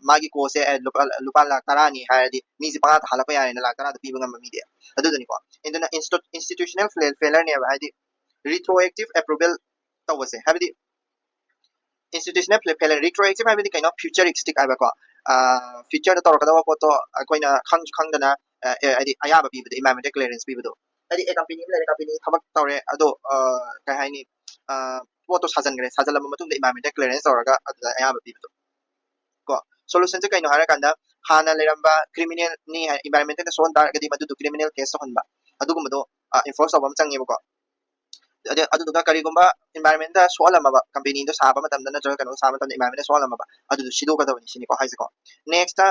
ꯃꯥꯒꯤ ꯀꯣꯁꯁꯦ ꯂꯨꯄꯥ ꯂꯨꯄꯥ ꯂꯥꯛ ꯇꯔꯥꯅꯤ ꯍꯥꯏꯔꯗꯤ ꯃꯤꯁꯦ ꯄꯪꯍꯥ ꯊꯥꯍꯜꯂꯛꯄ ꯌꯥꯔꯦꯅ, ꯂꯥꯛ ꯇꯔꯥꯗ ꯄꯤꯕ ꯉꯝꯕ ꯃꯤꯗꯤ꯫ ꯑꯗꯨꯗꯨꯅꯤꯀꯣ꯫ ꯑꯗꯨꯅ institutional failure ꯅꯦꯕ, ꯍꯥꯏꯗꯤ retroactive approval ꯇꯧꯕꯁꯦ, ꯍꯥꯏꯕꯗꯤ institutional failure, retroactive ꯍꯥꯏꯕꯗꯤ ꯀꯩꯅꯣ? Futuristic ꯍꯥꯏꯕꯀꯣ꯫ ꯐ꯭ꯌꯨꯆꯔꯗ ꯇꯧꯔꯛꯀꯗꯕ ꯄꯣꯠꯇꯣ ꯑꯩꯈꯣꯏꯅ ꯈꯪꯁꯨ ꯈꯪꯗꯅ ꯍꯥꯏꯗꯤ ꯑꯌꯥꯕ ꯄꯤꯕꯗꯣ, environmental clearance ꯄꯤꯕꯗꯣ꯫ ꯍꯥꯏꯗꯤ ꯑꯦ ꯀꯝꯄꯦꯅꯤ ꯑꯃ ꯂꯩꯔꯦ, ꯀꯝꯄꯦꯅꯤ ꯊꯕꯛ ꯇꯧꯔꯦ, ꯑꯗꯣ ꯀꯩ ꯍꯥꯏꯅꯤ, ꯄꯣꯠꯇꯣ ꯁꯥꯖꯟꯈ꯭ꯔꯦ, ꯁꯥꯖꯜꯂꯕ ꯃꯇꯨꯡꯗ environmental clearance ꯇꯧꯔꯒ ꯑꯗꯨꯗ ꯑꯌꯥꯕ ꯄꯤꯕꯗꯣ꯫ ꯀꯣ, ꯁꯣꯂꯨꯁꯟꯁꯦ ꯀꯩꯅꯣ ꯍꯥꯏꯔꯀꯥꯟꯗ, ꯍꯥꯟꯅ ꯂꯩꯔꯝꯕ ꯀ꯭ꯔꯤꯃꯤꯅꯦꯜꯅꯤ ꯍꯥꯏ, environmental ꯁꯣꯛꯍꯟ ꯇꯥꯔꯒꯗꯤ ꯃꯗꯨꯗꯣ ꯀ꯭ꯔꯤꯃꯤꯅꯦꯜ ꯀꯦꯁ ꯇꯧꯍꯟꯕ, ꯑꯗꯨꯒꯨꯝꯕꯗꯣ ꯏꯟꯐꯣꯔꯁ ꯇꯧꯕ ꯑꯃ ꯆꯪꯉꯦꯕꯀꯣ꯫ ꯑꯗꯨꯗꯨꯒ ꯀꯔꯤꯒꯨꯝꯕ environment ꯁꯣꯛꯍꯜꯂꯝꯃꯕ, ꯀꯝꯄꯦꯅꯤꯗꯣ ꯁꯥꯕ ꯃꯇꯝꯗ ꯅꯠꯇ꯭ꯔꯒ ꯀꯩꯅꯣ ꯁꯥꯕ ꯃꯇꯝꯗ environment ꯁꯣꯛꯍꯜꯂꯝꯃꯕ, ꯑꯗꯨꯗꯣ ꯁꯤꯗꯣꯛꯀꯗꯕꯅꯤ ꯁꯤꯅꯤꯀꯣ ꯍꯥꯏꯁꯦꯀꯣ꯫ ꯅꯦꯛꯁꯇ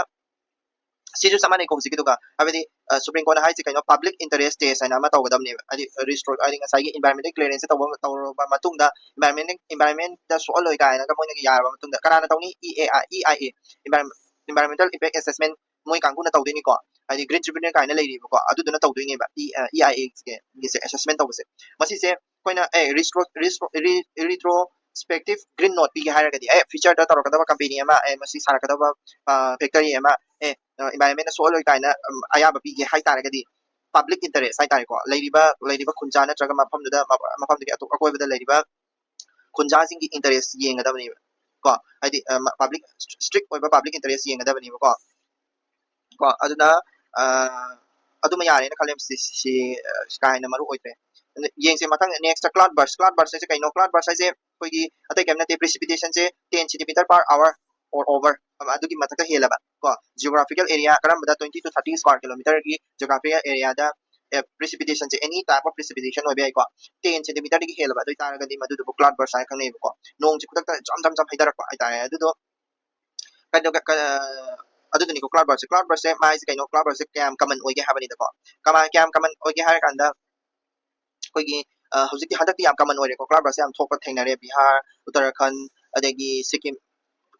ꯁꯤꯁꯨ ꯆꯞ ꯃꯥꯟꯅꯩꯀꯣ ꯍꯧꯖꯤꯛꯀꯤꯗꯨꯒ, ꯍꯥꯏꯕꯗꯤ ꯁꯨꯄ꯭ꯔꯤꯝ ꯀꯣꯔꯠꯅ ꯍꯥꯏꯁꯦ ꯀꯩꯅꯣ? Public interest test ꯍꯥꯏꯅ ꯑꯃ ꯇꯧꯒꯗꯕꯅꯦꯕ꯫ ꯍꯥꯏꯗꯤ ꯔꯤꯁꯇ꯭ꯔꯣ ꯍꯥꯏꯗꯤ ꯉꯁꯥꯏꯒꯤ environmental clearance ꯇꯧꯕ, ꯇꯧꯔꯕ ꯃꯇꯨꯡꯗ environment environment ꯁꯣꯛꯍꯜꯂꯣꯏ ꯀꯥꯏꯅꯒ ꯃꯣꯏꯅꯒ ꯌꯥꯔꯕ ꯃꯇꯨꯡꯗ ꯀꯅꯥꯅ ꯇꯧꯅꯤ? E A I, E I A, environmental impact assessment ꯃꯣꯏ ꯀꯥꯡꯕꯨꯅ ꯇꯧꯗꯣꯏꯅꯤꯀꯣ꯫ ꯍꯥꯏꯗꯤ ꯒ꯭ꯔꯤꯟ ꯇ꯭ꯔꯤꯕ꯭ꯌꯨꯅꯦꯜ ꯀꯥꯏꯅ ꯂꯩꯔꯤꯕꯀꯣ, ꯑꯗꯨꯗꯨꯅ ꯇꯧꯗꯣꯏꯅꯦꯕ꯫ E ꯑ, E I A ꯒꯤꯁꯦ ꯑꯦꯁꯦꯁꯃꯦꯟ ꯇꯧꯕꯁꯦ꯫ ꯃꯁꯤꯁꯦ ꯑꯩꯈꯣꯏꯅ ꯑꯦ ꯔꯤꯁꯇ꯭ꯔꯣ ꯔꯤꯁꯇ꯭ꯔꯣ ꯔꯤꯇ꯭ꯔꯣꯁꯄꯦꯛꯇꯤꯞ ꯒ꯭ꯔꯤꯟ ꯅꯣꯠ ꯄꯤꯒꯦ ꯍꯥꯏꯔꯒꯗꯤ, ꯑꯦ ꯐ꯭ꯌꯨꯆꯔꯗ ꯇꯧꯔꯛꯀꯗꯕ ꯀꯝꯄꯦꯅꯤ ꯑꯃ, ꯑꯦ ꯃꯁꯤ ꯁꯥꯔꯛꯀꯗꯕ ꯐꯦꯛꯇꯔꯤ ꯑꯃ, ꯑꯦ environment ꯁꯣꯛꯍꯜꯂꯣꯏ ꯀꯥꯏꯅ ꯑꯌꯥꯕ ꯄꯤꯒꯦ ꯍꯥꯏꯇꯥꯔꯒꯗꯤ, ꯄꯕ꯭ꯂꯤꯛ ꯏꯟꯇꯔꯦꯁ ꯍꯥꯏꯇꯥꯔꯦꯀꯣ, ꯂꯩꯔꯤꯕ ꯂꯩꯔꯤꯕ ꯈꯨꯟꯖꯥ ꯅꯠꯇ꯭ꯔꯒ ꯃꯐꯝꯗꯨꯗ, ꯃꯐꯝꯗꯨꯒꯤ ꯑꯇꯣꯞ ꯑꯀꯣꯏꯕꯗ ꯂꯩꯔꯤꯕ ꯈꯨꯟꯖꯥꯁꯤꯡꯒꯤ ꯏꯟꯇꯔꯦꯁ ꯌꯦꯡꯒꯗꯕꯅꯦꯕ ꯀꯣ꯫ ꯍꯥꯏꯗꯤ ꯄꯕ꯭ꯂꯤꯛ, ꯁ꯭ꯇ꯭ꯔꯤꯛ ꯑꯣꯏꯕ ꯄꯕ꯭ꯂꯤꯛ ꯏꯟꯇꯔꯦꯁ ꯌꯦꯡꯒꯗꯕꯅꯦꯕꯀꯣ꯫ ꯀꯣ ꯑꯗꯨꯅ ꯑꯗꯨꯃ ꯌꯥꯔꯦꯅ ꯈꯜꯂꯦ꯫ ꯁꯤ ꯁꯤ ꯀꯥ ꯍꯦꯟꯅ ꯃꯔꯨ ꯑꯣꯏꯗ꯭ꯔꯦ꯫ ꯌꯦꯡꯁꯦ ꯃꯊꯪ, next cloud verse. Cloud verse ꯍꯥꯏꯁꯦ ꯀꯩꯅꯣ? ꯀ꯭ꯂꯥꯎꯗ ꯕꯔꯁ ꯍꯥꯏꯁꯦ ꯑꯩꯈꯣꯏꯒꯤ ꯑꯇꯩ ꯀꯩꯝ ꯅꯠꯇꯦ, precipitation say ten centimeter per hour or over, ꯑꯗꯨꯒꯤ ꯃꯊꯛꯇ ꯍꯦꯜꯂꯕ ꯀꯣ, geographical area ꯀꯔꯝꯕꯗ twenty to thirty square kilometer ꯒꯤ geographical area the precipitation say, any type of precipitation ꯑꯣꯏꯕ ꯌꯥꯏꯀꯣ, ten centimeter ꯗꯒꯤ ꯍꯦꯜꯂꯕ ꯑꯗꯨ ꯑꯣꯏꯇꯥꯔꯒꯗꯤ ꯃꯗꯨꯗꯨꯕꯨ ꯀ꯭ꯂꯥꯎꯗ ꯕꯔꯁ ꯍꯥꯏꯅ ꯈꯪꯅꯩꯕꯀꯣ꯫ ꯅꯣꯡꯁꯦ ꯈꯨꯗꯛꯇ ꯖꯝ ꯖꯝ ꯖꯝ ꯍꯩꯊꯔꯛꯄ ꯍꯥꯏꯇꯥꯔꯦ꯫ ꯑꯗꯨꯗꯣ ꯀꯩꯅꯣ, ꯑꯗꯨꯗꯨꯅꯤꯀꯣ ꯀ꯭ꯂꯥꯎꯗ ꯕꯔꯁ꯫ ꯀ꯭ꯂꯥꯎꯗ ꯕꯔꯁ ꯁꯦ ꯃꯥꯏꯁꯦ ꯀꯩꯅꯣ? ꯀ꯭ꯂꯥꯎꯗ ꯕꯔꯁ ꯁꯦ ꯀꯌꯥꯝ ꯀꯃꯟ ꯑꯣꯏꯒꯦ ꯍꯥꯏꯕꯅꯤꯗꯀꯣ꯫ ꯀꯃꯥꯏ ꯀꯌꯥꯝ ꯀꯃꯟ ꯑꯣꯏꯒꯦ ꯍꯥꯏꯔ ꯀꯥꯟꯗ, ꯑꯩꯈꯣꯏꯒꯤ ꯍꯧꯖꯤꯛꯇꯤ, ꯍꯟꯗꯛꯇꯤ ꯌꯥꯝ ꯀꯃꯟ ꯑꯣꯏꯔꯦꯀꯣ, ꯀ꯭ꯂꯥꯎꯗ ꯕꯔꯁ ꯌꯥꯝ ꯊꯣꯛꯄ ꯊꯦꯡꯅꯔꯦ꯫ ꯕꯤꯍꯥꯔ, ꯎꯠꯇꯔꯥꯈꯟ, ꯑꯗꯒꯤ ꯁꯤꯛꯀꯤꯝ,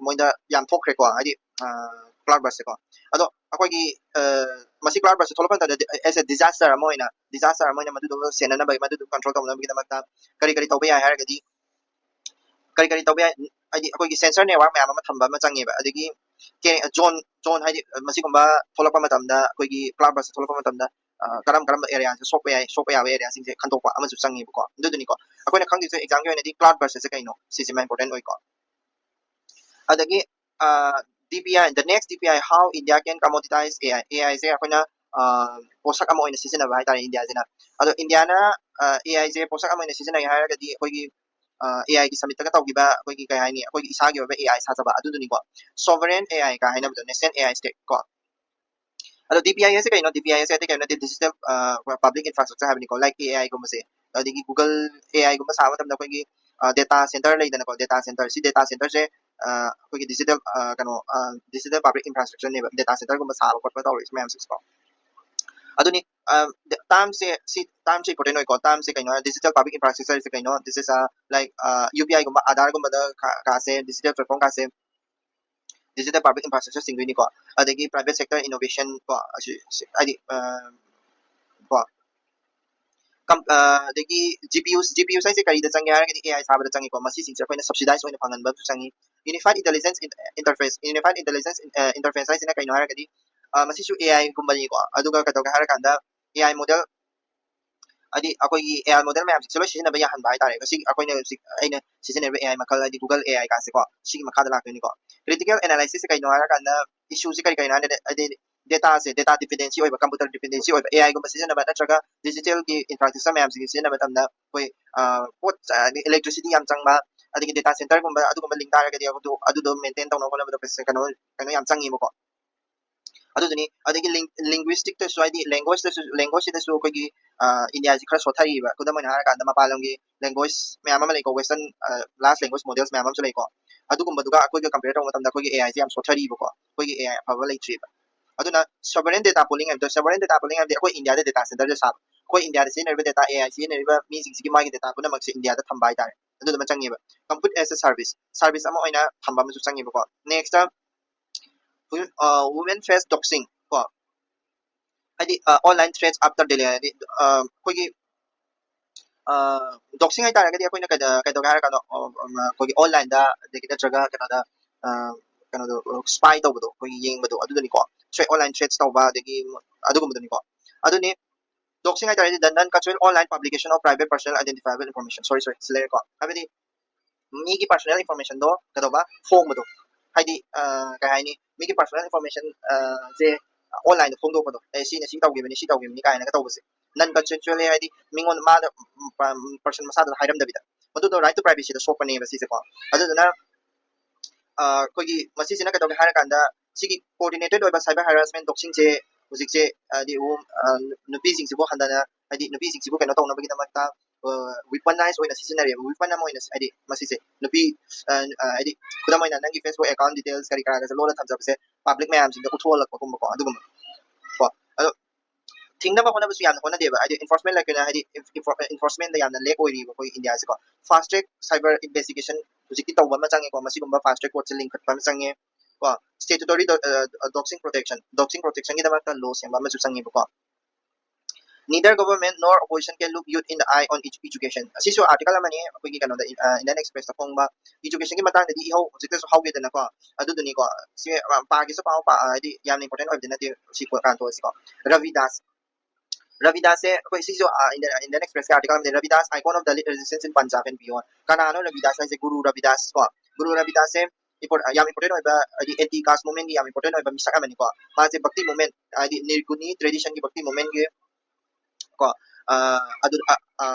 ꯃꯣꯏꯗ ꯌꯥꯝ ꯊꯣꯛꯈ꯭ꯔꯦꯀꯣ, ꯍꯥꯏꯗꯤ ꯀ꯭ꯂꯥꯎꯗ ꯕꯔꯁ ꯁꯦꯀꯣ꯫ ꯑꯗꯣ ꯑꯩꯈꯣꯏꯒꯤ ꯃꯁꯤ ꯀ꯭ꯂꯥꯎꯗ ꯕꯔꯁ ꯁꯦ ꯊꯣꯛꯂꯛꯄ ꯃꯇꯝꯗ, as a disaster ꯑꯃ ꯑꯣꯏꯅ, disaster ꯑꯃ ꯑꯣꯏꯅ ꯃꯗꯨꯗꯣ ꯁꯦꯟꯅꯅꯕꯒꯤ, ꯃꯗꯨꯗꯣ ꯀꯟꯇ꯭ꯔꯣꯜ ꯇꯧꯅꯕꯒꯤꯗꯃꯛꯇ ꯀꯔꯤ ꯀꯔꯤ ꯇꯧꯕ ꯌꯥꯏ ꯍꯥꯏꯔꯒꯗꯤ, ꯀꯔꯤ ꯀꯔꯤ ꯇꯧꯕ ꯌꯥꯏ? ꯍꯥꯏꯗꯤ ꯑꯩꯈꯣꯏꯒꯤ sensor network ꯃꯌꯥꯝ ꯑꯃ ꯊꯝꯕ ꯑꯃ ꯆꯪꯉꯦꯕ꯫ ꯑꯗꯒꯤ zone zone ꯍꯥꯏꯗꯤ ꯃꯁꯤꯒꯨꯝꯕ ꯊꯣꯛꯂꯛꯄ ꯃꯇꯝꯗ, ꯑꯩꯈꯣꯏꯒꯤ cloud burst ꯊꯣꯛꯂꯛꯄ ꯃꯇꯝꯗ ꯀꯔꯝ ꯀꯔꯝꯕ areaꯁꯦ ꯁꯣꯛꯄ ꯌꯥꯏ, ꯁꯣꯛꯄ ꯌꯥꯕ areaꯁꯤꯡꯁꯦ ꯈꯟꯗꯣꯛꯄ ꯑꯃꯁꯨ ꯆꯪꯉꯦꯕꯀꯣ꯫ ꯑꯗꯨꯗꯨꯅꯤꯀꯣ ꯑꯩꯈꯣꯏꯅ ꯈꯪꯗꯣꯏꯁꯦ examꯒꯤ ꯑꯣꯏꯅꯗꯤ cloud burstꯁꯦ ꯀꯩꯅꯣ, ꯁꯤꯁꯤꯃ important ꯑꯣꯏꯀꯣ꯫ ꯑꯗꯒꯤ DPI, the next DPI, how India can commoditize AI. AIꯁꯦ ꯑꯩꯈꯣꯏꯅ ꯄꯣꯠꯁꯛ ꯑꯃ ꯑꯣꯏꯅ ꯁꯤꯖꯤꯟꯅꯕ ꯍꯥꯏꯇꯥꯔꯦ ꯏꯟꯗꯤꯌꯥꯁꯤꯅ꯫ ꯑꯗꯣ ꯏꯟꯗꯤꯌꯥꯅ AIꯁꯦ ꯄꯣꯠꯁꯛ ꯑꯃ ꯑꯣꯏꯅ ꯁꯤꯖꯤꯟꯅꯒꯦ ꯍꯥꯏꯔꯒꯗꯤ ꯑꯩꯈꯣꯏꯒꯤ AIꯒꯤ summitꯇꯒ ꯇꯧꯈꯤꯕ ꯑꯩꯈꯣꯏꯒꯤ ꯀꯩ ꯍꯥꯏꯅꯤ, ꯑꯩꯈꯣꯏꯒꯤ ꯏꯁꯥꯒꯤ ꯑꯣꯏꯕ AI ꯁꯥꯖꯕ ꯑꯗꯨꯗꯨꯅꯤꯀꯣ, sovereign AI ꯀ ꯍꯥꯏꯅꯕꯗꯣ, national AI stack ꯀꯣ꯫ ꯑꯗꯣ DPI ꯍꯥꯏꯁꯦ ꯀꯩꯅꯣ? DPI ꯍꯥꯏꯁꯦ ꯑꯇꯩ ꯀꯩꯅꯣ ꯅꯠꯇꯦ, digital public infrastructure ꯍꯥꯏꯕꯅꯤꯀꯣ, like AIꯒꯨꯝꯕꯁꯦ꯫ ꯑꯗꯒꯤ Google AIꯒꯨꯝꯕ ꯁꯥꯕ ꯃꯇꯝꯗ ꯑꯩꯈꯣꯏꯒꯤ data center ꯂꯩꯗꯅꯀꯣ, data center, ꯁꯤ data centerꯁꯦ ꯑꯩꯈꯣꯏꯒꯤ digital ꯀꯩꯅꯣ digital public infrastructureꯅꯦꯕ, data centerꯒꯨꯝꯕ ꯁꯥꯕ ꯈꯣꯠꯄ ꯇꯧꯔꯤꯁꯦ ꯃꯌꯥꯝꯁꯤꯀꯣ꯫ ꯑꯗꯨꯅꯤ termꯁꯦ, ꯁꯤ termꯁꯦ important ꯑꯣꯏꯀꯣ꯫ Termꯁꯦ ꯀꯩꯅꯣ ꯍꯥꯏ, digital public infrastructureꯁꯦ ꯀꯩꯅꯣ? This is a, like, UPIꯒꯨꯝꯕ, Aadhaarꯒꯨꯝꯕꯗ ꯀꯥꯁꯦ, digital platform ꯀꯥꯁꯦ digital public infrastructure ꯆꯤꯡꯗꯣꯏꯅꯤꯀꯣ꯫ ꯑꯗꯒꯤ private sector innovation ꯀꯣ, ꯑꯁꯤ ꯍꯥꯏꯗꯤ ꯀꯣ, ꯑꯗꯒꯤ GPUs, GPUs ꯍꯥꯏꯁꯦ ꯀꯔꯤꯗ ꯆꯪꯉꯦ ꯍꯥꯏꯔꯒꯗꯤ AI ꯁꯥꯕꯗ ꯆꯪꯉꯤꯀꯣ꯫ ꯃꯁꯤꯁꯤꯡꯁꯦ ꯑꯩꯈꯣꯏꯅ subsidize ꯑꯣꯏꯅ ꯐꯪꯍꯟꯕ ꯑꯃꯁꯨ ꯆꯪꯉꯤ꯫ Unified intelligence interface, unified intelligence interface ꯍꯥꯏꯁꯤꯅ ꯀꯩꯅꯣ ꯍꯥꯏꯔꯒꯗꯤ ꯃꯁꯤꯁꯨ AIꯒꯨꯝꯕꯅꯤꯀꯣ꯫ ꯑꯗꯨꯒ ꯀꯩꯗꯧꯒꯦ ꯍꯥꯏꯔꯀꯥꯟꯗ AI model, ꯍꯥꯏꯗꯤ ꯑꯩꯈꯣꯏꯒꯤ AI model ꯃꯌꯥꯝꯁꯦ ꯂꯣꯏ ꯁꯤꯖꯤꯟꯅꯕ ꯌꯥꯍꯟꯕ ꯍꯥꯏꯇꯥꯔꯦ꯫ ꯉꯁꯤ ꯑꯩꯈꯣꯏꯅ ꯍꯧꯖꯤꯛ ꯑꯩꯅ ꯁꯤꯖꯤꯟꯅꯔꯤꯕ AI ꯃꯈꯜ, ꯍꯥꯏꯗꯤ Google AI ꯀꯥꯁꯦꯀꯣ, ꯁꯤꯒꯤ ꯃꯈꯥꯗ ꯂꯥꯛꯇꯣꯏꯅꯤꯀꯣ꯫ Critical analysisꯁꯦ ꯀꯩꯅꯣ ꯍꯥꯏꯔꯀꯥꯟꯗ, issueꯁꯦ ꯀꯔꯤ ꯀꯩꯅꯣ ꯍꯥꯏꯔꯗꯤ, ꯍꯥꯏꯗꯤ dataꯁꯦ, data dependency ꯑꯣꯏꯕ, computer dependency ꯑꯣꯏꯕ, AIꯒꯨꯝꯕ ꯁꯤꯖꯤꯟꯅꯕ ꯅꯠꯇ꯭ꯔꯒ digitalꯒꯤ infrastructure ꯃꯌꯥꯝꯁꯤꯡꯁꯦ ꯁꯤꯖꯤꯟꯅꯕ ꯃꯇꯝꯗ ꯑꯩꯈꯣꯏ ꯄꯣꯠ, ꯍꯥꯏꯗꯤ electricity ꯌꯥꯝ ꯆꯪꯕ, ꯑꯗꯒꯤ data centerꯒꯨꯝꯕ ꯑꯗꯨꯒꯨꯝꯕ ꯂꯤꯡ ꯇꯥꯔꯒꯗꯤ ꯑꯗꯨ, ꯑꯗꯨꯗꯣ maintain ꯇꯧꯅꯕ ꯍꯣꯠꯅꯕꯗ ꯄꯩꯁꯥ, ꯀꯩꯅꯣ, ꯀꯩꯅꯣ ꯌꯥꯝ ꯆꯪꯉꯦꯕꯀꯣ꯫ ꯑꯗꯨꯗꯨꯅꯤ꯫ ꯑꯗꯒꯤ linguisticꯇꯁꯨ, ꯍꯥꯏꯗꯤ languageꯇꯁꯨ, languageꯁꯤꯗꯁꯨ ꯑꯩꯈꯣꯏꯒꯤ ꯏꯟꯗꯤꯌꯥꯁꯤ ꯈꯔ ꯁꯣꯠꯊꯔꯤꯕ꯫ ꯈꯨꯗꯝ ꯑꯣꯏꯅ ꯍꯥꯏꯔꯀꯥꯟꯗ ꯃꯄꯥꯟ ꯂꯝꯒꯤ language ꯃꯌꯥꯝ ꯑꯃ ꯂꯩꯀꯣ, western large language models ꯃꯌꯥꯝ ꯑꯃꯁꯨ ꯂꯩꯀꯣ꯫ ꯑꯗꯨꯒꯨꯝꯕꯗꯨꯒ ꯑꯩꯈꯣꯏꯒ compare ꯇꯧꯕ ꯃꯇꯝꯗ ꯑꯩꯈꯣꯏꯒꯤ AIꯁꯤ ꯌꯥꯝ ꯁꯣꯠꯊꯔꯤꯕꯀꯣ꯫ ꯑꯩꯈꯣꯏꯒꯤ AI ꯑꯐꯕ ꯂꯩꯇ꯭ꯔꯤꯕ꯫ ꯑꯗꯨꯅ sovereign data pooling ꯍꯥꯏꯕꯗꯣ, sovereign data pooling ꯍꯥꯏꯕꯗꯤ ꯑꯩꯈꯣꯏ ꯏꯟꯗꯤꯌꯥꯗ data centerꯁꯦ ꯁꯥꯕ, ꯑꯩꯈꯣꯏ ꯏꯟꯗꯤꯌꯥꯗ ꯁꯤꯖꯤꯟꯅꯔꯤꯕ data, AI ꯁꯤꯖꯤꯟꯅꯔꯤꯕ ꯃꯤꯁꯤꯡꯁꯤꯒꯤ ꯃꯥꯒꯤ data ꯄꯨꯝꯅꯃꯛꯁꯦ ꯏꯟꯗꯤꯌꯥꯗ ꯊꯝꯕ ꯍꯥꯏꯇꯥꯔꯦ꯫ ꯑꯗꯨꯗꯨꯃ ꯆꯪꯉꯦꯕ꯫ Compute as a service, service ꯑꯃ ꯑꯣꯏꯅ ꯊꯝꯕ ꯑꯃꯁꯨ ꯆꯪꯉꯦꯕꯀꯣ꯫ Nextꯇ, women face doxing ꯀꯣ, ꯍꯥꯏꯗꯤ online threats after Delhi, ꯍꯥꯏꯗꯤ ꯑꯩꯈꯣꯏꯒꯤ ꯗꯣꯛꯁꯤꯡ ꯍꯥꯏꯇꯥꯔꯒꯗꯤ ꯑꯩꯈꯣꯏꯅ ꯀꯩꯗ ꯀꯩꯗꯧꯒꯦ ꯍꯥꯏꯔ ꯀꯥꯟꯗ ꯑꯣ, ꯑꯝ, ꯑꯩꯈꯣꯏꯒꯤ ꯑꯣꯟꯂꯥꯏꯟꯗ ꯑꯗꯒꯤ ꯅꯠꯇ꯭ꯔꯒ ꯀꯩꯅꯣꯗ ꯑ, ꯀꯩꯅꯣꯗꯣ ꯁ꯭ꯄꯥꯏ ꯇꯧꯕꯗꯣ ꯑꯩꯈꯣꯏꯒꯤ ꯌꯦꯡꯕꯗꯣ ꯑꯗꯨꯗꯨꯅꯤꯀꯣ꯫ ꯊ꯭ꯔꯦꯠ ꯑꯣꯟꯂꯥꯏꯟ ꯊ꯭ꯔꯦꯠꯁ ꯇꯧꯕ ꯑꯗꯒꯤ ꯑꯗꯨꯒꯨꯝꯕꯗꯨꯅꯤꯀꯣ꯫ ꯑꯗꯨꯅꯤ ꯗꯣꯛꯁꯤꯡ ꯍꯥꯏꯇꯥꯔꯗꯤ the non consensual online publication of private personal identifiable information, sorry sorry ꯁꯤ ꯂꯩꯔꯦꯀꯣ꯫ ꯍꯥꯏꯕꯗꯤ ꯃꯤꯒꯤ ꯄꯔꯁꯣꯅꯦꯜ ꯏꯟꯐꯣꯔꯃꯦꯁꯟꯗꯣ ꯀꯩꯗꯧꯕ ꯐꯣꯡꯕꯗꯣ, ꯍꯥꯏꯗꯤ ꯑ, ꯀꯩ ꯍꯥꯏꯅꯤ, ꯃꯤꯒꯤ ꯄꯔꯁꯣꯅꯦꯜ ꯏꯟꯐꯣꯔꯃꯦꯁꯟ ꯁꯦ ꯑꯣꯟꯂꯥꯏꯟꯗ ꯐꯣꯡꯗꯣꯛꯄꯗꯣ, ꯑꯦ ꯁꯤꯅ ꯁꯤ ꯇꯧꯈꯤꯕꯅꯤ ꯁꯤ ꯇꯧꯈꯤꯕꯅꯤ ꯀꯥꯏꯅꯒ ꯇꯧꯕꯁꯦ꯫ ꯅꯟ ꯀꯟꯁꯦꯟꯁꯨꯋꯦꯜ ꯍꯥꯏꯗꯤ ꯃꯤꯉꯣꯟꯗ ꯃꯥꯅ ꯄꯔꯁꯟ ꯃꯁꯥꯗꯨꯗ ꯍꯥꯏꯔꯝꯗꯕꯤꯗ, ꯃꯗꯨꯗꯣ ꯔꯥꯏꯠ ꯇꯨ ꯄ꯭ꯔꯥꯏꯚꯦꯁꯤꯗ ꯁꯣꯛꯄꯅꯦꯕ ꯁꯤꯁꯦꯀꯣ꯫ ꯑꯗꯨꯗꯨꯅ ꯑ, ꯑꯩꯈꯣꯏꯒꯤ ꯃꯁꯤꯁꯤꯅ ꯀꯩꯗꯧꯒꯦ ꯍꯥꯏꯔꯀꯥꯟꯗ ꯁꯤꯒꯤ ꯀꯣꯑꯣꯔꯗꯤꯅꯦꯇꯦꯠ ꯑꯣꯏꯕ ꯁꯥꯏꯕꯔ ꯍꯔꯥꯁꯃꯦꯟ ꯗꯣꯛꯁꯤꯡꯁꯦ ꯍꯧꯖꯤꯛꯁꯦ ꯍꯥꯏꯗꯤ ꯋꯨꯝ- ꯑ, ꯅꯨꯄꯤꯁꯤꯡꯁꯤꯕꯨ ꯍꯟꯊꯅ ꯍꯥꯏꯗꯤ ꯅꯨꯄꯤꯁꯤꯡꯁꯤꯕꯨ ꯀꯩꯅꯣ ꯇꯧꯅꯕꯒꯤꯗꯃꯛꯇ ꯋꯤꯄꯅꯥꯏꯁ ꯑꯣꯏꯅ ꯁꯤꯖꯤꯟꯅꯔꯦꯕ꯫ ꯋꯤꯄꯟ ꯑꯃ ꯑꯣꯏꯅ ꯍꯥꯏꯗꯤ ꯃꯁꯤꯁꯦ ꯅꯨꯄꯤ ꯑ, ꯑ, ꯍꯥꯏꯗꯤ ꯈꯨꯗꯝ ꯑꯣꯏꯅ ꯅꯪꯒꯤ ꯐꯦꯁꯕꯨꯛ ꯑꯦꯀꯥꯎꯟ ꯗꯤꯇꯦꯜꯁ ꯀꯔꯤ ꯀꯔꯥꯒꯁꯦ ꯂꯣꯟꯅ ꯊꯝꯖꯕꯁꯦ ꯄꯥꯕ꯭ꯂꯤꯛ ꯃꯌꯥꯝꯁꯤꯡꯗ ꯎꯠꯊꯣꯛꯍꯜꯂꯛꯄꯒꯨꯝꯕꯀꯣ ꯑꯗꯨꯒꯨꯝꯕ ꯀꯣ꯫ ꯑꯗꯣ ꯊꯤꯡꯅꯕ ꯍꯣꯠꯅꯕꯁꯨ ꯌꯥꯝꯅ ꯍꯣꯠꯅꯗꯦꯕ, ꯍꯥꯏꯗꯤ ꯏꯟꯐꯣꯔꯁꯃꯦꯟ ꯂꯩꯇꯅ ꯍꯥꯏꯗꯤ ꯏꯟꯐꯣꯔꯁꯃꯦꯟꯗ ꯌꯥꯝꯅ ꯂꯦꯛ ꯑꯣꯏꯔꯤꯕ ꯑꯩꯈꯣꯏ ꯏꯟꯗꯤꯌꯥꯁꯤꯀꯣ꯫ ꯐꯥꯁ ꯇ꯭ꯔꯦꯛ ꯁꯥꯏꯕꯔ ꯏꯟꯚꯦꯁꯇꯤꯒꯦꯁꯟ ꯍꯧꯖꯤꯛꯇꯤ ꯇꯧꯕ ꯑꯃ ꯆꯪꯉꯦꯀꯣ꯫ ꯃꯁꯤꯒꯨꯝꯕ ꯐꯥꯁ ꯇ꯭ꯔꯦꯛ ꯀꯣꯔꯠꯁꯦ ꯂꯤꯡꯈꯠꯄ ꯑꯃ ꯆꯪꯉꯦ ꯀꯣ꯫ ꯁ꯭ꯇꯦꯇꯨꯇꯣꯔꯤ ꯗꯣꯛꯁꯤꯡ ꯄ꯭ꯔꯣꯇꯦꯛꯁꯟ ꯗꯣꯛꯁꯤꯡ ꯄ꯭ꯔꯣꯇꯦꯛꯁꯟꯒꯤꯗꯃꯛꯇ ꯂꯣ ꯁꯦꯝꯕ ꯑꯃꯁꯨ ꯆꯪꯉꯦꯕꯀꯣ꯫ Neither government nor opposition can look youth in the eye on edu- education. ꯑꯁꯤꯁꯨ ꯑꯥꯔꯇꯤꯀꯜ ꯑꯃꯅꯤ ꯑꯩꯈꯣꯏꯒꯤ ꯀꯩꯅꯣꯗ ꯏꯟꯗꯤꯌꯟ ꯑꯦꯛꯁꯄ꯭ꯔꯦꯁꯇ ꯐꯣꯡꯕ꯫ ꯏꯗꯨꯀꯦꯁꯟꯒꯤ ꯃꯇꯥꯡꯗꯗꯤ ꯏꯍꯧ ꯍꯧꯖꯤꯛꯇꯁꯨ ꯍꯧꯒꯦꯗꯅꯀꯣ꯫ ꯑꯗꯨꯗꯨꯅꯤꯀꯣ꯫ ꯁꯤ ꯑ, ꯄꯥꯒꯦꯁꯨ ꯄꯥꯎ ꯄꯥ ꯍꯥꯏꯗꯤ ꯌꯥꯝꯅ ꯏꯝꯄꯣꯔꯇꯦꯟ ꯑꯣꯏꯕꯗꯤ ꯅꯠꯇꯦ꯫ ꯁꯤ ꯀꯥꯟꯊꯣꯛꯑꯁꯤꯀꯣ꯫ ꯔꯕꯤꯗꯥꯁ ꯔꯕꯤꯗꯥꯁꯁꯦ ꯑꯩꯈꯣꯏ ꯁꯤꯁꯨ ꯏꯟꯗꯤꯌꯟ ꯑꯦꯛꯁꯄ꯭ꯔꯦꯁꯀꯤ ꯑꯥꯔꯇꯤꯀꯜ ꯑꯃꯗꯤ Ravidas, icon of Dalit resistance in Punjab and beyond. ꯀꯅꯥꯅꯣ ꯔꯕꯤꯗꯥꯁ ꯍꯥꯏꯁꯦ? ꯒꯨꯔꯨ ꯔꯕꯤꯗꯥꯁ ꯀꯣ꯫ ꯒꯨꯔꯨ ꯔꯕꯤꯗꯥꯁꯁꯦ ꯏꯝꯄꯣꯔ- ꯌꯥꯝ ꯏꯝꯄꯣꯔꯇꯦꯟ ꯑꯣꯏꯕ ꯍꯥꯏꯗꯤ ꯑꯦꯟꯇꯤ ꯀꯥꯁ ꯃꯨꯚꯃꯦꯟꯒꯤ ꯌꯥꯝ ꯏꯝꯄꯣꯔꯇꯦꯟ ꯑꯣꯏꯕ ꯃꯤꯁꯛ ꯑꯃꯅꯤꯀꯣ꯫ ꯃꯥꯁꯦ ꯚꯛꯇꯤ ꯃꯨꯚꯃꯦꯟ ꯍꯥꯏꯗꯤ ꯅꯤꯔꯒꯨꯅꯤ ꯇ꯭ꯔꯦꯗꯤꯁꯟꯒꯤ ꯚꯛꯇꯤ ꯃꯨꯚꯃꯦꯟꯒꯤ ꯀꯣ ꯑ, ꯑꯗꯨ ꯑ, ꯑ,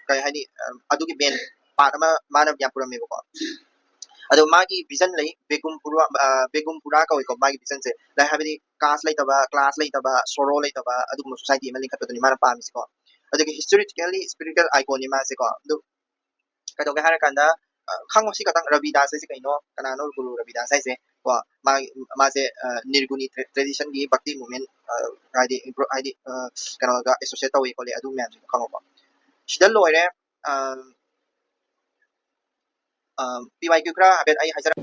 ꯀꯩ ꯍꯥꯏꯅꯤ ꯑ, ꯑꯗꯨꯒꯤ ꯃꯦꯟ ꯄꯥꯔꯠ ꯑꯃ ꯃꯥꯅ ꯌꯥꯝ ꯄꯨꯔꯝꯃꯦꯕꯀꯣ꯫ ꯑꯗꯣ ꯃꯥꯒꯤ ꯚꯤꯖꯟ ꯂꯩ, ꯕꯦꯒꯨꯝꯄꯨꯔꯥ ꯑ, ꯕꯦꯒꯨꯝꯄꯨꯔꯥ ꯀꯧꯏꯀꯣ ꯃꯥꯒꯤ ꯚꯤꯖꯟꯁꯦ꯫ ꯂꯥꯏꯛ ꯍꯥꯏꯕꯗꯤ ꯀꯥꯁ ꯂꯩꯇꯕ, ꯀ꯭ꯂꯥꯁ ꯂꯩꯇꯕ, ꯁꯣꯔꯣ ꯂꯩꯇꯕ ꯑꯗꯨꯒꯨꯝꯕ ꯁꯣꯁꯥꯏꯇꯤ ꯑꯃ ꯂꯤꯡꯈꯠꯄꯗꯨꯅꯤ ꯃꯥꯅ ꯄꯥꯝꯃꯤꯁꯤꯀꯣ꯫ ꯑꯗꯒꯤ ꯍꯤꯁꯇꯣꯔꯤꯀꯦꯜꯂꯤ ꯏꯁꯄꯤꯔꯤꯆꯨꯋꯦꯜ ꯑꯥꯏꯀꯣꯟꯅꯤ ꯃꯥꯁꯦꯀꯣ꯫ ꯑꯗꯨ ꯀꯩꯗꯧꯒꯦ ꯍꯥꯏꯔꯀꯥꯟꯗ ꯑ, ꯈꯪꯉꯣ ꯁꯤ ꯈꯛꯇꯪ, ꯔꯕꯤꯗꯥꯁ ꯍꯥꯏꯁꯦ ꯀꯩꯅꯣ, ꯀꯅꯥꯅꯣ ꯒꯨꯔꯨ ꯔꯕꯤꯗꯥꯁ ꯍꯥꯏꯁꯦ ꯀꯣ꯫ ꯃꯥ ꯃꯥꯁꯦ ꯑ, ꯅꯤꯔꯒꯨꯅꯤ ꯇ꯭ꯔꯦ- ꯇ꯭ꯔꯦꯗꯤꯁꯟꯒꯤ ꯚꯛꯇꯤ ꯃꯨꯚꯃꯦꯟ ꯑ, ꯍꯥꯏꯗꯤ ꯏꯝꯄ꯭ꯔꯨ- ꯍꯥꯏꯗꯤ ꯑ, ꯀꯩꯅꯣꯒ ꯑꯦꯁꯣꯁꯤꯌꯦꯠ ꯇꯧꯏ ꯈꯣꯠꯂꯤ ꯑꯗꯨ ꯃꯌꯥꯝꯁꯤꯡꯗꯣ ꯈꯪꯉꯣꯀꯣ꯫ ꯁꯤꯗ ꯂꯣꯏꯔꯦ꯫ ꯑ, ꯑ, ꯄꯤ ꯋꯥꯏ ꯀ꯭ꯌꯨ ꯈꯔ ꯍꯥꯏꯐꯦꯠ ꯑꯩ ꯍꯥꯏꯖꯔꯛ